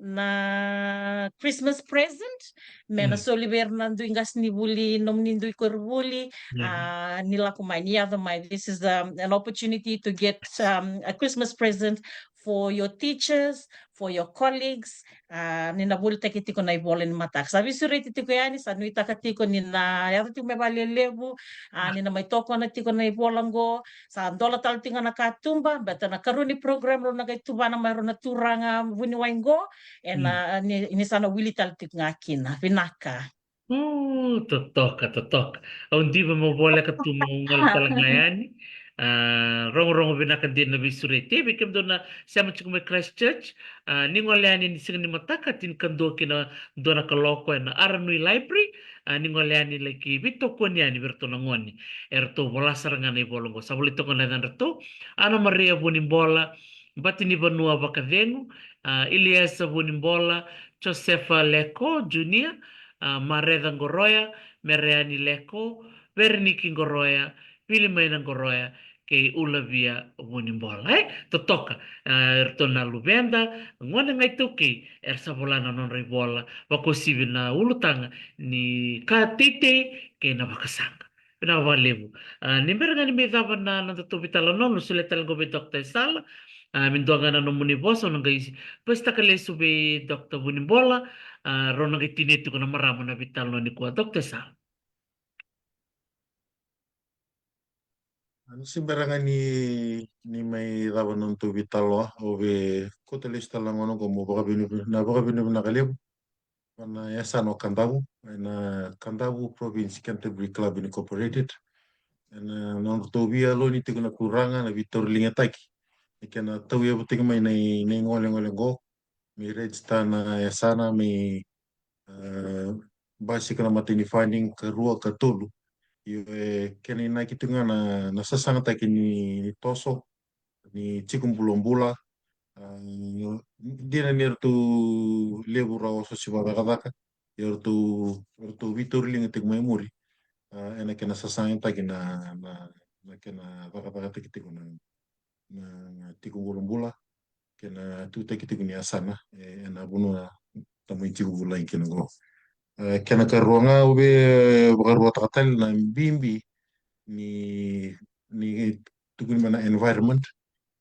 na Christmas present, me na soli vei ira na dui qasenivuli, nomuni dui koronivuli, a, ni lako mai, ni yaco mai. This is, um, an opportunity to get, um, a Christmas present for your teachers, for your colleagues, a, ni na volitaki tiko na ivola ni mataka. Sa veisureti tiko yani, sa nuitaka tiko ni na yaco tiko me vakalelevu, a, ni na mai tokona tiko na ivola qo, sa dola tale tiko ga na katuba, baleta na karua ni program rau na qai tuvana mai rau na turaga vuniwai qo, ena, ni, ni sa na wili tale tiko ga kina. Vinaka. O, totoka, totoka. Au diva mo voleka tu mo gole tale ga yani. A, rogorogo vinaka dina na veisureti. Vei kemudou na sema tiko mai Christchurch, a, ni gole yani ni siga ni mataka, tinikadua ki na dua na kaloko ena Aranui Library. A, ni gole yani laki veitokoni yani vei iratou na gone. Eratou vola sara ga na ivola qo. Sa volai toka na yacadratou: Ana Maria Vunibola, Batinivanua Vakacegu, a, Iliesa Vunibola, Josefa Leko Junior, a, Mareca Qoroya, Mereani Leko, Vereniki Qoroya, Vilimaina Qoroya, kei Ulavia Vunibola. E, totoka, a, eratou na luveda, gone ga iTaukei, era sa vola na nodra ivola, vakauasivi na ulutaga ni ka teitei kei na vakasaqa. Vinaka vakalevu. A, ni bera ga ni mai cava na, na nodatou veitalanoa, au solia tale qo vei Doctor Esala. A, me dua ga na nomuni vosa, au na qai pasitaka lesu vei Doctor Vunibola. A, rau na qai tinia tiko na marama na veitalanoa nikua. Doctor Esala. A, ni se bera ga ni, ni mai cava na nodatou veitalanoa, au via kauta lesu tale na gauna qo meu vakavinavinaka, na vakavinavinaka levu vua na yasana o Kadavu, ena Kadavu Province Canterbury Club Incorporated. Ena nodratou veiyaloni tiko na turaga, na veitauriligataki, na kena tauyavutaki mai na i, na igolegole qo, me register na yasana, me, e, basika na mata ni funding, karua, katolu. Io, e kena inaki tiko ga na, na sasagataki ni, ni toso, ni tiko bulabula. A, dina ni ratou levu ra oso se vakacakacaka, ia ratou, ratou veitauriliga tiko mai muri. A, ena kena sasagataki na, na, na kena cakacakataki tiko na, na tiko bulabula, kei na tutaki tiko ni yasana, e, ena vanua tamai tiko vulagi kina qo. E, kena karua ga, au via vakaruataka tale na bibi ni, ni tukuni mai na environment.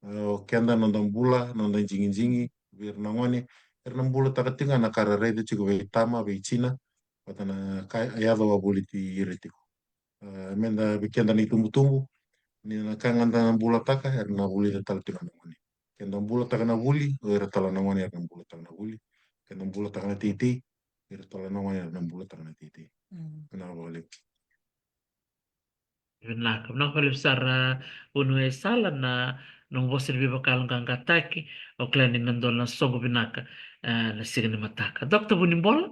E, o keda, noda bula, noda digidigi, vei ira na gone, era na bulataka tiko ga na ka ra raica tiko vei tama, vei tina, vata na ka e yaco wavoliti ira tiko. E, meda, vei keda na itubutubu, ni na ka ga da bulataka, era na vulica tale tiko na gone. Keda bulataka na vuli, o ira tale na gone era na bulataka na vuli. Keda bulataka na teitei, o ira tale na gone era na bulataka na teitei. Mm. Vinaka vakalevu. Vinaka, vinaka vakalevu sara, Vuniwai Sala, na, na nomu vosa ni veivakayaloqaqataki. Au kila ni na dua na soqo vinaka, e, na siga ni mataka. Doctor Vunibola?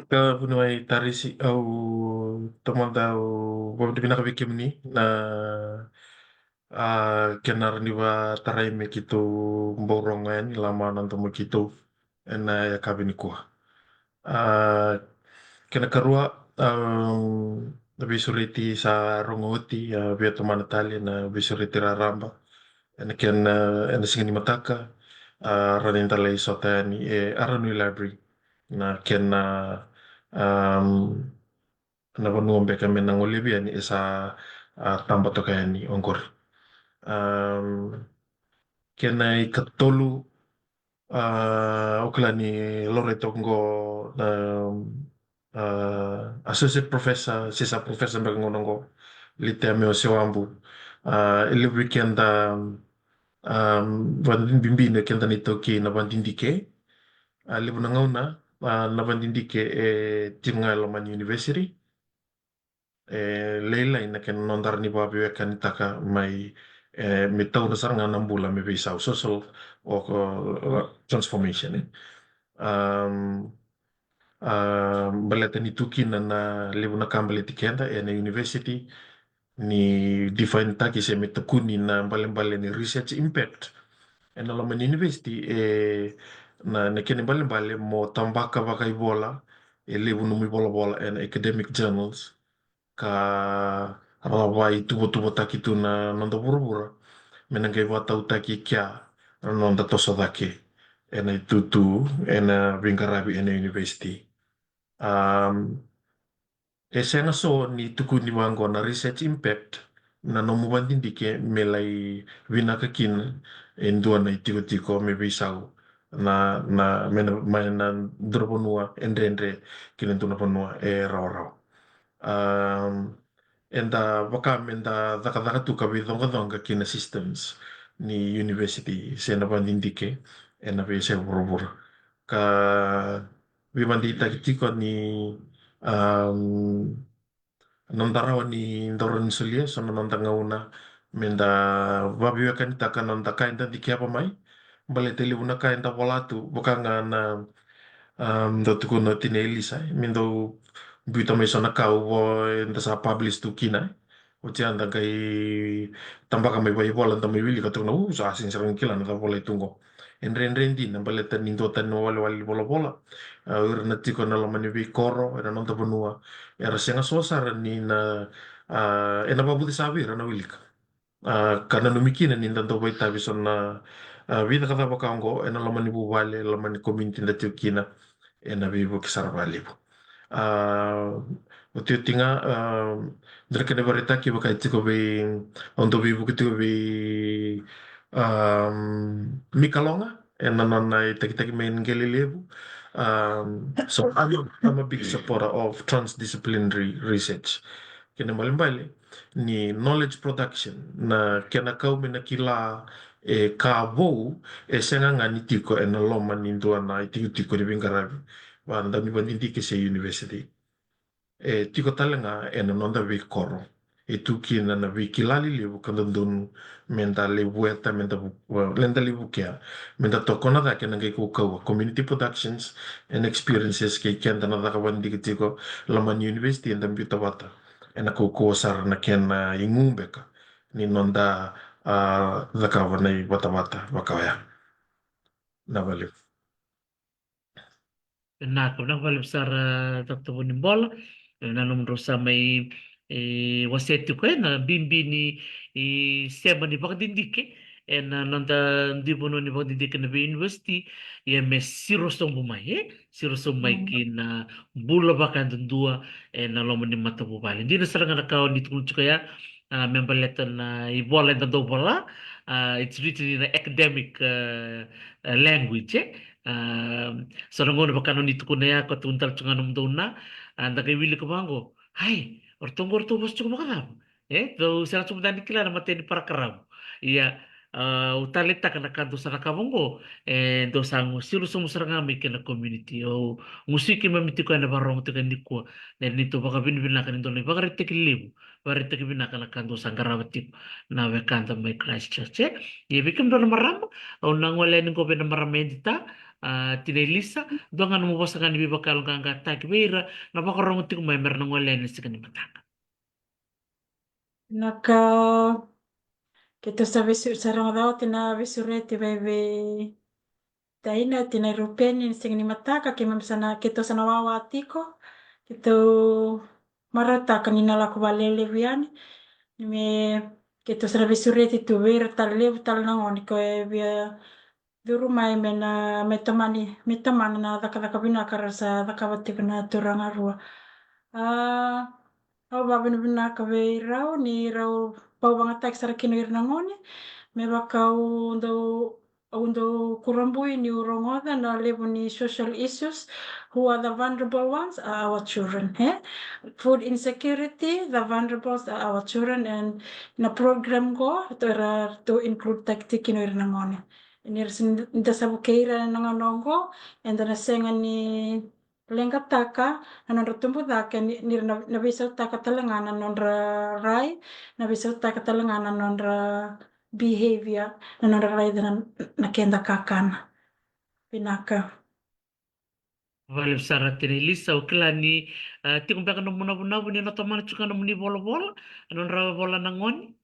Ka Vuniwai Tarisi, au taumada au vakavinavinaka vei kemuni na, a, kena rawa ni vakatarai me keitou bau rogo yani, lama na domo keitou ena yakavi nikua. A, kena karua, a, na veisureti sa rogo oti, a via tomana tale na veisureti raraba ena kena, ena siga ni mataka, a rawa ni da lai sota yani e Aranui Library. Na kena, am, na vanua beka me na golevi yani e sa, a, taba toka yani oqori. Am, kena ikatolu, a, au kila ni laurai toka oqo na, a, associate professor, se sa professor beka gauna oqo, Litea Meo Sewabu. A, e levu vei keda, am, vakabibi na keda na iTaukei na vakadidike. A, levu na gauna, a, na vakadidike e tiko ga e loma ni university. E lailai na kena noda rawa ni vakaveiwekanitaka mai, e, me taura sara ga na bula me veisau, social o, o, transformation, e. Am, a, baleta ni tu kina na levu na ka baleti keda ena university, ni define-taki se me tukuni na ibalebale ni research impact ena loma ni university, e, na, na kena ibalebale mo tabaka vakaivola e levu nomu ivolavola ena academic journals, ka rawa ni ituvatuvataki tu na noda vuravura me na qai vakatautaki e kea na noda toso cake ena itutu, ena veiqaravi ena university. Am, e sega so ni tukuni vaqo na research impact, na nomu vakadidike me lai vinaka kina e dua na itikotiko me veisau na, na, me na, mai na dua na vanua e dredre ki na dua na vanua e rawarawa. Am, eda vaka me da cakacaka tu ka veicoqacoqa ki na systems ni university se na vakadidike ena veiyasai vuravura. Ka veivakadeitaki tiko ni, am, noda rawa ni dau rawa ni solia so na noda gauna me da vakaveiwekanitaka na noda ka eda dikeva mai. Baleta e levu na ka eda vola tu, vaka ga na, am, dau tukuna o tinai Elisa, e, me dau biuta mai so na ka au vo, eda sa publish tu kina, e. Oti ya da qai tabaka mai vakaivola, da mai wilika tu na, u, sa sega sara ni kila na cava volai tu qo. E dredre dina baleta ni duatani na iwalewale ni volavola. A, o ira na tiko ena loma ni veikoro ena noda vanua era sega so sara ni na, a, ena vakavucesa vei ira na wilika. A, ka nanumi kina ni da dau vakaitavi so na, a, veicakacaka vaka oqo ena loma ni vuvale, loma ni community da tiko kina, ena veivuke sara vakalevu. A, otioti ga, a, dua na kena ivakaraitaki vaka e tiko vei, au dau veivuke tiko vei, am, Mika Loga ena nona itakitaki mai Qele Levu. Am, so I'm a, I'm a big supporter of transdisciplinary research. Kena ibalebale ni knowledge production, na kena kau me na kila e ka vou, e sega ga ni tiko ena loma ni dua na itikotiko ni veiqaravi, vaka na daunivakadidike se university. E tiko tale ga ena noda veikoro. E tu kina na veikila lelevu ka dodonu me da lai vueta, me da vu-, me da lai vukea, me da tokona cake na qai kaukauwa, community productions and experiences kei keda na caka vakadidike tiko loma ni university eda biuta vata. Ena kaukauwa sara na kena igu beka ni noda, a, cakava na ivatavata vaka oya. Na valevu. Vinaka, vinaka vakalevu sara, Doctor Vunibola. E, na nomudrau sa mai, e, wasea tiko, e, na bibi ni, e, sema ni vakadidike ena noda dui vanua ni vakadidike na vei university, ia me siro sobu mai, e, siro sobu mai ki na bula vakayadudua ena loma ni matavuvale. Dina sara ga na ka o ni tukuna tiko ya, a, me baleta na ivola eda dau vola, a, it's written in an academic, a, a, language, e. A, so na gauna vaka na o ni tukuna ya, ko tukuna tale tiko ga nomudou na, a, da qai wilika vaqo. Ai, o ratou qo ratou vosa tiko vakacava? E, dou sega tiko mada ni kila na matai ni parakaravu. Ia, a, au taleitaka na ka dou sa cakava oqo, e, dou sa gu-, siro sobu sara ga mai kei na community. Au gusuki keimami tiko ena vakarorogo tiko nikua, na neitou vakavinavinaka ni dou na ivakaraitaki levu, vakaraitaki vinaka na ka dou sa qarava tiko na wekada mai Christchurch, e. Ia vei kemudou na marama, au na gole yani qo vei na marama Edita, a, tinai Lisa, dua ga nomu vosa ga ni veivakayaloqaqataki vei ira na vakarorogo tiko mai me ra na gole yani ena siga ni mataka. Vinaka, keitou sa veisu-, sa rogoca oti na veisureti vei, vei taina, tinai Rupeni, ena siga ni mataka, keimami sa na, keitou sa na wawa tiko, keitou marautaka ni na lako vakalelevu yani. Me keitou sa na veisureti tu vei ira tale, levu tale na gone ko e via curu mai me na, me tomani, me tomana na cakacaka vinaka ra sa cakava tiko na turaga rua. A, au vavinavinaka vei rau ni rau vakayagataki sara kina o ira na gone. Me vaka au dau, au dau kurabui niu rogoca na levu ni social issues. Who are the vulnerable ones? Are our children, eh? Food insecurity, the vulnerables are our children, and na program qo, ratou, ratou include taki tiko kina o ira na gone. Ni ra sa, ni da sa vukei ira na gauna oqo, eda na sega ni leqataka na nodra tubu cake, ni, ni ra na, na veisautaka tale ga na nodra rai, na veisautaka tale ga na nodra behavior, na nodra raica na, na keda kakana. Vinaka. Valevu sara Tinai Lisa, au kila ni, ah, tiko beka nomu navunavu ni na tomana tiko ga nomuni volavola, na nodra vola na gone.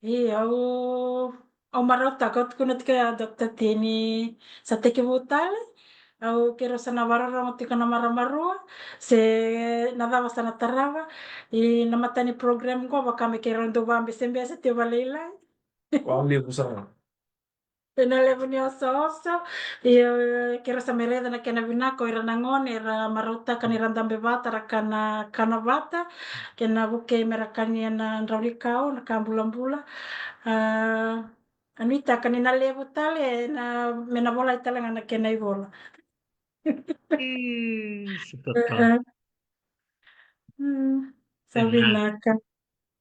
Io, au, au marautaka, au tukuna tiko ya, Doctor T, ni sa tekivu tale. Au, keirau sa na vakarorogo tiko na marama rua, se na cava sa na tarava. I na mata ni program qo, vaka me keirau dau vabesebese tiko vakalailai. Valevu sara. Ena levu ni osooso, io, keirau sa mai raica na kena vinaka o ira na gone, era marautaka ni ra dabe vata, ra kana, kana vata, kena vukei me ra kania na draunikau, na ka bulabula. A, a nuitaka ni na levu tale, na, me na volai tale ga na kena ivola. Ii, sa totoka. E, e. Mm, sa vinaka.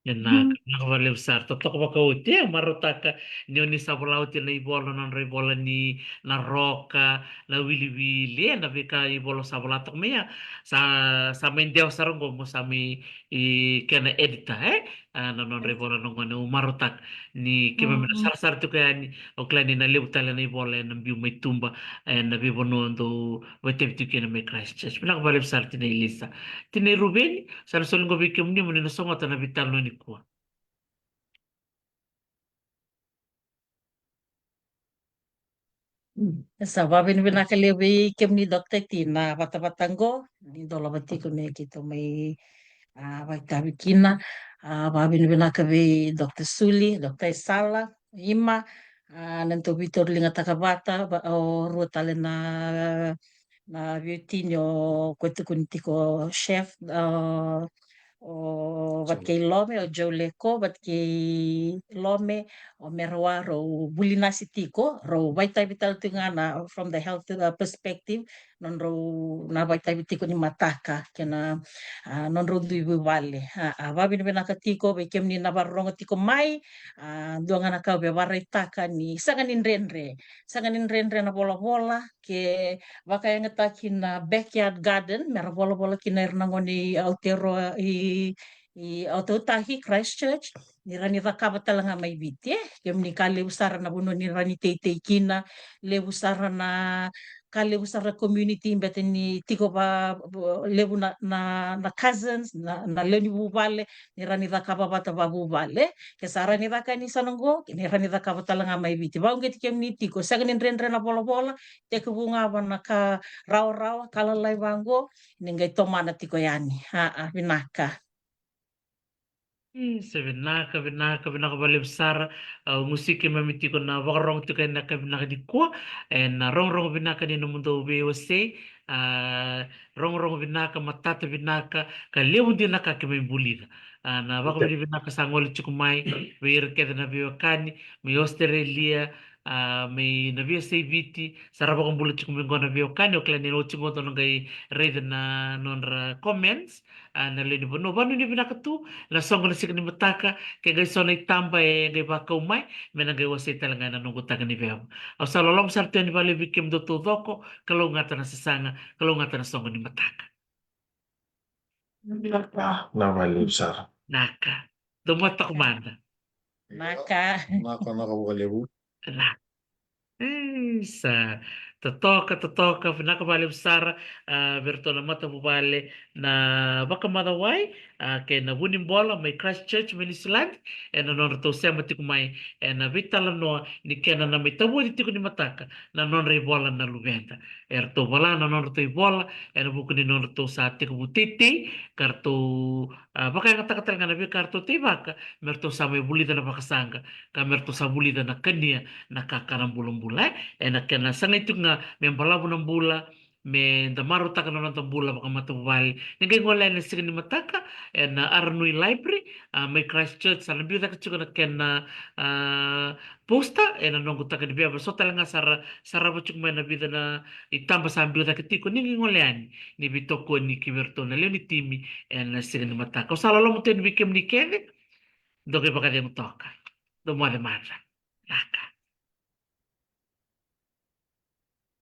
Vinaka, vinaka valevu sara. Totoka vakaoti, e, marautaka ni o ni sa vola oti na ivola, na nodra ivola ni na roka, na wiliwili, e, na veika ivola sa vola toka mai ya. Sa, sa mai dewa sara qo mo sa mai, i, kena editor, e? A, na nodra ivola na gone, au marautaka ni keimami na sarasara tiko yani, au kila ni na levu tale na ivola ena biu mai tuba, ena veivanua dou vakaitavi tiko kina mai Christchurch. Vinaka valevu sara Tinai Lisa. Tinai Ruveni, sa na soli qo vei kemuni mo ni na sogota na veitalanoa nikua. Sa vavinavinaka levu vei kemuni Doctor T na vatavata qo, ni dolava tiko me keitou mai, a, vakaitavi kina. A, vavinavinaka vei Doctor Suli, Doctor Esala, Ima, a, na tou veitauriligataka vata, va, o rua tale na, na veiwatini o koya tukuni tiko chef, a, o vata kei Lome, o Joe Leko, vata kei Lome, o Merawa, rau vuli nasi tiko, rau vakaitavi tale tiko ga na, from the health, uh, perspective, nodrau na vakaitavi tiko ni mataka, kei na, a, nodrau dui vuvale. A, a, vavinavinaka tiko vei kemuni na vakarorogo tiko mai, a, dua ga na ka au via vakaraitaka ni sega ni dredre, sega ni dredre na volavola, ke vakayagataki na backyard garden, me ra volavola kina ira na gone i Aotearoa, i, i Autautaki, Christchurch, ni ra ni cakava tale ga mai Viti, e. Kemuni ka levu sara na vanua ni ra ni teitei kina, levu sara na, ka levu sara community, bete ni tiko va, va, levu na, na, na cousins, na, na lewe ni vuvale, ni ra ni cakava vata vavuvale, ke sa ra ni caka ni sa na qo, ke ni ra ni cakava tale ga mai Viti. Vauqeti kemuni tiko, sega ni dredre na volavola, tekivu ga va na ka rawarawa, ka lalai vaqo, ni qai tomana tiko yani. A, a, vinaka. E, sa vinaka, vinaka, vinaka valevu sara. Au gusuki keimami tiko na vakarorogo tiko ena ka vinaka nikua. Ena rogorogo vinaka ni nomudou veiwasei. A, rogorogo vinaka, matata vinaka, ka levu dina na ka keimami vulica. A, na vakavinavinaka sa gole tiko mai vei ira kece na veiwekani mai Australia, a, mai na veiyasai Viti, sa ra vakabula tiko mai qo na veiwekani, au kila ni oti qo dou na qai raica na nodra comments, a, na lewe ni vanua. Vanuinui vinaka tu, na soqo na siga ni mataka, ke qai so na itaba e qai vakau mai, me na qai wasei tale ga ena noqu taka ni veva. Au sa loloma sara tu yani vakalevu vei kemudou taucoko, kalougata na sasaga, kalougata na soqo ni mataka. Vinaka. Na valevu sara. Naka. Dou mataka mada. Naka. Naka, naka vakalevu. Naka. E, sa, Totoka, totoka, vinaka vakalevu sara, a, vei iratou na matavuvale na Vakamacawai, a, kei na Vunibola mai Christchurch, mai Niusiladi, ena nodratou sema tiko mai ena veitalanoa ni kena na mai tavoci tiko ni mataka na nodra ivola na luveda. Eratou vola na nodratou ivola ena vuku ni nodratou sa tekivu teitei, ka ratou, a, vakayagataka tale ga na veika ratou teivaka, me ratou sa mai vulica na vakasaqa, ka me ratou sa vulica na kania na kakana bulabula, e. Ena kena sagai tiko ga me balavu na bula, me da marautaka na noda bula vakamatavuvale. Ni qai gole yani na siga ni mataka ena Aranui Library, a, mai Christchurch, sa na biu cake tiko na kena, a, poster, ena noqu taka ni veva, so tale ga sa ra, sa rava tiko mai na vica na itaba sa biu cake tiko. Ni qai gole yani, ni veitokoni ki vei iratou na lewe ni timi ena siga ni mataka. Au sa loloma tu yani vei kemuni kece. Dou qai vakacegu toka. Dou moce mada. Vinaka.